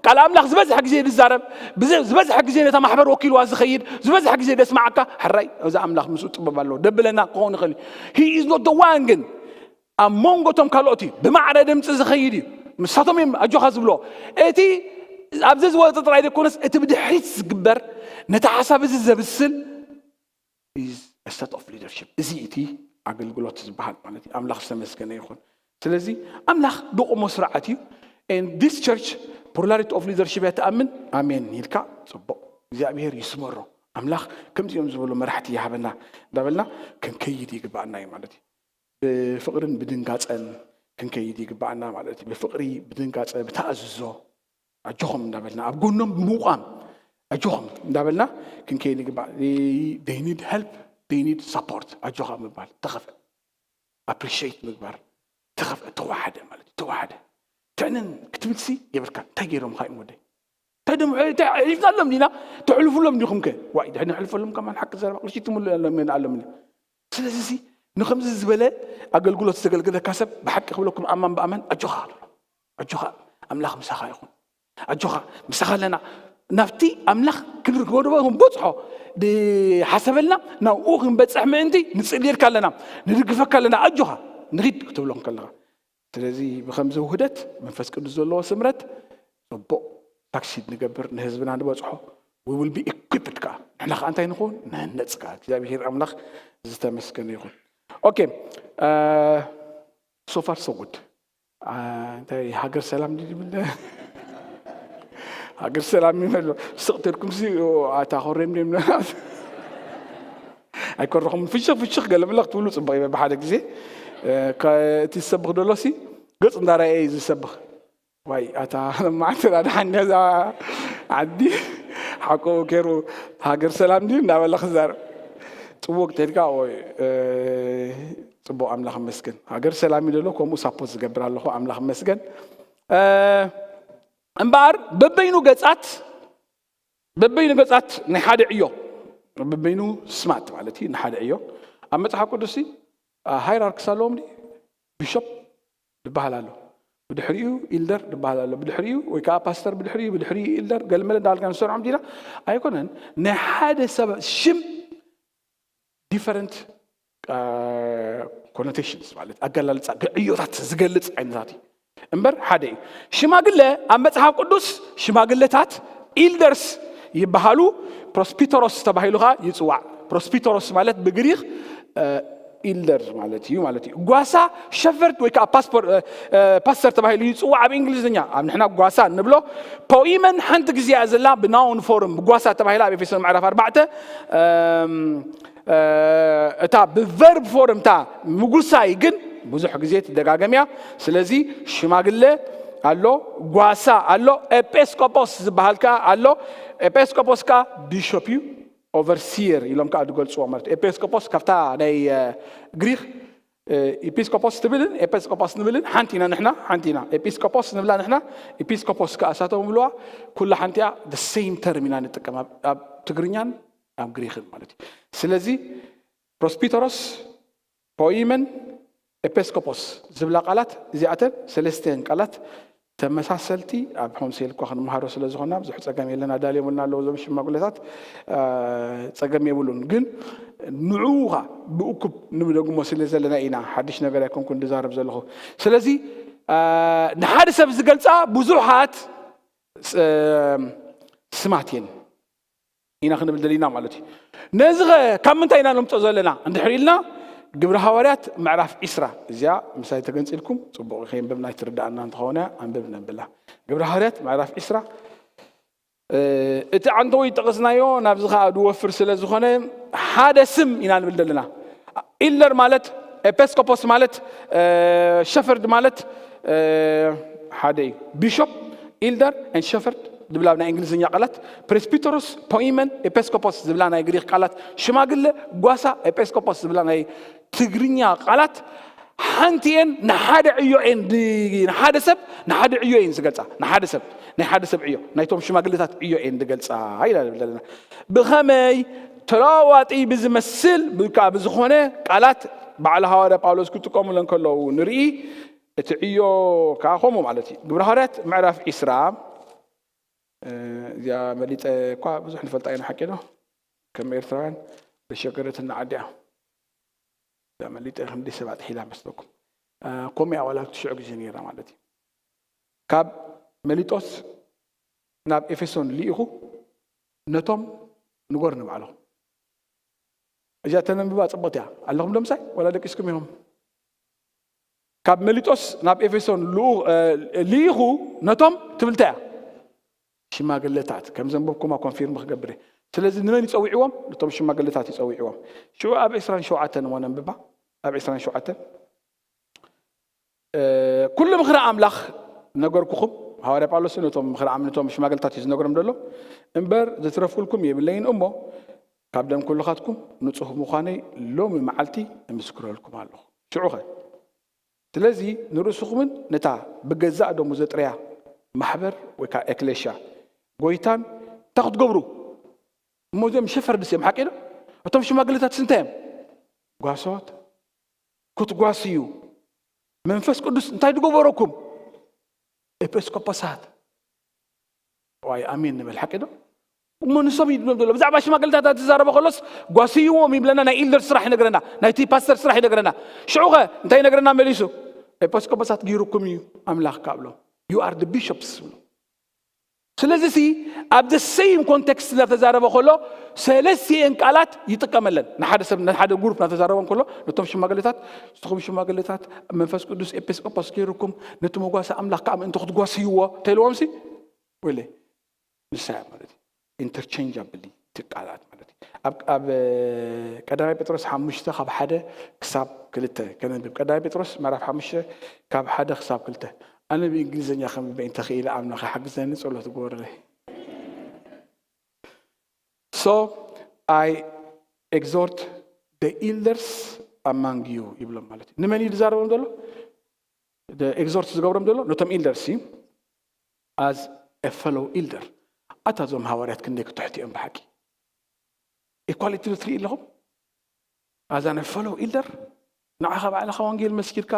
ቃል ኣምላኽ ዝበዝሐ ግዜ ዝዛረብ፣ ብዘ-፣ ዝበዝሐ ግዜ ነታ ማሕበር ወኪልዋ ዝኸይድ፣ ዝበዝሐ ግዜ ደስማዓካ፣ ሕራይ እዚ ኣምላኽ ምስኡ ጥበብ ኣለዎ ደብለና ክኸውን ይኽእል እዩ። He is not the one ግን ኣብ መንጎ እቶም ካልኦት እዩ፣ ብማዕረ ድምፂ ዝኸይድ እዩ። ንሳቶም እዮም ኣጆኻ ዝብልዎ። እቲ ኣብዚ ዝወፀ ጥራይ ዘይኮነስ፣ እቲ ብድሕሪት ዝግበር ነቲ ሓሳብ እዚ ዘብስል is a set of leadership። እዚ እቲ ኣገልግሎት ዝበሃል ማለት እዩ። ኣምላኽ ዝተመስገነ ይኹን። ስለዚ ኣምላኽ ድቑሞ ስርዓት እዩ። And this church plurality of leadership እያ ትኣምን? ኣሜን ኢልካ ጽቡቕ። እግዚኣብሔር ይስመሮ። ኣምላኽ ከምዚኦም ዝበሉ መራሕቲ ይሃበና እንዳበልና ክንከይድ ይግባኣና እዩ ማለት እዩ። ብፍቕርን ብድንጋጸን ክንከይድ ይግባኣና ማለት እዩ። ብፍቕሪ፣ ብድንጋጸ፣ ብተኣዝዞ ኣጆኹም እንዳበልና፣ ኣብ ጎኖም ብምቋም ኣጆኹም እንዳበልና ክንከይድ ይግባእ። They need help, they need support። ኣጆኻ ምባል፣ ተኸፍአ፣ ኣፕሪሺየት ምግባር፣ ተኸፍአ፣ ተዋሓደ ማለት እዩ። ተዋሓደ። ትዕንን ክትብልሲ የብልካ። እንታይ ገይሮም ኻይም ወደይ? እንታይ ደሞ፣ እንታይ ኣሕሊፍናሎም ዲና? ተሕልፉሎም ዲኹም ከ? ዋይ፣ ድሕሪ ነሕልፈሎም ከማን ሓቂ ዘረባ ቅርሺ ትምሉ ኣለምን ኣለምን። ስለዚ እዚ ንኸምዚ ዝበለ ኣገልግሎት ዘገልግለካ ሰብ ብሓቂ ክብለኩም ኣማን ብኣማን ኣጆኻ በሎ። ኣጆኻ ኣምላኽ ምሳኻ ይኹን። ኣጆኻ ምሳኻ ኣለና። ናብቲ ኣምላኽ ክንርክቦ ክንበጽሖ ዝሓሰበልና ናብኡ ክንበጽሕ ምእንቲ ንጽልየልካ ኣለና፣ ንድግፈካ ኣለና። ኣጆኻ ንኺድ ክትብሎ ከለኻ። ስለዚ ብኸምዚ ውህደት መንፈስ ቅዱስ ዘለዎ ስምረት ጽቡቕ ሳክሲድ ንገብር፣ ንህዝብና ንበጽሖ። We will be equipped ከዓ ንሕና ከዓ እንታይ ንኸውን? ንህነጽ ከዓ። እግዚኣብሔር ኣምላኽ ዝተመስገነ ይኹን። ኦኬ፣ so far so good። እንታይ ሃገር ሰላም ድብል? ሃገር ሰላም ይመሎ። ስቕ ተልኩም ሲ ኣታ ኮሬም ደም ኣይኮረኹም። ፍሽኽ ፍሽኽ ገለ መለ ክትብሉ ጽቡቕ ይበ ብሓደ ግዜ እቲ ዝሰብኽ ደሎ ሲ ገጽ እንዳረኣየ እዩ ዝሰብኽ። ዋይ ኣታ ለማዕት ራድሓን ነዛ ዓዲ ሓቆ ከይሩ ሃገር ሰላም ድዩ እንዳበለ ክዛረብ ጽቡቕ ተልካ። ወይ ጽቡቕ ኣምላኽ መስገን። ሃገር ሰላም እዩ ደሎ፣ ከምኡ ሳፖርት ዝገብር ኣለኹ። ኣምላኽ መስገን። እምበኣር በበይኑ ገጻት በበይኑ ገጻት ናይ ሓደ ዕዮ፣ በበይኑ ስማት ማለት እዩ። ንሓደ ዕዮ ኣብ መጽሓፍ ቅዱስ ሃይራርክስ ኣለዎም። ቢሾፕ ዝበሃል ኣሎ፣ ብድሕሪኡ ኢልደር ዝበሃል ኣሎ፣ ብድሕሪኡ ወይ ከዓ ፓስተር፣ ብድሕሪኡ ብድሕሪኡ ኢልደር፣ ገልመለ እንዳልካ ንሰርዖም ዲና ኣይኮነን። ናይ ሓደ ሰብ ሽም ዲፈረንት ኮኖቴሽንስ ማለት ኣገላልፃ ዕዮታት ዝገልፅ ዓይነታት እዩ እምበር ሓደ እዩ። ሽማግለ ኣብ መፅሓፍ ቅዱስ ሽማግለታት ኢልደርስ ይበሃሉ። ፕሮስፒተሮስ ተባሂሉ ከዓ ይፅዋዕ። ፕሮስፒተሮስ ማለት ብግሪክ ኢልደር ማለት እዩ ማለት እዩ። ጓሳ ሸፈርድ ወይ ከዓ ፓስተር ተባሂሉ ይፅዋዕ ኣብ እንግሊዝኛ። ኣብ ንሕና ጓሳ እንብሎ ፖኢመን ሓንቲ ግዜ እያ ዘላ ብናውን ፎርም ብጓሳ ተባሂላ ኣብ ኤፌሶን ምዕራፍ ኣርባዕተ እታ ብቨርብ ፎርም እታ ምጉሳይ ግን ብዙሕ ግዜ ትደጋገም እያ። ስለዚ ሽማግለ ኣሎ፣ ጓሳ ኣሎ፣ ኤጲስቆጶስ ዝበሃል ከዓ ኣሎ። ኤጲስቆጶስ ከዓ ቢሾፕ እዩ፣ ኦቨርሲየር ኢሎም ከዓ ዝገልፅዎ ማለት እዩ። ኤጲስቆጶስ ካብታ ናይ ግሪክ ኢፒስቆጶስ ትብልን ኤጲስቆጶስ ንብልን ሓንቲ ኢና ንሕና፣ ሓንቲ ኢና። ኤጲስቆጶስ ንብላ ንሕና፣ ኢፒስቆጶስ ከዓ እሳቶም ብልዋ። ኩላ ሓንቲ እያ። ሴም ተርም ኢና ንጥቀም ኣብ ትግርኛን ኣብ ግሪክን ማለት እዩ። ስለዚ ፕሮስፒተሮስ፣ ፖኢመን፣ ኤጲስቆጶስ ዝብላ ቃላት እዚኣተን ሰለስተን ቃላት ተመሳሰልቲ ኣብ ሆምሴል እኳ ክንመሃሮ ስለ ዝኾና ብዙሕ ጸገም የለን። ኣዳልዮምልና ኣለዉ እዞም ሽማግለታት፣ ጸገም የብሉን። ግን ንዕኡ ኸኣ ብእኩብ ንብደግሞ ስለ ዘለና ኢና፣ ሓድሽ ነገር ኣይኮንኩን ዝዛረብ ዘለኹ። ስለዚ ንሓደ ሰብ ዝገልጻ ብዙሓት ስማት እየን። ኢና ክንብል ደሊና ማለት እዩ። ነዚ ኸ ካብ ምንታይ ኢና ነምፅኦ ዘለና እንድሕር ኢልና ግብሪ ሃዋርያት ምዕራፍ ዒስራ እዚኣ ምሳይ ተገንፂልኩም ፅቡቕ ከየንበብና ኣይትርዳእና እንተኾነ ኣንብብ ነብላ። ግብሪ ሃዋርያት ምዕራፍ ዒስራ እቲ ዓንተዊ ጠቕስናዮ ናብዚ ከዓ ዝወፍር ስለ ዝኾነ ሓደ ስም ኢና ንብል ዘለና። ኢልደር ማለት ኤጲስቆጶስ ማለት ሸፈርድ ማለት ሓደ እዩ። ቢሾፕ ኢልደር ን ሸፈርድ ዝብላ ናይ እንግሊዝኛ ቃላት፣ ፕሬስቢተሮስ፣ ፖኢመን፣ ኤጲስቆጶስ ዝብላ ናይ ግሪክ ቃላት፣ ሽማግለ፣ ጓሳ፣ ኤጲስቆጶስ ዝብላ ናይ ትግርኛ ቃላት ሓንቲ እየን። ንሓደ ዕዮ እየን ንሓደ ሰብ ንሓደ ዕዮ እየን ዝገልፃ። ንሓደ ሰብ ናይ ሓደ ሰብ ዕዮ ናይቶም ሽማግለታት ዕዮ እየን ዝገልፃ ኢና ንብል ዘለና። ብኸመይ ተለዋዋጢ ብዝመስል ብዝኾነ ቃላት ባዕሉ ሃዋርያ ጳውሎስ ክጥቀሙለን ከለዉ ንርኢ። እቲ ዕዮ ከዓ ከምኡ ማለት እዩ። ግብረ ሃዋርያት ምዕራፍ ዒስራ እዚኣ መሊጠ እኳ ብዙሕ ንፈልጣ ኢና ሓቂ ዶ? ከም ኤርትራውያን ዘሸገረትና ዓዲ እያ። እዚኣ መሊጠ ክንደይ ሰብ ኣጥሒላ መስለኩም? ከምኡ እያ ዋላ ትሽዑ ግዜ ነይራ ማለት እዩ። ካብ መሊጦስ ናብ ኤፌሶን ልኢኹ ነቶም ንጎር ንባዕሎም እዚኣ ተነንብባ ጽብቕቲ እያ። ኣለኹም ዶ ምሳይ ዋላ ደቂስኩም ኢኹም? ካብ መሊጦስ ናብ ኤፌሶን ልኡ- እ፣ ልኢኹ ነቶም ትብል እንታይ እያ? ሽማግለታት ከም ዘንበብኩማ ኮንፊርም ክገብር እየ። ስለዚ ንመን ይጸውዕዎም? ነቶም ሽማግለታት ይጸውዕዎም። ሽዑ ኣብ ዕስራን ሸውዓተን እሞ ነንብባ። ኣብ ዕስራን ሸውዓተን ኩሉ ምኽሪ ኣምላኽ ነገርኩኹም። ሃዋርያ ጳውሎስ ነቶም ምኽሪ ኣም- ነቶም ሽማግለታት እዩ ዝነግሮም ዘሎ። እምበር ዘትረፍኩልኩም የብለይን እሞ ካብ ደም ኩልኻትኩም ንጹህ ምዃነይ ሎሚ መዓልቲ እምስክረልኩም ኣለኹ። ሽዑኸ ስለዚ ንርእስኹምን ነታ ብገዛእ ደሙ ዘጥረያ ማሕበር ወይ ከዓ ኤክሌሽያ ጎይታን እንታይ ክትገብሩ እሞ እዚኦም ሸፈርድስ እዮም ሓቂ ዶ? እቶም ሽማግለታት እንታይ እዮም? ጓሶት ክትጓስዩ መንፈስ ቅዱስ እንታይ ዝገበረኩም? ኤጲስቆጶሳት ዋይ ኣሜን ንበል ሓቂ ዶ? እሞ ንሶም ይድኖም ዘሎ ብዛዕባ ሽማግልታት ትዛረበ ከሎስ ጓስይዎም ይብለና። ናይ ኢልደር ስራሕ ይነግረና፣ ናይቲ ፓስተር ስራሕ ይነግረና። ሽዑኸ እንታይ ይነግረና መሊሱ? ኤጲስቆጶሳት ገይሩኩም እዩ ኣምላኽ ካብሎም you are the bishops ብሎ። ስለዚ ሲ ኣብ the same context እናተዛረበ ከሎ ሰለስቲኤን ቃላት ይጥቀመለን። ንሓደ ሰብ ንሓደ ግሩፕ እናተዛረበ ከሎ ነቶም ሽማግሌታት ንስኹም ሽማግሌታት መንፈስ ቅዱስ ኤጲስቆጶስ ገይሩኩም ነቲ መጓሰ ኣምላኽ ከዓ ምእንቲ ክትጓስይዎ እንተኢልዎም ሲ ወለ ንሳ ማለት እዩ። ኢንተርቼንጃብሊ ትቃላት ማለት እዩ። ኣብ ቀዳማይ ጴጥሮስ ሓሙሽተ ካብ ሓደ ክሳብ ክልተ ከነንብብ። ቀዳማይ ጴጥሮስ ምዕራፍ ሓሙሽተ ካብ ሓደ ክሳብ ክልተ። ኣነ ብእንግሊዝኛ ከንብበ እንተኽኢለ ኣምላኽ ሓግዘኒ፣ ጸሎት ግበሩለይ። So I exhort the elders among you ይብሎም ማለት እዩ። ንመን እዩ ዝዛረቦም ዘሎ? ኤግዞርት ዝገብሮም ዘሎ ነቶም ኢልደርስ እዩ። As a fellow elder ኣታ እዞም ሃዋርያት ክንደይ ክትሕቲ እዮም ብሓቂ። ኢኳሊቲ ትርኢ ኣለኹም ኣዛነ ፈሎ ኢልደር ንዓኻ ባዕልኻ ወንጌል መስኪርካ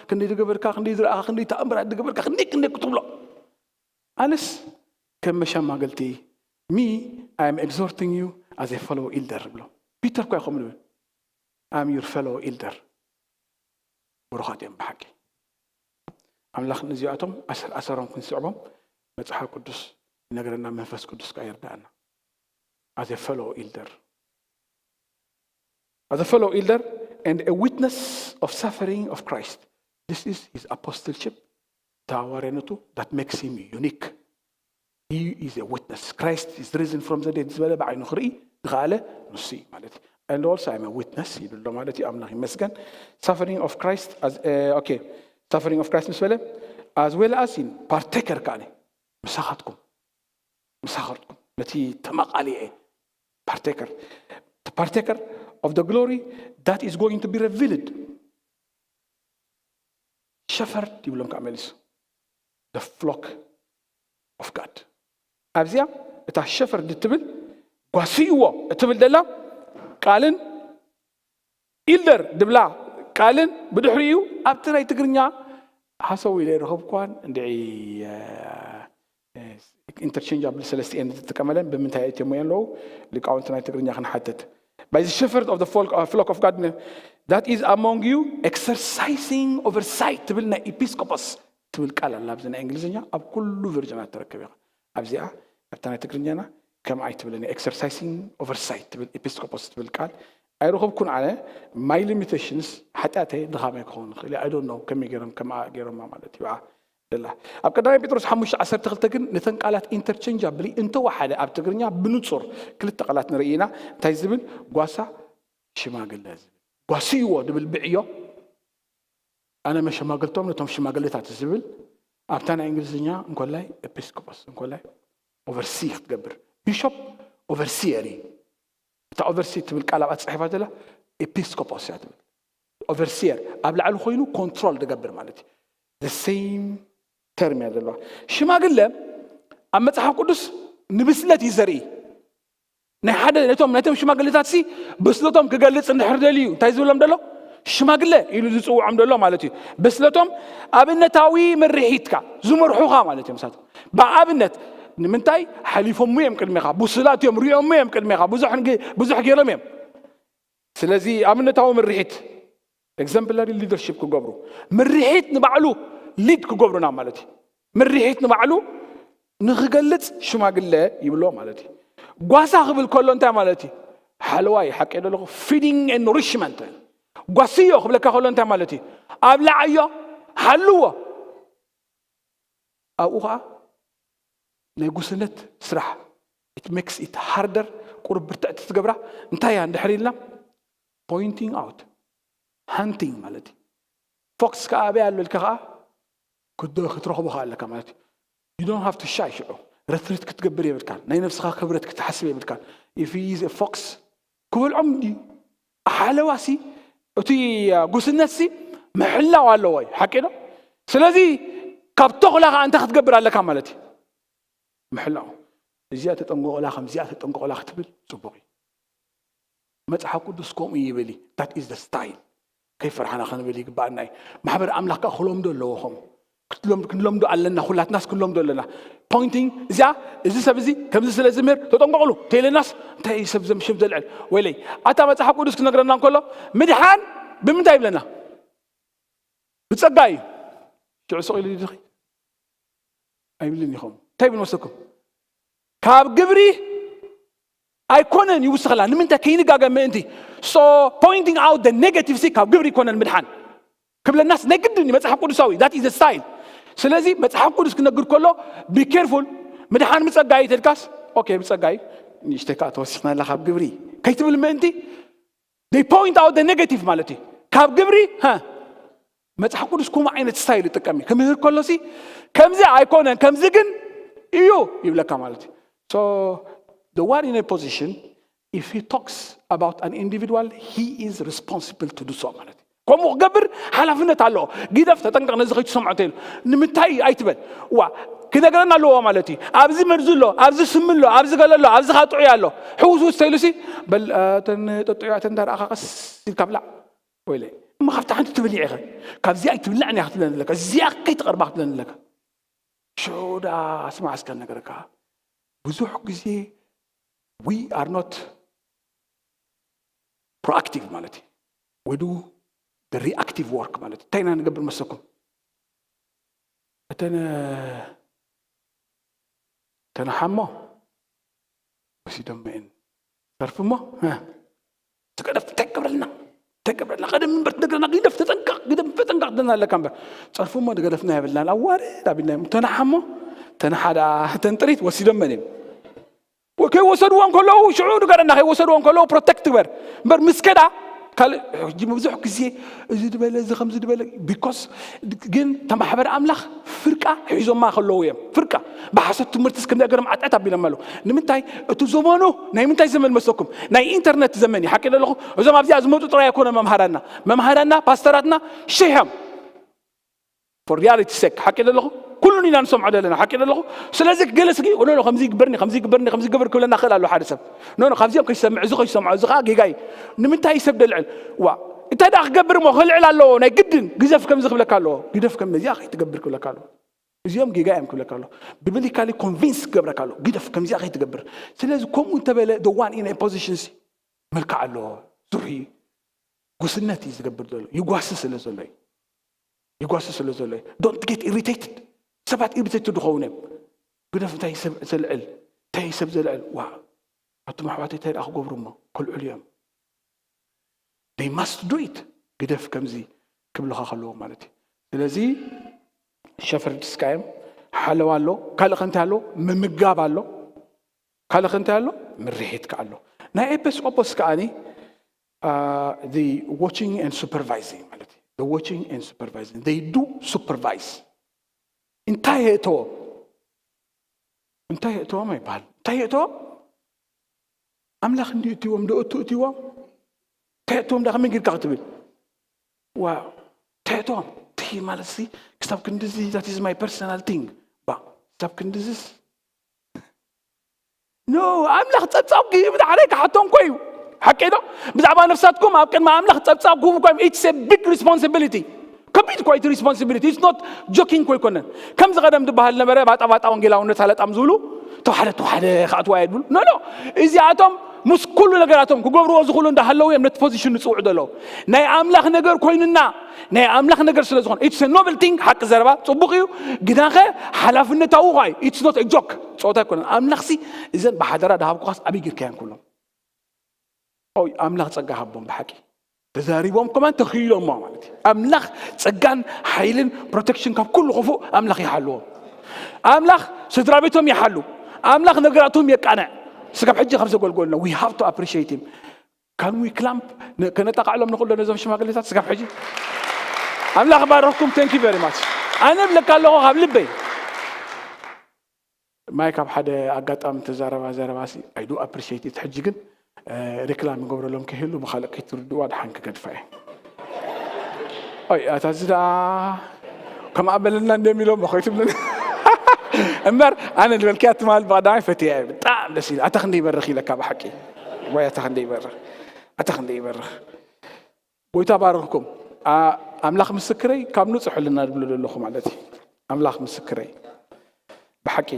ክንደይ ዝገበርካ ክንደይ ዝረኣኻ ክንደይ ተኣምራት ዝገበርካ ክንደይ ክንደይ ክትብሎ ኣነስ ከም መሸማገልቲ me I am exhorting you as a fellow elder ብሎ። ፒተር እኳ ይኸም ንብል I am your fellow elder። ብሩኻት እዮም ብሓቂ። ኣምላኽ ንዚኣቶም ኣሰር ኣሰሮም ክንስዕቦም መጽሓፍ ቅዱስ ይነግረና፣ መንፈስ ቅዱስ ከኣ ይርዳእና። As a fellow elder as a fellow elder and a witness of suffering of Christ, this is his apostleship, ተዋረነቱ that makes him unique. He is a witness. Christ is risen from the dead ዝበለ ብዓይኑ ክርኢ ዝኸኣለ ንሱ እዩ ማለት እዩ። And also I'm a witness ይብሎ ማለት እዩ። ኣምላኽ ይመስገን። Suffering of Christ as okay, suffering of Christ ምስ በለ as well as in partaker ከኣኒ ምሳኻትኩም ምሳኻትኩም ነቲ ተመቃሊኤ partaker partaker of the glory that is going to be revealed. ሸፈርድ ይብሎም ከዓ መሊሱ the flock of God። ኣብዚኣ እታ ሸፈርድ እትብል ጓስይዎ እትብል ደላ ቃልን ኢልደር ድብላ ቃልን ብድሕሪኡ ኣብቲ ናይ ትግርኛ ሓሰው ኢለ ረኸብኳን እንድዒ ኢንተርቼንጃብል ሰለስቲኤን ዝጥቀመለን ብምንታይ እትሞ ኣለዉ ሊቃውንቲ ናይ ትግርኛ ክንሓትት by the shepherd of the folk, uh, flock of God that is among you exercising oversight ትብል ናይ ኤፒስቆጶስ ትብል ቃል ኣላ ኣብዚ ናይ እንግሊዝኛ ኣብ ኩሉ ቨርጅናት ትረክብ ኢኻ። ኣብዚኣ ኣብታ ናይ ትግርኛና ከምኣይ ትብለኒ exercising oversight ትብል ኤፒስቆጶስ ትብል ቃል ኣይረኸብኩን ኣነ። My limitations ሓጢኣተይ ድኻመይ ክኸውን ይኽእል I don't know ከመይ ገይሮም ከምኣ ገይሮማ ማለት እዩ ደላ ኣብ ቀዳማይ ጴጥሮስ ሓሙሽተ ዓሰርተ ክልተ ግን ነተን ቃላት ኢንተርቼንጃብሊ እንተወሓደ ኣብ ትግርኛ ብንጹር ክልተ ቃላት ንርኢ ኢና። እንታይ ዝብል ጓሳ ሽማግለ ዝብል ጓስይዎ ድብል ብዕዮ ኣነ መሸማገልቶም ነቶም ሽማግሌታት ዝብል ኣብታ ናይ እንግሊዝኛ እንኮላይ ኤፒስቆጶስ እንኮላይ ኦቨርሲ ክትገብር ቢሾፕ ኦቨርሲየር እዩ። እታ ኦቨርሲ ትብል ቃል ኣብኣ ተፃሒፋ ዘላ ኤፒስቆጶስ እያ ትብል። ኦቨርሲየር ኣብ ላዕሊ ኮይኑ ኮንትሮል ዝገብር ማለት እዩ። The same term እያ ዘለዋ። ሽማግለ ኣብ መፅሓፍ ቅዱስ ንብስለት እዩ ዘርኢ። ናይ ሓደ ነቶም ነቶም ሽማግሌታት ሲ ብስለቶም ክገልፅ እንድሕር ደልዩ እንታይ ዝብሎም ደሎ ሽማግለ ኢሉ ዝፅውዖም ደሎ ማለት እዩ። ብስለቶም ኣብነታዊ ምርሒትካ ዝመርሑኻ ማለት እዮም። ሳቶም ብኣብነት ንምንታይ ሓሊፎም እዮም ቅድሜኻ፣ ብሱላት እዮም፣ ሪኦም እዮም ቅድሜኻ፣ ብዙሕ ገይሮም እዮም። ስለዚ ኣብነታዊ ምርሒት exemplary leadership ክገብሩ ምርሒት ንባዕሉ ሊድ ክገብሩና ማለት እዩ። ምርሒት ንባዕሉ ንክገልፅ ሽማግለ ይብሎ ማለት እዩ። ጓሳ ክብል ከሎ እንታይ ማለት እዩ? ሓለዋይ ሓቂ ደለኹ feeding and nourishment ጓስዮ ክብለካ ከሎ እንታይ ማለት እዩ? ኣብላዓዮ፣ ሓልዎ። ኣብኡ ከዓ ናይ ጉስነት ስራሕ it makes it harder። ቁሩብ ብርትዕቲ ትገብራ እንታይ እያ እንድሕር ኢልና pointing out hunting ማለት እዩ። ፎክስ ከዓ ኣበይ ኣሎ ኢልካ ከዓ ክትረኽቦ ከዓ ኣለካ ማለት እዩ። You don't have to shy ሽዑ retreat ክትገብር የብልካን። ናይ ነብስኻ ክብረት ክትሓስብ የብልካን። If he is a fox ክበልዖም ድዩ ሓለዋሲ እቲ ጉስነትሲ ምሕላው ኣለዎ እዩ። ሓቂ ዶ? ስለዚ ካብ ተኹላ ከዓ እንታይ ክትገብር ኣለካ ማለት እዩ? ምሕላው። እዚኣ ተጠንቀቑላ ከምዚኣ ተጠንቀቑላ ክትብል ፅቡቅ እዩ። መፅሓፍ ቅዱስ ከምኡ ይብል እዩ። That is the style። ከይፈርሓና ክንብል ይግባኣና እዩ። ማሕበር ኣምላኽ ከዓ ክለምዶ ኣለዎ ከምኡ። ክንለምዶ ኣለና። ኩላትናስ ክንለምዶ ኣለና። ፖይንቲንግ እዚኣ፣ እዚ ሰብ እዚ ከምዚ ስለ ዝምህር ተጠንቀቕሉ ተይለናስ፣ እንታይ እዩ ሰብ ዘምሽም ዘልዕል? ወይለይ፣ ኣታ መጽሓፍ ቅዱስ ክነግረና እንከሎ፣ ምድሓን ብምንታይ ይብለና? ብጸጋ እዩ። ሽዑ ስቕ ኢሉ ድኺ ኣይብልን ኢኹም። እንታይ ይብል መሰኩም? ካብ ግብሪ ኣይኮነን ይውስኸላ። ንምንታይ? ከይንጋገ ምእንቲ። So pointing out the negative ሲ ካብ ግብሪ ኣይኮነን ምድሓን ክብለናስ ናይ ግድን እዩ። መጽሓፍ ቅዱሳዊ፣ that is the style። ስለዚ መጽሓፍ ቅዱስ ክነግር ከሎ፣ be careful። ምድሓን ብጸጋ እዩ ተልካስ፣ ኦኬ፣ ብጸጋ እዩ፣ ንእሽተይ ከዓ ተወሲኽና ኣላ ካብ ግብሪ ከይትብል ምእንቲ፣ they point out the negative ማለት እዩ። ካብ ግብሪ፣ ሃ፣ መጽሓፍ ቅዱስ ከምኡ ዓይነት ስታይል ይጥቀም እዩ። ክምህር ከሎ ሲ፣ ከምዚ ኣይኮነን፣ ከምዚ ግን እዩ ይብለካ ማለት እዩ። So the one in a position, if he talks about an individual, he is responsible to do so ማለት እዩ። ከምኡ ክገብር ሓላፍነት ኣለዎ። ግደፍ፣ ተጠንቀቕ፣ ነዚ ከይትሰምዖ እንተኢሉ፣ ንምንታይ ኣይትበል። ዋ፣ ክነግረና ኣለዎ ማለት እዩ። ኣብዚ መርዚ ኣሎ፣ ኣብዚ ስሚ ኣሎ፣ ኣብዚ ገለ ኣሎ፣ ኣብዚ ከዓ ጥዑይ ኣሎ። ሕውስውስ ተኢሉ ሲ፣ በል፣ እ፣ እተን ጥዑያት እንዳረኣኻ ቀስ ኢልካ ብላዕ። ወይለ፣ እሞ ካብታ ሓንቲ ትበሊዕ ኢኸ፣ ካብዚኣ ኣይትብላዕን እያ ክትብለኒ ኣለካ፣ እዚኣ ከይትቐርባ ክትብለኒ ኣለካ። ሽዑ ደኣ ስማዕ እስከ ነገረካ። ብዙሕ ግዜ we are not proactive ማለት እዩ። We do the reactive work ማለት እዩ። እንታይ ኢና ንገብር መሰኩም? እተን፣ እተን ሓሞ ወሲዶም እየን። ጸርፊ እሞ፣ እ፣ ትገደፍ፣ እንታይ ክገብረልና? እንታይ ክገብረልና? ቀደም እምበር ትነግረና፣ ግደፍ፣ ተጠንቀቕ፣ ግደፍ፣ ተጠንቀቕ ትብለና ኣለካ እምበር። ጸርፊ እሞ ዝገደፍና የብልናን። ኣዋርድ ኣቢልናዮም። ተናሓ እሞ፣ ተናሓ ደኣ፣ እተን ጥሪት ወሲዶም መን እዮም? ከይወሰድዎ እንከለዉ፣ ሽዑ ንገረና፣ ከይወሰድዎ እንከለዉ ፕሮቴክት ትግበር። እምበር ምስ ከዳ፣ ካልእ፣ ሕጂ ብዙሕ ግዜ እዚ ዝበለ፣ እዚ ከምዚ ዝበለ፣ ቢኮዝ ግን ተማሕበር ኣምላኽ ፍርቃ ሒዞማ ከለዉ እዮም። ፍርቃ ብሓሶት ትምህርትስ ከም ነገር ማዕጠት ኣቢሎም ኣለዉ። ንምንታይ? እቲ ዘመኑ ናይ ምንታይ ዘመን መስለኩም? ናይ ኢንተርነት ዘመን እዩ። ሓቂ ዶ ኣለኹ? እዞም ኣብዚኣ ዝመጡ ጥራይ ኣይኮነ መምሃራና። መምሃራና፣ ፓስተራትና ሽሕ እዮም። For reality sake፣ ሓቂ ዶ ኣለኹ? ኩሉ ኢና ንሰምዖ ዘለና፣ ሓቂ ዶ ኣለኹ? ስለዚ ገለ ስጊ፣ ኖ፣ ኖ፣ ከምዚ ይግበርኒ፣ ከምዚ ይግበርኒ፣ ከምዚ ይግበር ክብለና ክእል ኣሎ ሓደ ሰብ። ኖ፣ ኖ፣ ካብዚኦም ከይሰምዕ፣ እዚ ከይሰምዖ፣ እዚ ከዓ ጌጋ እዩ። ንምንታይ ሰብ ደልዕል? ዋ፣ እንታይ ደኣ ክገብር እሞ? ክልዕል ኣለዎ፣ ናይ ግድን። ግደፍ ከምዚ ክብለካ ኣለዎ። ግደፍ ከም ነዚኣ ከይትገብር ክብለካ ኣለዎ። እዚኦም ጌጋ እዮም ክብለካ ኣለዎ። ቢብሊካሊ ኮንቪንስ ክገብረካ ኣለዎ። ግደፍ ከምዚኣ ከይትገብር። ስለዚ ከምኡ እንተበለ፣ the one in a position ሲ መልክዕ ኣለዎ። ዝውሒ ጉስነት እዩ ዝገብር ዘሎ። ይጓሲ ስለ ዘሎ እዩ። ይጓሲ ስለ ዘሎ እዩ። Don't get irritated። ሰባት ኢሪቴትድ ዝኸውን እዮም። ግደፍ፣ እንታይ ሰብ ዘልዕል? እንታይ ሰብ ዘልዕል? ዋ፣ ኣቱም ኣሕዋተይ እንታይ ደኣ ክገብሩ እሞ? ከልዕሉ እዮም። They must do it። ግደፍ ከምዚ ክብልኻ ከለዎ ማለት እዩ። ስለዚ ሸፈርድስ ከ እዮም፣ ሓለዋ ኣሎ፣ ካልእ ከ እንታይ ኣሎ? ምምጋብ ኣሎ፣ ካልእ ከ እንታይ ኣሎ? ምርሒት ከ ኣሎ። ናይ ኤጲስቆጶስ ከኣኒ፣ uh, the watching and supervising ማለት እዩ። The watching and supervising። They do supervise። እንታይ የእተዎም? እንታይ የእተዎም ኣይበሃል። እንታይ የእተዎም? ኣምላኽ እንዲ እትዎም፣ ዶ እቱ እትዎም? እንታይ የእተዎም? ዳ ከመይ ጌርካ ክትብል? ዋ፣ እንታይ የእተዎም? እቲ ማለት ሲ፣ ክሳብ ክንድዚ፣ that is my personal thing። ባ፣ ክሳብ ክንድዚስ? ኖ፣ ኣምላኽ ጸብጻብ ክህብ ንዓለይ ክሓቶም እኮ እዩ። ሓቂ ዶ? ብዛዕባ ነፍሳትኩም ኣብ ቅድሚ ኣምላኽ ጸብጻብ ክህቡ እኮ እዮም። It's a big responsibility። ከቢድ እኮ እቲ ሪስፖንሲቢሊቲ። It's not joking እኮ ኣይኮነን። ከምዚ ቀደም ዝበሃል ነበረ፣ ባጣ ባጣ ወንጌላውነት ኣለጣም ዝብሉ፣ ተዋሕደ ተዋሕደ ከኣትዋ እየ ዝብሉ። ኖ፣ ኖ። እዚኣቶም ምስ ኩሉ ነገራቶም ክገብርዎ ዝኽእሉ እንዳሃለዉ እዮም ነቲ ፖዚሽን ዝጽውዑ ዘለዉ። ናይ ኣምላኽ ነገር ኮይኑና፣ ናይ ኣምላኽ ነገር ስለ ዝኾነ፣ it's a noble thing። ሓቂ ዘረባ ጽቡቕ እዩ፣ ግናኸ ሓላፍነታዊ ኳ እዩ። It's not a joke። ጸወታ ኣይኮነን። ኣምላኽሲ እዘን ብሓደራ ድሃብኩኻስ ኣበይ ጌርካየን ኩሎም? ኦይ፣ ኣምላኽ ጸጋ ሃቦም ብሓቂ። ተዛሪቦም ከማን ተኽኢሎሞ ማለት እዩ። ኣምላኽ ጸጋን ሓይልን ፕሮቴክሽን ካብ ኩሉ ክፉእ ኣምላኽ ይሓልዎም። ኣምላኽ ስድራ ቤቶም ይሓሉ። ኣምላኽ ነገራቶም የቃንዕ። ስጋብ ሕጂ ካብ ዘገልገሉና፣ we have to appreciate him። Can we clap? ን-፣ ከነጣቕዕሎም ንኽእል ዶ ነዞም ሽማግሌታት ስጋብ ሕጂ? ኣምላኽ ባረኽኩም። Thank you very much። ኣነ እብለካ ኣለኹ ካብ ልበይ። ማይ ካብ ሓደ ኣጋጣሚ ተዛረባ ዘረባሲ፣ I do appreciate it። ሕጂ ግን፣ እ፣ ሪክላም ይገብረሎም ከይህሉ ብኻልእ ከይትርድዋ ድሓን ክገድፋ እየ። ኦይ፣ ኣታ እዚ ደኣ ከም ኣበለና እንድዮም ኢሎም ከይትብለኒ። እምበር ኣነ ዝበልክያ ትማል ብቐዳማይ ፈትያ እየ። ብጣዕሚ ደስ ኢሉ። ኣታ ክንደይ ይበርኽ ኢለካ ብሓቂ። ወይ ኣታ ክንደይ ይበርኽ። ኣታ ክንደይ ይበርኽ። ጎይታ ባርኽኩም። ኣ-፣ ኣምላኽ ምስክረይ ካብ ንጹሕ ሕልና ድብሎ ዘለኹ ማለት እዩ። ኣምላኽ ምስክረይ። ብሓቂ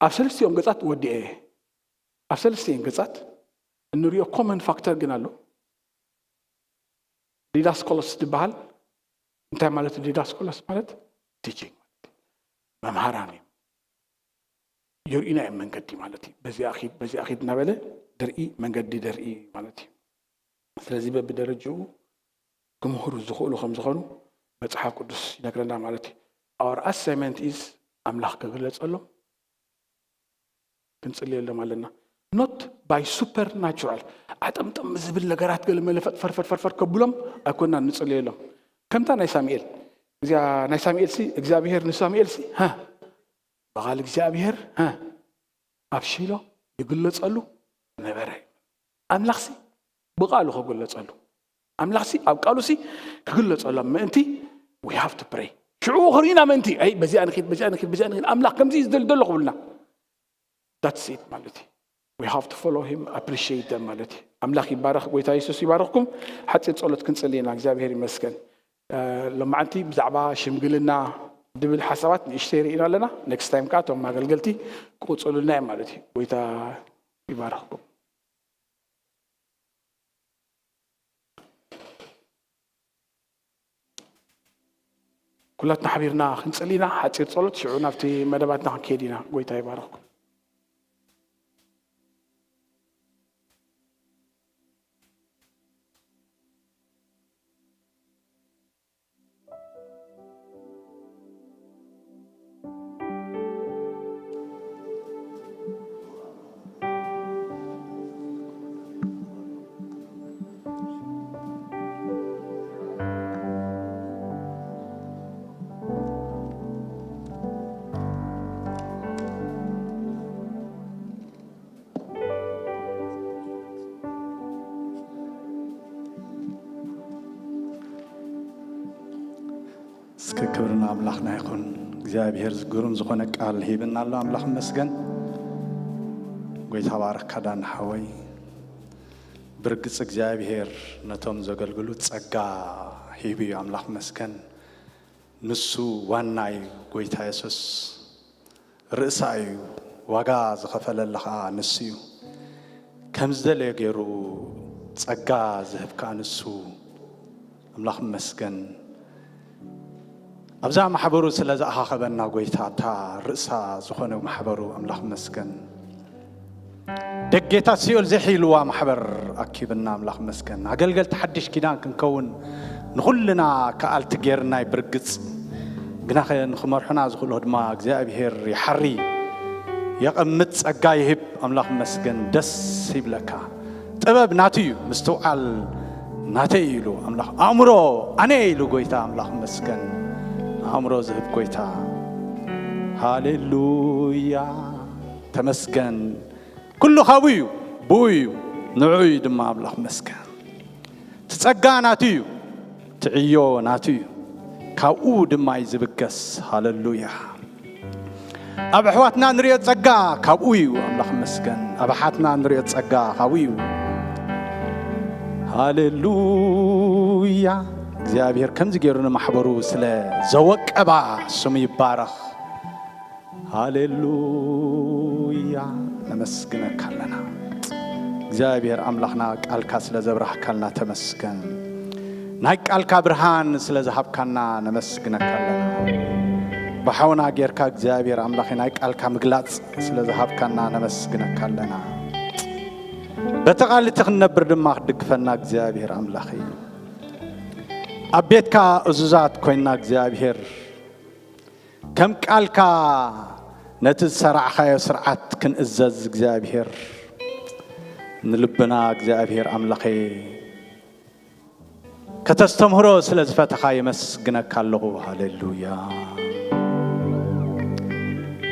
ኣብ ሰለስቲኦም ገጻት ወዲኤ እየ። ኣብ ሰለስቲኦም ገጻት እንሪኦ ኮመን ፋክተር ግን ኣሎ። ዲዳስኮሎስ ዝበሃል እንታይ ማለት እዩ? ዲዳስኮሎስ ማለት ቲቺንግ ማለት እዩ። መምሃራን እዮም። የርእዩና እዮም መንገዲ ማለት እዩ። በዚኣ ኺድ በዚኣ ኺድ እናበለ ደርኢ መንገዲ ደርኢ ማለት እዩ። ስለዚ በብደረጅኡ ክምህሩ ዝኽእሉ ከም ዝኾኑ መጽሓፍ ቅዱስ ይነግረና ማለት እዩ። Our assignment is ኣምላኽ ክግለጸሎም ክንጽልየሎም ኣለና። Not by supernatural ኣጠምጠም ዝብል ነገራት ገለ መለ ፈጥፈር ፈርፈር ከብሎም ኣይኮናን ንጽልየሎም። ከምታ ናይ ሳሙኤል እዚኣ ናይ ሳሙኤል ሲ እግዚኣብሔር ንሳሙኤል ሲ ሃ ብቓል እግዚኣብሔር ሃ ኣብ ሺሎ ይግለጸሉ ነበረ። ኣምላኽሲ ብቓሉ ክግለጸሉ ኣምላኽሲ ኣብ ቃሉሲ ክግለጸሎም ምእንቲ we have to pray። ሽዑ ክርእዩና ምእንቲ ኣይ በዚኣ ንኺድ በዚኣ ንኺድ በዚኣ ንኺድ ኣምላኽ ከምዚ እዩ ዝደሊ ዘሎ ክብሉና that's it ማለት እዩ። We have to follow him, appreciate them ማለት እዩ። ኣምላኽ ይባረኽ። ጎይታ የሱስ ይባረኽኩም። ሓፂር ጸሎት ክንጽሊ ኢና። እግዚኣብሔር ይመስገን። ሎማዓንቲ ብዛዕባ ሽምግልና ድብል ሓሳባት ንእሽተይ ርኢና ኣለና። Next time ከዓ እቶም ኣገልገልቲ ክቕፅሉልና እዮም ማለት እዩ። ጎይታ ይባረኽኩም። ኩላትና ሓቢርና ክንጽሊ ኢና። ሓጺር ጸሎት ሽዑ ናብቲ መደባትና ክንከይድ ኢና። ጎይታ ይባረኽኩም። እስከ ክብሪ ንኣምላኽና ይኹን። እግዚኣብሔር ግሩም ዝኾነ ቃል ሂብና ኣሎ። ኣምላኽ ይመስገን። ጎይታ ባረካ ዳን ሓወይ። ብርግጽ እግዚኣብሔር ነቶም ዘገልግሉ ጸጋ ሂቡ እዩ። ኣምላኽ ይመስገን። ንሱ ዋና እዩ። ጎይታ የሱስ ርእሳ እዩ። ዋጋ ዝኸፈለላ ኸዓ ንሱ እዩ። ከም ዝደለዮ ገይሩ ጸጋ ዝህብ ከኣ ንሱ። ኣምላኽ ይመስገን። ኣብዛ ማሕበሩ ስለ ዝኣኻኸበና ጎይታ፣ ኣብታ ርእሳ ዝኾነ ማሕበሩ ኣምላኽ ይመስገን። ደጌታት ሲኦል ዘሕይልዋ ማሕበር ኣኪብና ኣምላኽ ይመስገን። ኣገልገልቲ ሓድሽ ኪዳን ክንከውን ንኹልና ከኣልቲ ጌርና እዩ ብርግጽ። ግናኸ ንኽመርሑና ዝኽእሎ ድማ እግዚኣብሄር ይሓሪ፣ የቐምጥ፣ ጸጋ ይህብ። ኣምላኽ ይመስገን። ደስ ይብለካ። ጥበብ ናቱ እዩ፣ ምስትውዓል ናተይ እዩ ኢሉ ኣምላኽ። ኣእምሮ ኣነ እዩ ኢሉ ጎይታ ኣምላኽ ይመስገን። ኣእምሮ ዝህብ ጎይታ። ሃሌሉያ። ተመስገን። ኩሉ ካብኡ እዩ፣ ብኡ እዩ፣ ንዕኡ እዩ ድማ ኣምላኽ ይመስገን። እቲ ጸጋ ናቱ እዩ፣ እቲ ዕዮ ናቱ እዩ፣ ካብኡ ድማ እዩ ዝብገስ። ሃሌሉያ። ኣብ ኣሕዋትና ንሪኦ ጸጋ ካብኡ እዩ፣ ኣምላኽ ይመስገን። ኣብ ኣሓትና ንሪኦ ጸጋ ካብኡ እዩ። ሃሌሉያ። እግዚኣብሔር ከምዚ ገይሩ ንማሕበሩ ስለ ዘወቀባ ስሙ ይባረኽ። ሃሌሉያ። ነመስግነካ ኣለና እግዚኣብሔር ኣምላኽና፣ ቃልካ ስለ ዘብራህካልና ተመስገን። ናይ ቃልካ ብርሃን ስለ ዝሃብካና ነመስግነካ ኣለና። ብሓውና ጌርካ እግዚኣብሔር ኣምላኽ ናይ ቃልካ ምግላጽ ስለ ዝሃብካና ነመስግነካ ኣለና። በቲ ቃል እቲ ክንነብር ድማ ክትድግፈና እግዚኣብሔር ኣምላኽ እዩ። ኣብ ቤትካ እዙዛት ኮይንና እግዚኣብሔር ከም ቃልካ ነቲ ዝሰራዕኻዮ ስርዓት ክንእዘዝ እግዚኣብሔር ንልብና እግዚኣብሔር ኣምላኸይ ከተስተምህሮ ስለ ዝፈተኻ የመስግነካ ኣለኹ። ሃሌሉያ።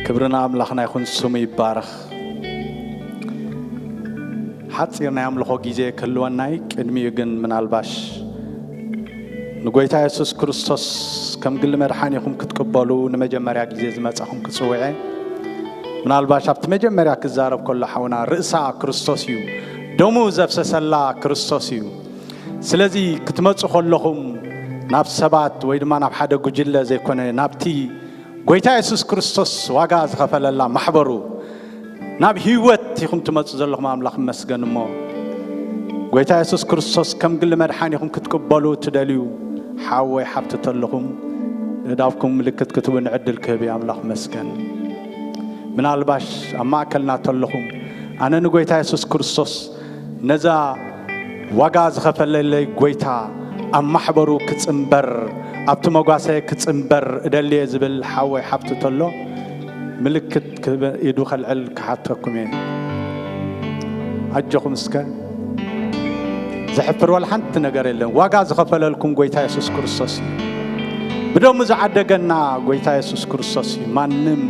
ክብሪ ንኣምላኽና ይኹን፣ ስሙ ይባረኽ። ሓጺር ናይ ኣምልኾ ግዜ ክህልወና እዩ። ቅድሚኡ ግን ምናልባሽ ንጎይታ የሱስ ክርስቶስ ከም ግሊ መድሓኒኹም ክትቅበሉ ንመጀመርያ ግዜ ዝመጻኹም ክጽውዐ፣ ምናልባሽ ኣብቲ መጀመርያ ክዛረብ ከሎ ሓውና ርእሳ ክርስቶስ እዩ፣ ደሙ ዘፍሰሰላ ክርስቶስ እዩ። ስለዚ ክትመጹ ከለኹም ናብ ሰባት ወይ ድማ ናብ ሓደ ጉጅለ ዘይኮነ፣ ናብቲ ጎይታ የሱስ ክርስቶስ ዋጋ ዝኸፈለላ ማሕበሩ፣ ናብ ህይወት ኢኹም ትመጹ ዘለኹም ኣምላኽ መስገን። እሞ ጎይታ የሱስ ክርስቶስ ከም ግሊ መድሓኒኹም ክትቅበሉ ትደልዩ ሓወይ ሓብቲ ተለኹም፣ ንዳብኩም ምልክት ክትቡ ንዕድል ክህብ እዩ። ኣምላኽ መስገን። ምናልባሽ ኣብ ማእከልና ተለኹም፣ ኣነ ንጎይታ የሱስ ክርስቶስ ነዛ ዋጋ ዝኸፈለለይ ጎይታ ኣብ ማሕበሩ ክጽንበር፣ ኣብቲ መጓሰ ክጽንበር እደልየ ዝብል ሓወይ ሓብቲ ተሎ፣ ምልክት ክህበ ኢዱ ከልዕል ክሓተኩም እየ። ኣጆኹም እስከ። ዘሕፍር ዋላ ሓንቲ ነገር የለን። ዋጋ ዝኸፈለልኩም ጎይታ የሱስ ክርስቶስ እዩ። ብደሙ ዝዓደገና ጎይታ የሱስ ክርስቶስ እዩ። ማንም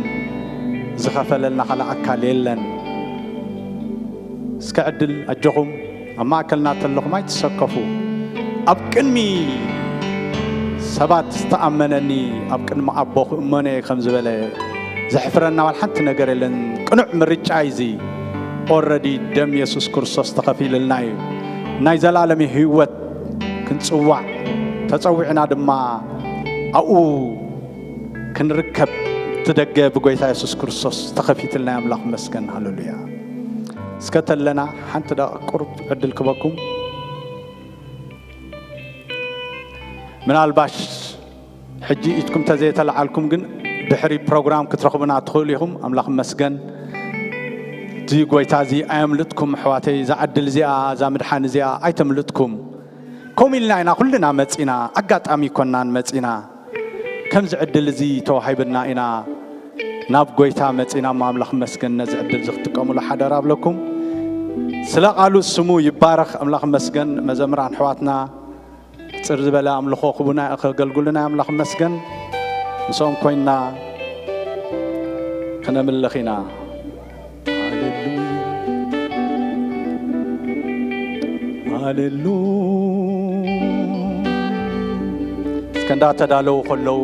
ዝኸፈለልና ካልእ ኣካል የለን። እስከ ዕድል ኣጆኹም። ኣብ ማእከልና ተለኹም ኣይትሰከፉ። ኣብ ቅድሚ ሰባት ዝተኣመነኒ ኣብ ቅድሚ ኣቦ ክእመኖ እየ ከም ዝበለ ዘሕፍረና ዋላ ሓንቲ ነገር የለን። ቅኑዕ ምርጫ እዩ እዚ። ኦረዲ ደም የሱስ ክርስቶስ ተኸፊልልና እዩ። ናይ ዘላለሚ ህይወት ክንጽዋዕ ተጸዊዕና ድማ ኣብኡ ክንርከብ፣ እቲ ደገ ብጎይታ የሱስ ክርስቶስ ተኸፊትልና እዩ። ኣምላኽ መስገን። ሃሌሉያ። እስከ ተለና ሓንቲ ደቂቕ ቁሩብ ዕድል ክበኩም። ምናልባሽ ሕጂ ኢድኩም ተዘይተለዓልኩም ግን ድሕሪ ፕሮግራም ክትረኽቡና ትኽእሉ ኢኹም። ኣምላኽ መስገን። እዚ ጎይታ እዚ ኣየምልጥኩም ኣሕዋተይ፣ እዛ ዕድል እዚኣ፣ እዛ ምድሓን እዚኣ ኣይተምልጥኩም። ከምኡ ኢልና ኢና ኩልና መጺና፣ ኣጋጣሚ ኣይኮናን መጺና። ከምዚ ዕድል እዚ ተዋሂብና ኢና ናብ ጎይታ መጺና እሞ ኣምላኽ መስገን ነዚ ዕድል እዚ ክትጥቀሙሉ ሓደራ ኣብለኩም። ስለ ቃሉ ስሙ ይባረኽ። ኣምላኽ መስገን። መዘምራን ኣሕዋትና ሕጽር ዝበለ ኣምልኾ ክቡና ከገልግሉና ኣምላኽ መስገን። ምስኦም ኮይንና ክነምልኽ ኢና። ሃሌሉያ፣ ሃሌሉያ። እስከ እንዳተዳለዉ ከለዉ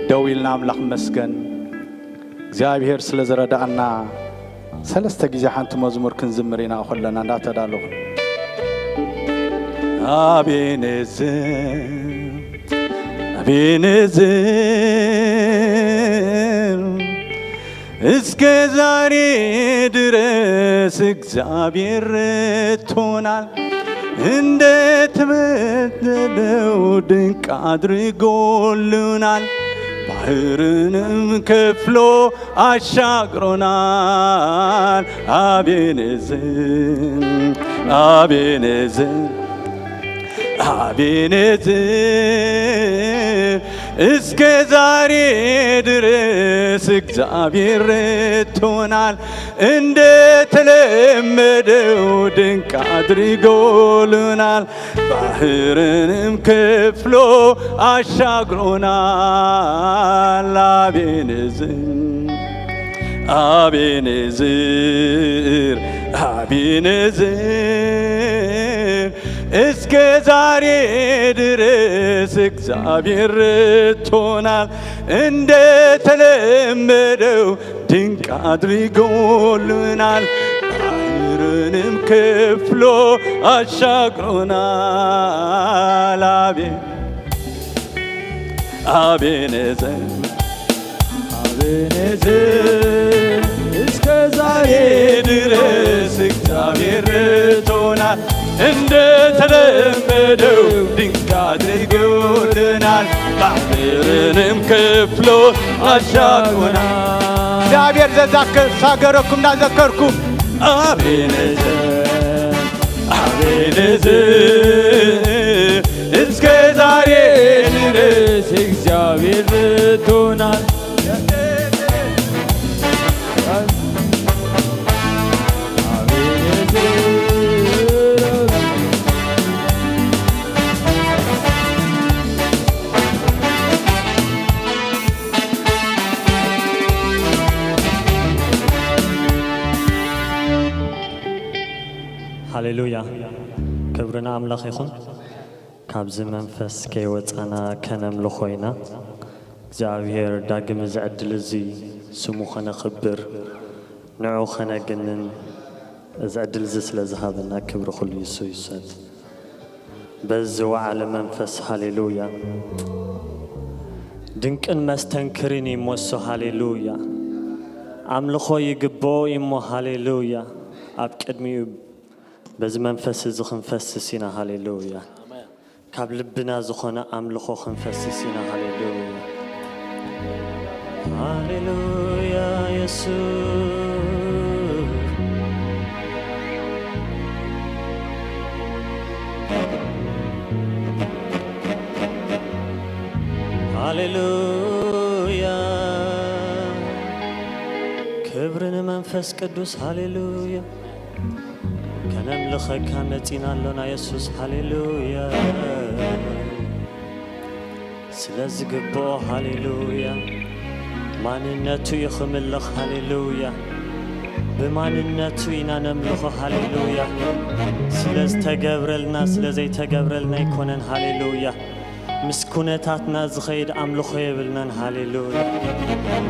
ደው ኢልና ኣምላኽ መስገን። እግዚኣብሔር ስለ ዝረዳኣና ሰለስተ ግዜ ሓንቲ መዝሙር ክንዝምር ኢና ከለና እንዳተዳለኹ። ኣቤኔዘር፣ ኣቤኔዘር፣ እስከ ዛሬ ድረስ እግዚአብሔር ረድቶናል፣ እንደተመደበው ድንቅ አድርጎልናል። ባህርንም ከፍሎ አሻግሮናል። አቤኔዘር፣ አቤኔዘር፣ አቤኔዘር፣ እስከ ዛሬ ድረስ እግዚአብሔር ረድቶናል። እንደተለመደው ድንቅ አድርጎልናል። ባህርንም ከፍሎ አሻግሮናል። አቤኔዘር፣ አቤኔዘር፣ አቤኔዘር፣ እስከ ዛሬ ድረስ እግዚአብሔር ረድቶናል። እንደተለመደው ድንቅ አድርጎልናል። ባህርንም ከፍሎ አሻግሮናል። አቤ-፣ አቤኔዘር፣ አቤኔዘር፣ እስከ ዛሬ ድረስ እግዚአብሔር ረድቶናል። እንደተለመደው ድንቅ አድርጎልናል። ባህርንም ከፍሎ አሻግሮናል። እግዚኣብሔር ዘዛከ-፣ ሳገረኩም እንዳዘከርኩም፣ አቤኔዘር፣ አቤኔዘር፣ እስከ ዛሬ ድረስ እግዚአብሔር ረድቶናል። ሃሌሉያ፣ ክብሪ ንኣምላኽ ይኹን። ካብዚ መንፈስ ከይወጻና ከነምልኾ ኢና። እግዚኣብሔር ዳግም እዚ ዕድል እዚ ስሙ ኸነኽብር፣ ንዑ ኸነግንን እዚ ዕድል እዚ ስለ ዝሃበና ክብሪ ኹሉ ይሱ ይውሰድ። በዚ ወዓለ መንፈስ፣ ሃሌሉያ። ድንቅን መስተንክርን ይሞሶ፣ ሃሌሉያ። ኣምልኾ ይግብኦ ይሞ፣ ሃሌሉያ። ኣብ ቅድሚኡ በዚ መንፈስ እዚ ክንፈስስ ኢና፣ ሃሌሉያ። ካብ ልብና ዝኾነ ኣምልኾ ክንፈስስ ኢና፣ ሃሌሉያ። ሃሌሉያ የሱስ። ሃሌሉያ። ክብሪ ንመንፈስ ቅዱስ፣ ሃሌሉያ። ከነምልኸካ መጺና ኣሎና የሱስ፣ ሃሌሉያ። ስለ ዝግብኦ፣ ሃሌሉያ። ማንነቱ እዩ ክምለኽ፣ ሃሌሉያ። ብማንነቱ ኢና ነምልኾ፣ ሃሌሉያ። ስለ ዝተገብረልና፣ ስለ ዘይተገብረልና ኣይኮነን፣ ሃሌሉያ። ምስ ኩነታትና ዝኸይድ ኣምልኾ የብልናን፣ ሃሌሉያ።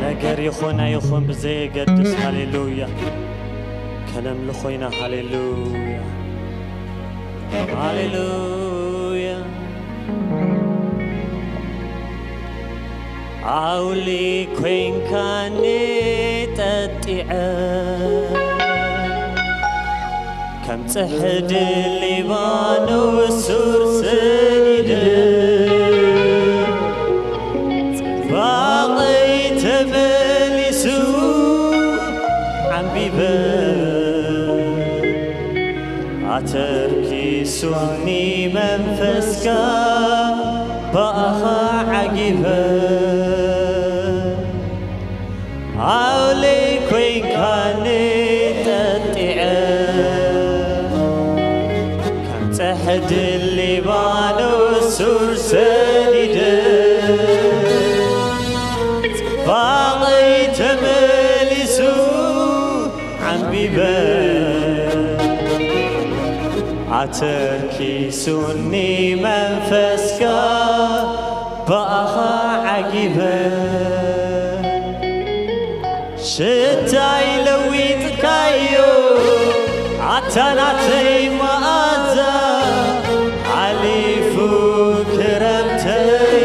ነገር ይኹን ኣይኹን ብዘየገድስ፣ ሃሌሉያ። ከነምልኾ ኢና፣ ሃሌሉያ። ሃሌሉያ። ኣውሊ ኮይንካኒ ጠጢዐ፣ ከም ጽሕዲ ሊባኖስ ሱር ሰዲደ፣ ጽባቐይ ተመሊሱ ዓምቢበ፣ ኣተርኪሱኒ መንፈስካ ብኣኻ ዓጊበ። ኣውሊ ኮይንካኒ ጠጢዐ፣ ከም ጽሕዲ ሊባኖስ ሱር ሰዲደ፣ ጽባቐይ ተመሊሱ ዓምቢበ፣ ኣተርኪሱኒ መንፈስካ ብኣኻ ዓጊበ። ሽታይ ለዊጥካዮ ኣታ ናተይ መኣዛ፣ ሓሊፉ ክረምተይ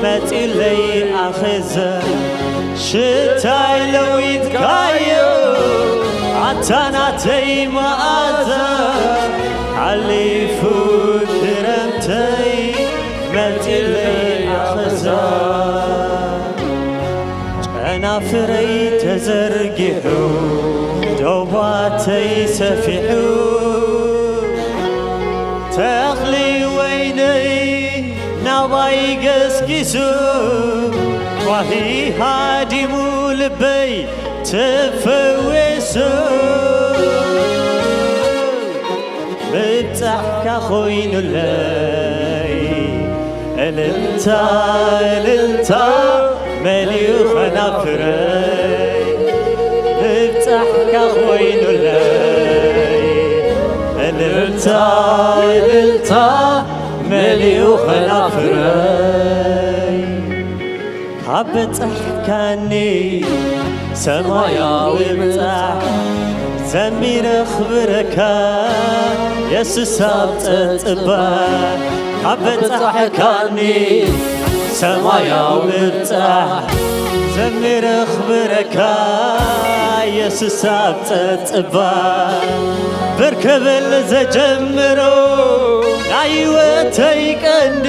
መጺለይ ኣኸዘ። ሽታይ ለዊጥካዮ ኣታ ናተይ መኣዛ፣ ሓሊፉ ክረምተይ መጺለይ ኣኸዛ። ጨናፍረይ ተዘርጊሑ፣ ዶባተይ ሰፊሑ፣ ተኽሊ ወይነይ ናባይ ገስጊሱ፣ ኳሂ ሃዲሙ ልበይ ተፈዊሱ። ምብጻሕካ ኮይኑለይ እልልታ፣ እልልታ መሊኡ ኸናፍረይ። ምብጻሕካ ኮይኑለይ እልልታ፣ እልልታ መሊኡ ኸናፍረይ። ካብ በጻሕካኒ ሰማያዊ ምብጻሕ ዘሚረ ክብረካ የሱስ ኣብ ጸጽባ። ካብ በጻሕካኒ ሰማያዊ ምብጻሕ ዘሚረ ክብረካ የሱስ ኣብ ጸጽባ። ብር ክብል ዘጀምሮ ናይ ህይወተይ ቀንዲ፣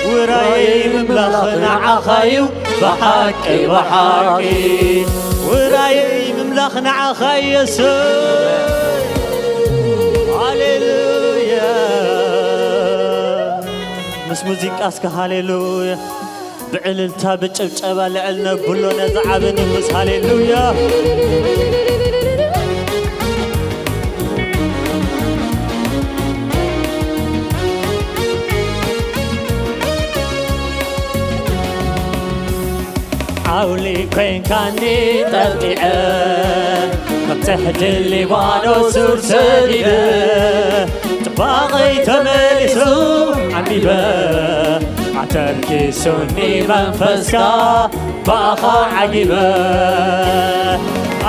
ውራይ ምምላኽ ንዓኻ እዩ ብሓቂ፣ ብሓቂ። ውራይ ምምላኽ ንዓኻ የሱስ። ሃሌሉያ። ምስ ሙዚቃ እስከ ሃሌሉያ። ብዕልልታ ብጭብጨባ ልዕል ነብሎ ነዚ ዓቢ ንጉስ። ሃሌሉያ። ዓውሊ ኮይንካኒ ጠጢዐ፣ ከም ጽሕዲ ሊባኖስ ሱር ሰዲደ፣ ጽባቐይ ተመሊሱ ዓምቢበ፣ ኣተርኪሱኒ መንፈስካ ብኣኻ ዓጊበ።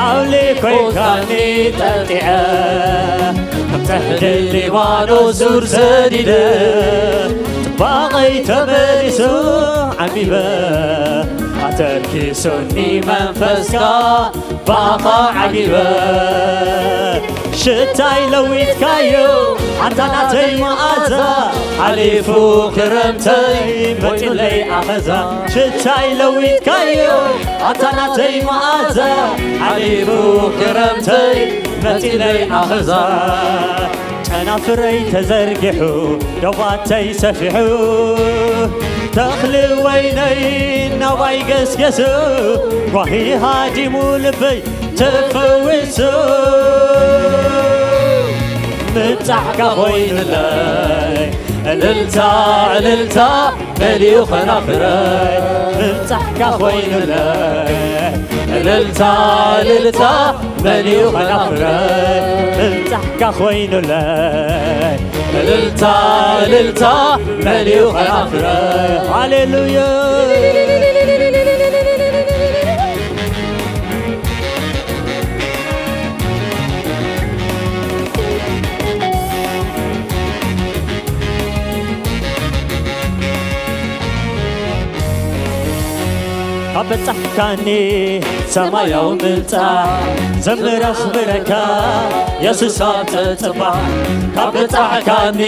ኣውሊ ኮይንካኒ ጠጢዐ፣ ከም ጽሕዲ ሊባኖስ ዙር ሰዲደ፣ ጽባቐይ ተመሊሱ ዓሚበ፣ ኣተርኪሱኒ መንፈስካ፣ ብኣኻ ዓጊበ። ሽታይ ለዊጥካዮ፣ ኣንታ ናተይ መኣዛ፣ ሓሊፉ ክረምተይ፣ መጺለይ ኣኸዛ። ሽታይ ለዊጥካዮ፣ ኣታ ናተይ መኣዛ፣ ሓሊፉ ክረምተይ፣ መጺለይ ኣኸዛ። ጨናፍረይ ተዘርጊሑ፣ ዶባተይ ሰፊሑ፣ ተኽሊ ወይነይ ናባይ ገስገሱ፣ ጓሂ ሃዲሙ ልበይ ተፈዊሱ። ምብጻሕካ ኮይኑለይ፣ እልልታ፣ እልልታ፣ መሊኡ ኸናፍረይ። ምብጻሕካ ኮይኑለይ፣ እልልታ፣ እልልታ፣ መሊኡ ኸናፍረይ። ምብጻሕካ ኮይኑለይ፣ እልልታ፣ እልልታ፣ መሊኡ ኸናፍረይ። ሃሌሉያ። ካብ በጻሕካኒ ሰማያዊ ምብጻሕ፣ ዘምር ኣኽብረካ የሱስ ኣብ ጸጽባሕ። ካብ በጻሕካኒ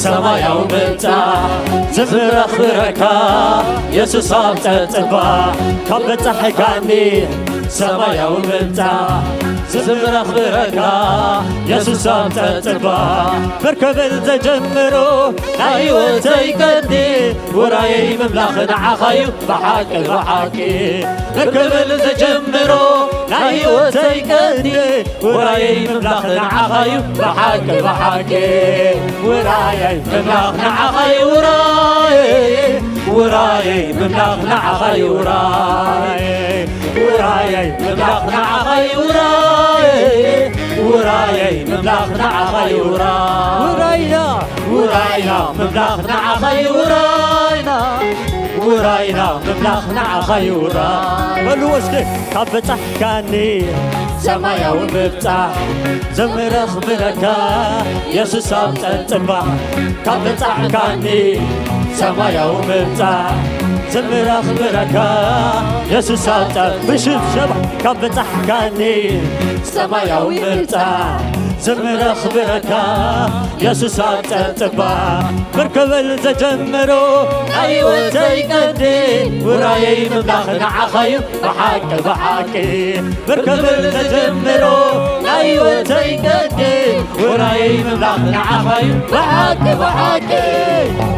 ሰማያዊ ምብጻሕ፣ ዘምር ኣኽብረካ የሱስ ኣብ ጸጽባሕ። ካብ በጻሕካኒ ሰማያዊ ምብጻሕ፣ ዘምር ኣኽብረካ የሱስ ኣብ ጸጽባሕ። ብር ክብል ዘጀምሮ ናይ ህይወተይ ቀንዲ፣ ውራየይ ምምላኽ ንዓኻዩ ብሓቂ ብሓቂ። ብር ክብል ዘጀምሮ ናይ ህይወተይ ቀንዲ፣ ውራየይ ምምላኽ ንዓኻዩ ብሓቂ ብሓቂ። ውራየይ ምምላኽ ንዓኻዩ ውራየይ፣ ውራየይ ምምላኽ ንዓኻዩ ውራየይ። ውራየይ ምምላኽ ንዓኻዩ ውራየይ፣ ውራየይ ምምላኽ ንዓኻዩ ውራይ። ውራይና፣ ውራይና ምምላኽ ንዓኻዩ ውራይና፣ ውራይና ምምላኽ ንዓኻዩ ውራይ። በልዎ እስኪ። ካብ በጻሕካኒ ሰማያዊ ምብጻሕ፣ ዘምር ኣኽብረካ የሱስ ኣብ ጸጽባሕ። ካብ በጻሕካኒ ሰማያዊ ምብጻሕ፣ ዘምር ኣኽብረካ የሱስ ኣብ ጸ-፣ ብሽብሸባ። ካብ በጻሕካኒ ሰማያዊ ምብጻሕ፣ ዘምር ኣኽብረካ የሱስ ኣብ ጸጽባሕ። ብር ክብል ዘጀምሮ ናይ ህይወተይ ቀንዲ፣ ውራየይ ምምላኽ ንዓኻዩ ብሓቂ ብሓቂ። ብር ክብል ዘጀምሮ ናይ ህይወተይ ቀንዲ፣ ውራየይ ምምላኽ ንዓኻዩ ብሓቂ ብሓቂ።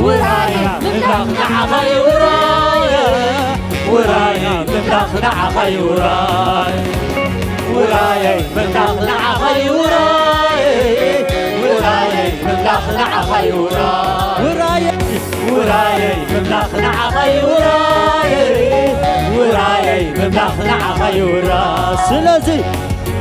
ውራይ ምምላኽ ንዓኻዩ ውራይ፣ ውራይ ምምላኽ ንዓኻዩ ውራይ። ውራየይ ምምላኽ ንዓኻዩ ውራይ፣ ውራየይ ምምላኽ ንዓኻዩ ውራይ። ውራየይ፣ ውራየይ ምምላኽ ንዓኻዩ ውራይ፣ ውራየይ ምምላኽ ንዓኻዩ ውራይ። ስለዚ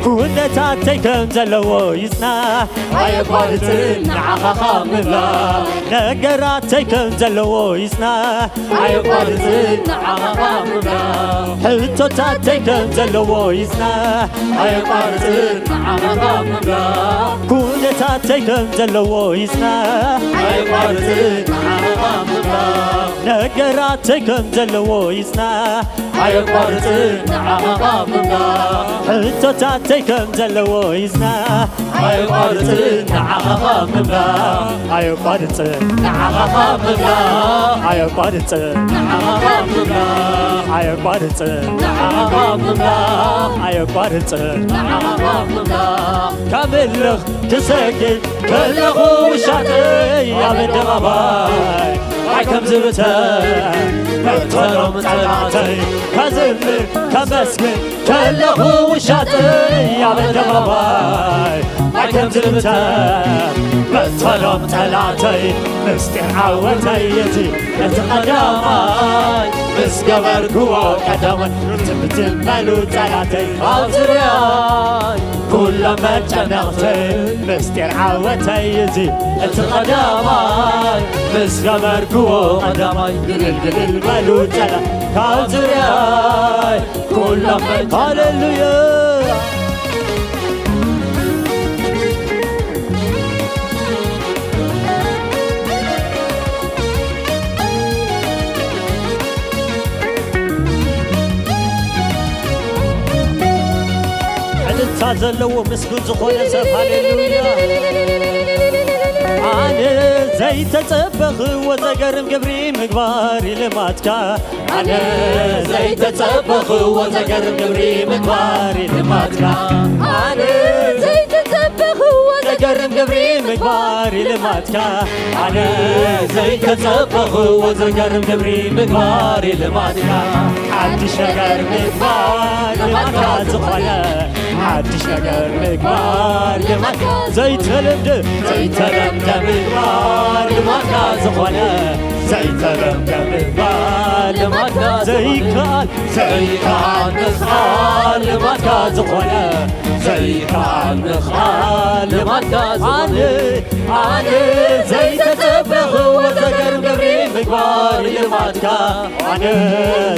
ኩነታተይ ከም ዘለዎ ይጽናሕ፣ ኣየቋርጽን ንዓኻ ካብ ምምላኽ። ነገራተይ ከም ዘለዎ ይጽናሕ፣ ኣየቋርጽን ንዓኻ ካብ ምምላኽ። ሕቶታተይ ከም ዘለዎ ይጽናሕ፣ ኣየቋርጽን ንዓኻ ካብ ምምላኽ። ኩነታተይ ከም ዘለዎ ይጽናሕ፣ ኣየቋርጽን ንዓኻ ካብ ምምላኽ። ነገራተይ ከም ዘለዎ ይጽናሕ፣ ኣየቋርጽን ንዓኻ ካብ ምምላኽ። ሕቶታተይ ከም ዘለዎ ይጽናሕ፣ ኣየቋርጽን ንዓኻ ካብ ምምላኽ። ኣየቋርጽን ንዓኻ ካብ ምምላኽ። ኣየቋርጽን ንዓኻ ካብ ምምላኽ። ኣየቋርጽን ንዓኻ ካብ ምምላኽ። ኣየቋርጽን ንዓኻ ካብ ምምላኽ። ከምልኽ ክሰግድ ከለኹ ውሻጠይ ኣብ ኣደባባይ ማይ ከም ዝብተን መትከሎም ጸላተይ። ከዝምር ከመስግን ከለኹ ውሻጠይ ኣብ ኣደባባይ ማይ ከም ዝብተን መትከሎም ጸላተይ። ምስጢር ዓወተይ እዚ እቲ ቀዳማይ ምስ ገበርክዎ ቀዳማይ ትምትመሉ ጸላተይ ኣብ ዙርያይ ኩሎም መጨነቕተይ። ምስጢር ዓወተይ እዚ እቲ ቀዳማይ ምስ ገበርክዎ ቀዳማይ ግልል ግልል በሉ ጸላ ካብ ዙርያይ ኩሎም መ-፣ ሃሌሉያ። ዕልልታ ዘለዎ ምስጉን ዝኾነ ሰብ፣ ሃሌሉያ። ኣነ ዘይተጸበኽዎ ዘገርም ግብሪ ምግባር እዩ ልማድካ። ኣነ ዘይተጸበኽዎ ዘገርም ግብሪ ምግባር እዩ ልማድካ። ኣነ ዘይተጸበኽዎ ዘገርም ግብሪ ምግባር እዩ ልማድካ። ኣነ ዘይተጸበኽዎ ዘገርም ግብሪ ምግባር እዩ ልማድካ። ሓድሽ ነገር ምግባር ልማድካ ዝኾነ፣ ሓድሽ ነገር ምግባር ልማድካ ዘይተለምደ፣ ዘይተለምደ ምግባር ልማድካ ዝኾነ፣ ዘይተለምደ ምግባር ልማድካ ዘይከኣል፣ ዘይከኣል ምኽኣል ልማድካ ዝኾነ፣ ዘይከኣል ምኽኣል ልማድካ ዝኾነ። ኣነ፣ ኣነ ዘይተጸበኽዎ ዘገርም ግብሪ ምግባር ልማድካ። ኣነ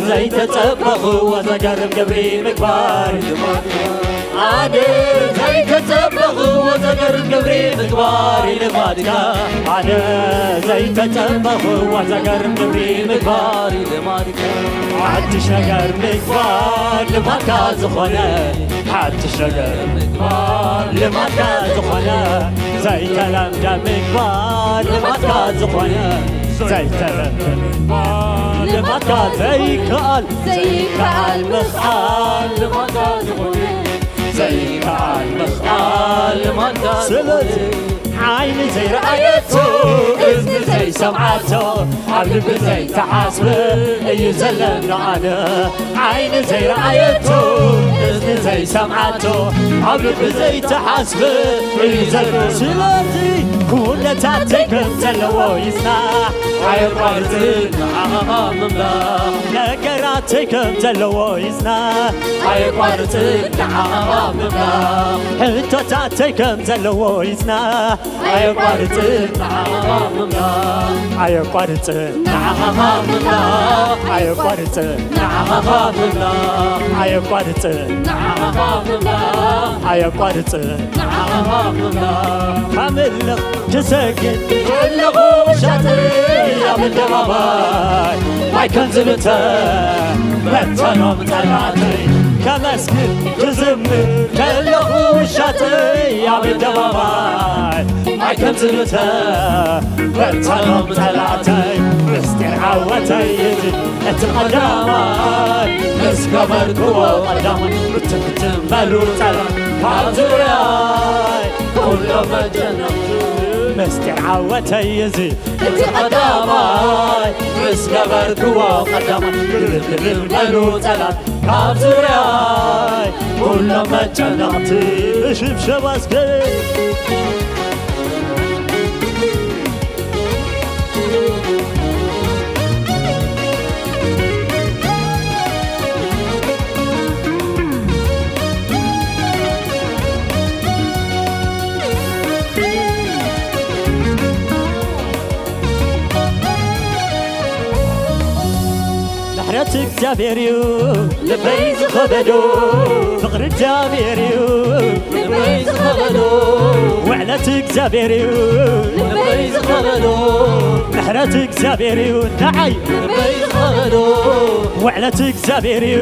ዘይተጸበኽዎ ዘገርም ግብሪ ምግባር ልማድካ። ኣነ ዘይተጸበኽዎ ዘገርም ግብሪ ምግባር ልማድካ። ኣነ ዘይተጸበኽዎ ዘገርም ግብሪ ምግባር ልማድካ። ሓድሽ ነገር ምግባር ልማድካ ዝኾነ፣ ሓድሽ ነገር ምግባር ልማድካ ዝኾነ፣ ዘይተለምደ ምግባር ልማድካ ዝኾነ፣ ዘይተለምደ ምግባር ልማድካ ዘይከኣል፣ ዘይከኣል ምኽኣል ልማድካ ዝኾነ፣ ዘይከኣል ምኽኣል ልማድካ ዝኾነ። ስለዚ ዓይኒ ዘይረኣየቶ፣ እዝኒ ዘይሰምዓቶ፣ ኣብ ልቢ ዘይተሓስበ እዩ ዘለና ኣነ። ዓይኒ ዘይረኣየቶ፣ እዝኒ ዘይሰምዓቶ፣ ኣብ ልቢ ዘይተሓስበ እዩ ዘሎ። ስለዚ ኩነታተይ ከም ዘለዎ ይጽናሕ፣ ኣየቋርጽን ንዓኻ ምምላኽ። ነገራተይ ከም ዘለዎ ይጽናሕ፣ ኣየቋርጽን ንዓኻ ምምላኽ። ሕቶታተይ ከም ዘለዎ ይጽናሕ፣ ኣየቋርጽን ንዓኻ ምምላኽ። ኣየቋርጽን ንዓኻ ምምላኽ። ኣየቋርጽን ንዓኻ ምምላኽ። ኣየቋርጽን ንዓኻ ምምላኽ። ኣየቋርጽን ንዓኻ ምምላኽ። ካምልኽ ክሰግድ ከለኹ ውሻጥይ ኣብ ኣደባባይ ማይ ከም ዝብተ በተኖም ጸላእተይ። ከመስግን ክዝምር ከለኹ ውሻጥይ ኣብ ኣደባባይ ማይ ከም ዝብተ በተኖም ጸላእተይ። ምስጢር ዓወተይ እዚ እቲ ቀዳማይ ምስ ገበርክዎ ቀዳማይ ብትም ብትም በሉ ጸላእት ካብ ዙርያይ ኩሎም መጨነቕቲ። ምስጢር ዓወተይ እዚ እቲ ቀዳማይ ምስ ገበርክዎ ቀዳማይ ግርም ግርም በሉ ጸላእት ካብ ዙርያይ ኩሎም መጨነቕቲ። ብሽብሸባ እስከ ምሕረት እግዚኣብሔር እዩ ልበይ ዝኸበዶ፣ ፍቕሪ እግዚኣብሔር እዩ ልበይ ዝኸበዶ፣ ውዕለት እግዚኣብሔር እዩ ልበይ ዝኸበዶ፣ ምሕረት እግዚኣብሔር እዩ ንዓይ ልበይ ዝኸበዶ፣ ውዕለት እግዚኣብሔር እዩ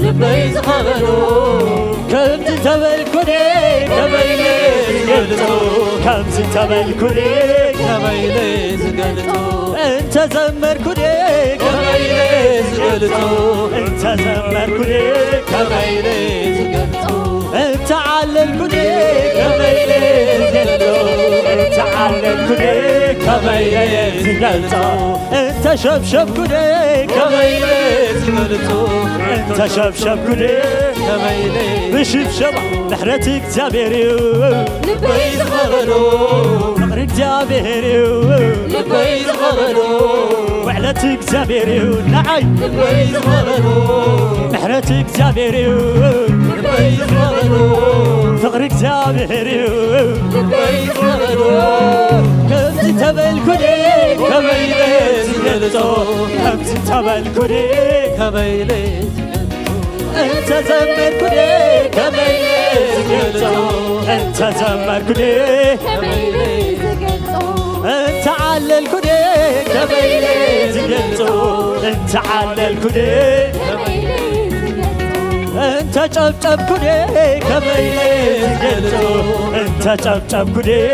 ልበይ ዝኸበዶ። ከምዚ ተበልኩ ድየ ከመይ ኢለ ዝገልጾ፣ ከምዚ ተበልኩ ድየ ከመይ ኢለ ዝገልጾ፣ እንተ ዘመርኩ ድየ ከመይ ኢለ ዝገልጾ፣ እንተ ዘመርኩ ድየ ከመይ ኢለ ዝገልጾ፣ እንተ ዓለልኩ ድየ ከመይ ኢለ ዝገልጾ፣ እንተ ዓለልኩ ድየ ከመይ ኢለ ዝገልጾ፣ እንተ ሸብሸብኩ ድየ ከመይ ኢለ ዝገልጾ፣ እንተ ሸብሸብኩ ድየ ከመይ ኢለ ብሽብሸባ ምሕረት እግዚኣብሔር እዩ ልበይ ዝኸበዶ፣ ፍቕሪ እግዚኣብሔር እዩ ልበይ ዝኸበዶ፣ ውዕለት እግዚኣብሔር እዩ ንዓይ ልበይ ዝኸበዶ፣ ምሕረት እግዚኣብሔር እዩ ልበይ ዝኸበዶ፣ ፍቕሪ እግዚኣብሔር እዩ ልበይ ዝኸበዶ። ከምዚ ተበልኩ ድየ ከመ ገልጾ ከምዚ ተበልኩ ድየ ከመይ ኢለ ዝገልጾ? እንተ ዘመርኩ ድየ ከመይ ኢለ ዝገልጾ? እንተ ዘመርኩ ድየ ከመይ ኢለ ዝገልጾ? እንተ ዓለልኩ ድየ ከመይ ኢለ ዝገልጾ? እንተ ዓለልኩ ድየ ከመይ ኢለ ዝገልጾ? እንተ ጨብጨብኩ ድየ ከመይ ኢለ ዝገልጾ? እንተ ጨብጨብኩ ድየ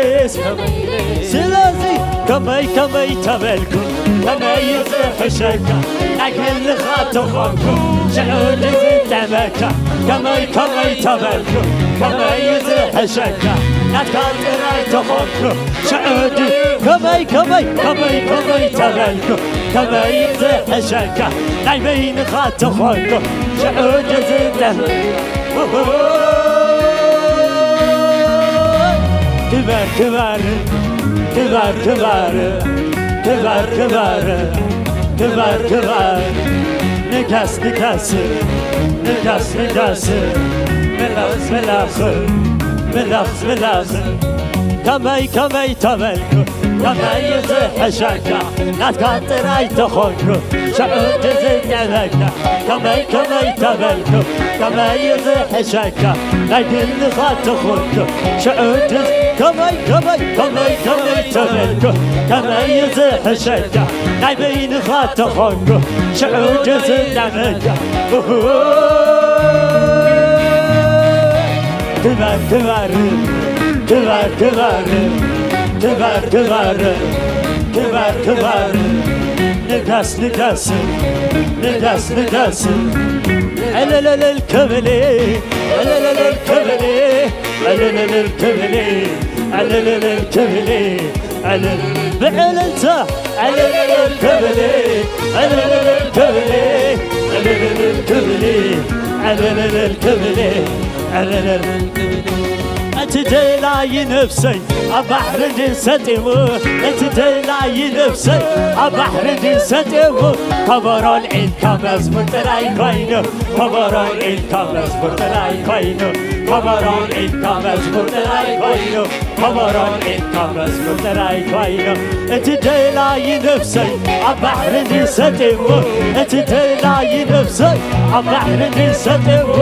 ስለዚ ከመይ ከመይ ተበልኩ ከመይ እዩ ዝሕሸካ ናይ ግልኻ ተኾንኩ ሽዑ ድዩ ዝጠመካ ከመይ ከመይ ተበልኩ ከመይ እዩ ዝሕሸካ ናትካ ጥራይ ተኾንኩ ሽዑ ድዩ ከመይ ከመይ ከመይ ከመይ ተበልኩ ከመይ እዩ ዝሕሸካ ናይ በይንኻ ተኾንኩ ሽዑ ድዩ ዝጠመካ ክበር ክበር ክበር ክበር ክበር ክበር ክበር ክበር ንገስ ንገስ ንገስ ንገስ ምላኽ ምላኽ ምላኽ ምላኽ ከመይ ከመይ ተበልኩ ከመይ ዝሕሸካ ናትካ ጥራይ ተኾንኩ ሽዑ ድዩ ዝጠመካ ከመይ ከመይ ተበልኩ ከመይ ዝሕሸካ ናይ ግልኻ ተኾንኩ ሽዑ ድዩ ከመይ ከመይ ከመይ ከመይ ተበልኩ ከመይ ዝሕሸካ ናይ በይንኻ ተኾንኩ ሽዑ ድዩ ዝጠመካ ክበር ክበር ክበር ክበር ክበር ክበር ክበር ክበር ንገስ ንገስ ንገስ ንገስ ዕልልልል ክብሊ ዕልልልል ክብሊ ዕልልልል ክብሊ ዕልልልል ክብሊ ዕልል ብዕልልታ ዕልልልል ክብሊ ዕልልልል ክብሊ ዕልልልል ክብሊ ዕልልልል ክብሊ ዕልልል እቲ ደላዪ ነፍሰይ ኣብ ባሕሪ እንድዩ ሰጢሙ እቲ ደላዪ ነፍሰይ ኣብ ባሕሪ እንድዩ ሰጢሙ ከበሮ ኣልዒልካ መዝሙር ጥራይ ኮይኑ ከበሮ ኣልዒልካ መዝሙር ጥራይ ኮይኑ ከበሮ ኣልዒልካ መዝሙር ጥራይ ኮይኑ ከበሮ ኣልዒልካ መዝሙር ጥራይ ኮይኑ እቲ ደላዪ ነፍሰይ ኣብ ባሕሪ እንድዩ ሰጢሙ እቲ ደላዪ ነፍሰይ ኣብ ባሕሪ እንድዩ ሰጢሙ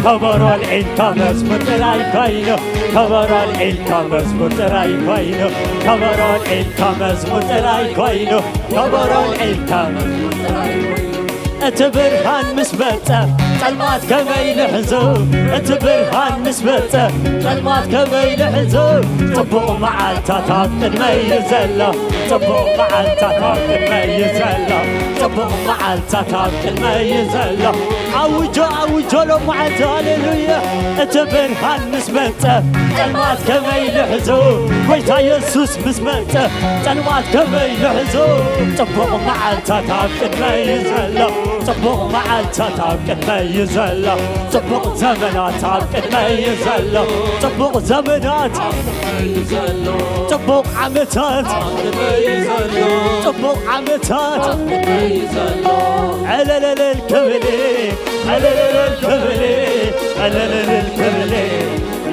ከበሮ ኣልዒልካ መዝሙር ጥራይ ኮይኑ ከበሮ ኣልዒልካ መዝሙር ጥራይ ኮይኑ ከበሮ ኣልዒልካ መዝሙር ጥራይ ኮይኑ ከበሮ ኣልዒልካ መዝሙር ጥራይ ኮይኑ እቲ ብርሃን ምስ መጸ ጸልማት ከመይ ንሕዞ እቲ ብርሃን ምስ መጸ ጸልማት ከመይ ንሕዞ ጽቡቕ መዓልታት ኣብ ቅድመይ እዩ ዘሎ ጽቡቕ መዓልታት ኣብ ቅድመይ እዩ ዘሎ ጽቡቕ መዓልታት ኣብ ቅድመይ እዩ ዘሎ ኣውጆ ኣውጆ ሎም መዓልቲ ሃሌሉያ እቲ ብርሃን ምስ መጸ ጸልማት ከመይ ንሕዞ ጎይታ የሱስ ምስ መጸ ጸልማት ከመይ ንሕዞ ጽቡቕ መዓልታት ኣብ ቅድመይ እዩ ዘሎ ጽቡቕ መዓልታት ኣብ ቅድመይ እዩ ዘሎ ጽቡቕ ዘመናት ኣብ ቅድመይ እዩ ዘሎ ጽቡቕ ዘመናት ጽቡቕ ዓመታት ጽቡቕ ዓመታት ዕለለለል ክብሊ ዕለለለል ክብሊ ዕለለለል ክብሊ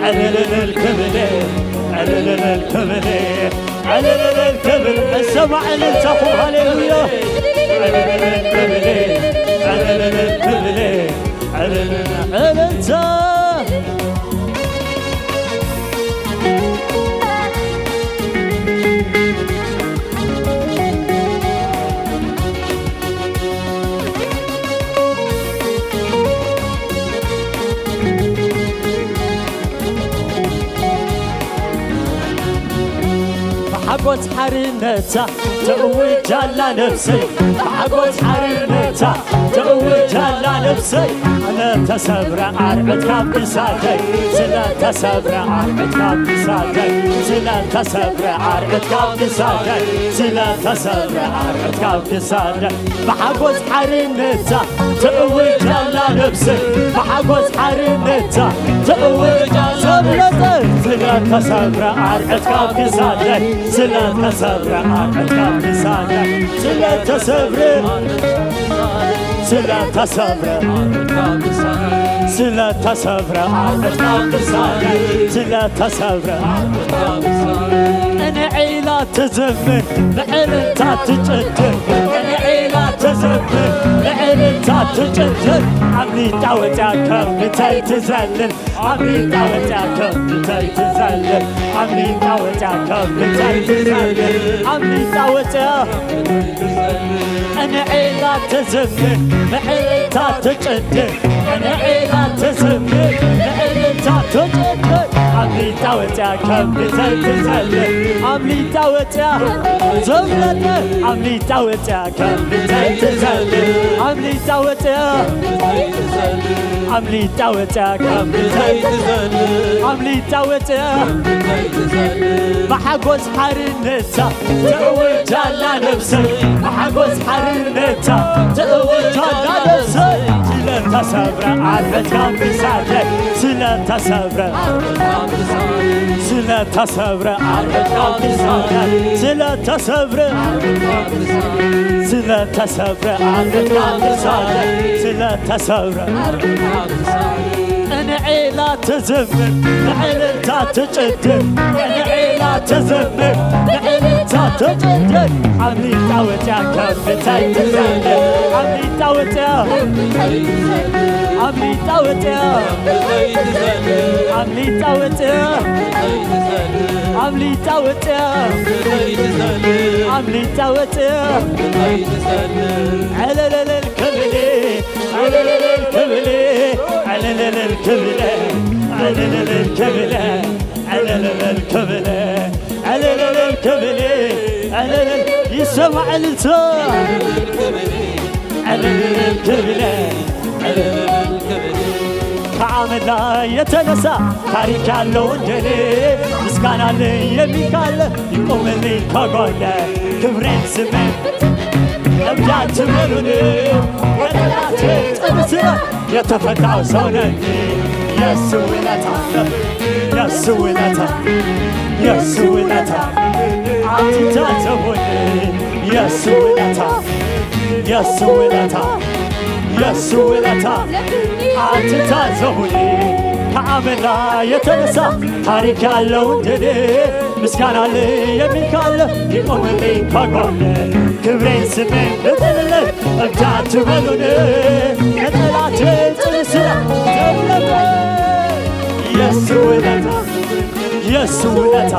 ዕልልልል ክብሊ ዕልልልል ክብሊ ዕልልልል ክብል እሰማዕ እልልታኹም ሃሌሉያ ዕልልልል ክብሊ ዕልልልል ክብሊ ዕልልልል እልልታ ብሓጎስ ሓርነታ ተእውጃላ ነፍሰይ ብሓጎስ ሓርነታ ተእውጃላ ነፍሰይ ስለተሰብረ ኣርዕት ካብ ክሳደይ ስለተሰብረ ኣርዕት ካብ ክሳደይ ስለተሰብረ ኣርዕት ካብ ክሳደይ ስለተሰብረ ኣርዕት ካብ ክሳደይ ብሓጎስ ሓርነታ ተእውጃላ ነፍሰይ ብሓጎስ ሓርነታ ተእውጃላ ነፍሰይ ስለተሰብረ ኣርዕት ካብ ክሳደይ ስለተሰብረ ኣርዕት ካብ ክሳደይ ስለተሰብረ ስለተሰብረ ስለተሰብረ ኣርዕት ካብ ክሳደይ ስለተሰብረ ንዒላ ትዝምር ብዕልልታ ትጭድር ትዘምር ብዕልልታ ትጭድር ኣምሊጣ ወፅያ ከምብተይ ትዘልል ኣምሊጣ ወፅያ ከምብተይ ትዘልል ኣምሊጣ ወፅያ ከምብተይ ትዘልል ኣምሊጣ ወፅያ እንዒላ ትዘምር ብዕልልታ ትጭድር እንዒላ ትዘምር ብዕልልታ ትጭድር ኣምሊጣ ወፅያ ከምብተይ ትዘልል ኣምሊጣ ወፅያ ዘብለጠ ኣምሊጣ ወፅያ ከምብተይ ትዘልል ኣምሊጣ ወፅያ ኣምሊጣ ወፅያ ከምብተይ ትዘልል ኣምሊጣ ወፅያ ብሓጎስ ሓርነታ ትእውጅ ኣላ ነብሰይ ብሓጎስ ሓርነታ ትእውጅ ኣላ ነብሰይ ስለተሰብረ ኣርሕት ከምብሳለ ስለተሰብረ ስለተሰብረ ኣርሕት ከምብሳለ ስለተሰብረ ስለተሰብረ ኣርሕት ከምብሳለ ስለተሰብረ እንዒላ ትዝምር ብዕልልታ ትጭድር እንዒላ ትዝምር ብዕልልታ ትጭድር ኣምሊጣ ወፅያ ከምብተይ ትዘልል ኣምሊጣ ወፅያ ኣምሊጣ ወፅያ ኣምሊጣ ወፅያ ኣምሊጣ ወፅያ ኣምሊጣ ወፅያ ዕለለለል ክብሊ ዕለለለል ክብሊ ዕለለለል ክብሊ ዕለለለል ክብሊ ዕለለለል ክብሊ ዕለለለል ክብሊ ዕለለል ይሰማዕ እልልታ ዕለለለል ክብሊ ዕለለለል ክብሊ ከአመና የተነሳ ታሪክ ያለው እንደኔ ምስጋና አለኝ የሚል ካለ ይቆምልኝ ከጎኔ ክብሬን ስሜን እብዳት በሉን የጠላቴ ጥርስና የተፈታው ሰው ነኝ የሱ ውለታ የሱ ውለታ የሱ ውለታ አትታዘቡን የሱ ውለታ የሱ ውለታ የሱ ውለታ አትታዘቡን ከአመና የተነሳ ታሪክ ያለው እንደኔ ምስጋና አለ የሚል ካለ ይቆምልኝ ከጎኔ ክብሬን ስሜን ልጥልለት እብዳት በሉን የጠላቴ ጥርስና ተብለበ የሱ ውለታ የሱ ውለታ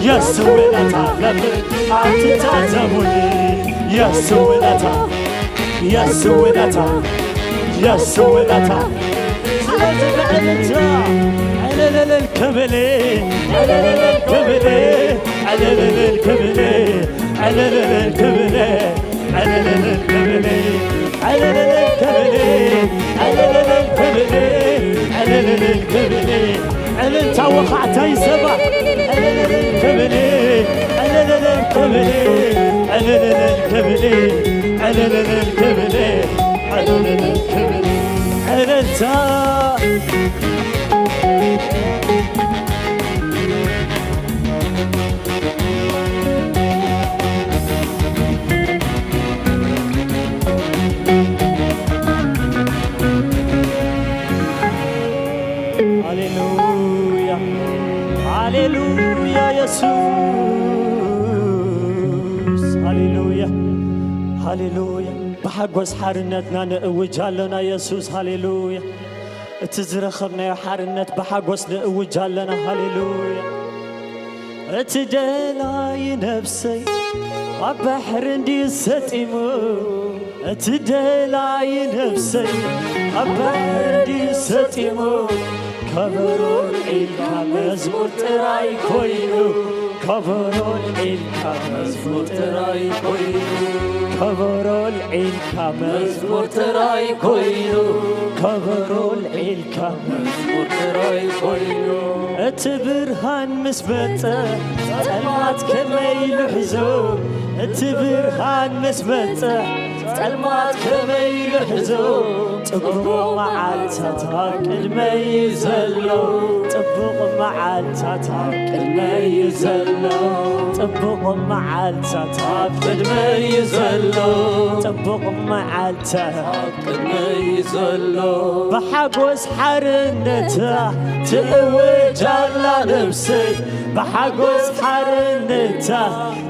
የሱ ውለታ ለምን አትታዘቡን የሱ ውለታ የሱ ውለታ የሱ ውለታ ስለዚህ በእልልታ እልልልል ክብሌ እልልልል ክብሌ እልልልል ክብሌ እልልልል ክብሌ እልልልል ክብሌ እልልልል ክብሌ እልልልል ክብሌ እልልልል ክብሌ እልልታ ወኻዕታ ይሰማ እልልልል ክብሌ እልልልል ክብሌ እልልልል ክብሌ እልልልል ክብሌ እልልልል ክብሌ እልልታ ሃሌሉያ ሃሌሉያ የሱስ ሃሌሉያ ሃሌሉያ ብሓጎስ ሓርነትና ንእውጅ ኣለና የሱስ ሃሌሉያ እቲ ዝረኸብናዮ ሓርነት ብሓጎስ ንእውጅ ኣለና ሃሌሉያ እቲ ደላይ ነብሰይ ኣብ ባሕሪ እንድዩ ሰጢሙ እቲ ደላይ ነብሰይ ኣብ ባሕሪ እንድዩ ሰጢሙ ከበሮ ኢልካ መዝሙር ጥራይ ኮይኑ ከበሮ ኢልካ መዝሙር ጥራይ ኮይኑ ከበሮ ኢልካ መዝሙር ጥራይ ኮይኑ ከበሮ ኢልካ መዝሙር ጥራይ ኮይኑ እቲ ብርሃን ምስ መጸ ጸልማት ከመይ ልሕዞ እቲ ብርሃን ምስ መጸ ጸልማት ከመይ ይሕዞ ጽቡቕ መዓልታት ኣብ ቅድመይ ዘሎ። ጽቡቕ መዓልታት ኣብ ቅድመይ ዘሎ። ጽቡቕ መዓልታት ኣብ ቅድመይ ዘሎ። ጽቡቕ መዓልታት ኣብ ቅድመይ ዘሎ። ብሓጎስ ሓርነታ ትእወጅ ኣላ ነብሰይ። ብሓጎስ ሓርነታ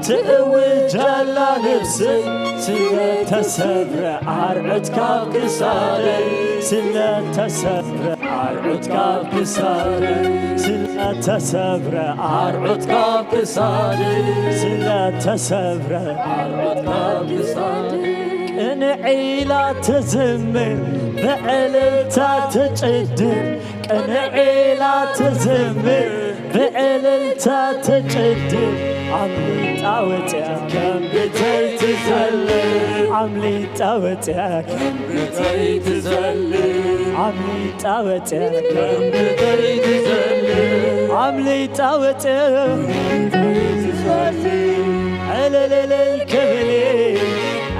ትእውጅ ኣላ ነብሰይ። ስለተሰብረ ኣርዑት ካብ ክሳደይ። ስለተሰብረ ኣርዑት ካብ ክሳደይ። ስለተሰብረ ኣርዑት ካብ ክሳደይ። ስለተሰብረ ኣርዑት ካብ ክሳደይ። ቅንዕ ኢላ ትዝምር ብዕልልታ ትጭድር። ቅንዕ ኢላ ትዝምር ብዕልልታ ትጭድር። ኣምሊጣ ወፅያ ከም ብተይ ትዘልል። ኣምሊጣ ወፅያ ከም ብተይ ትዘልል። ኣምሊጣ ወፅያ ከም ብተይ ትዘልል። ኣምሊጣ ወፅያ ዕልልልል ክብል፣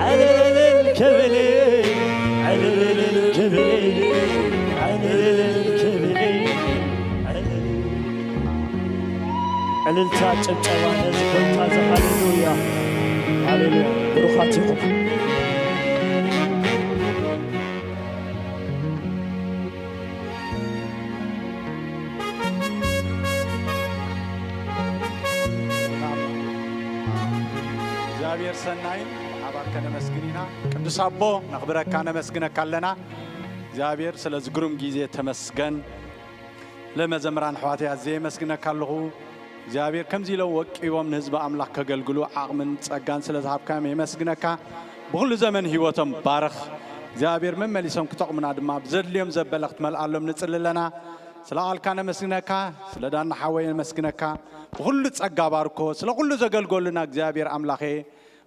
ዕልልልል ክብል፣ ዕልልልል ክብል፣ ዕልልልል ክብል። ዕልልታ፣ ጭብጨባ ነዚ ቦታ እዚ። ሃሌሉያ፣ ሃሌሉያ። ብሩኻት ኢኹም። እግዚኣብሔር ሰናይ፣ ብሓባር ከነመስግን ኢና። ቅዱስ ኣቦ፣ ነኽብረካ፣ ነመስግነካ ኣለና። እግዚኣብሔር ስለዚ ግሩም ግዜ ተመስገን። ለመዘምራን ኣሕዋተይ ኣዝየ የመስግነካ ኣለኹ። እግዚኣብሔር ከምዚ ኢሎም ወቂቦም ንህዝቢ ኣምላኽ ከገልግሉ ዓቕምን ጸጋን ስለ ዝሃብካዮም የመስግነካ። ብኹሉ ዘመን ህይወቶም ባርኽ። እግዚኣብሔር መመሊሶም ክጠቕሙና ድማ ብዘድልዮም ዘበለ ክትመልኣሎም ንጽሊ ኣለና። ስለ ቃልካ ነመስግነካ፣ ስለ ዳና ሓወይ ነመስግነካ። ብኹሉ ጸጋ ባርኮ፣ ስለ ኩሉ ዘገልገሉና እግዚኣብሔር ኣምላኸ፣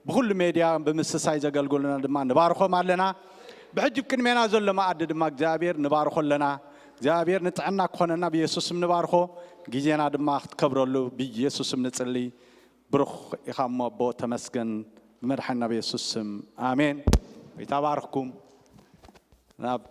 ብኹሉ ሜድያ ብምስሳይ ዘገልገሉና ድማ ንባርኾም ኣለና። ብሕጂ ቅድሜና ዘሎ መኣዲ ድማ እግዚኣብሔር ንባርኾ ኣለና። እግዚኣብሔር ንጥዕና ክኾነና ብኢየሱስ ስም ንባርኾ። ግዜና ድማ ክትከብረሉ ብኢየሱስ ስም ንጽሊ። ብሩኽ ኢኻ እሞ ኣቦ፣ ተመስገን። ብመድሓኒና ብኢየሱስ ስም ኣሜን። ጎይታ ባርኽኩም። ናብ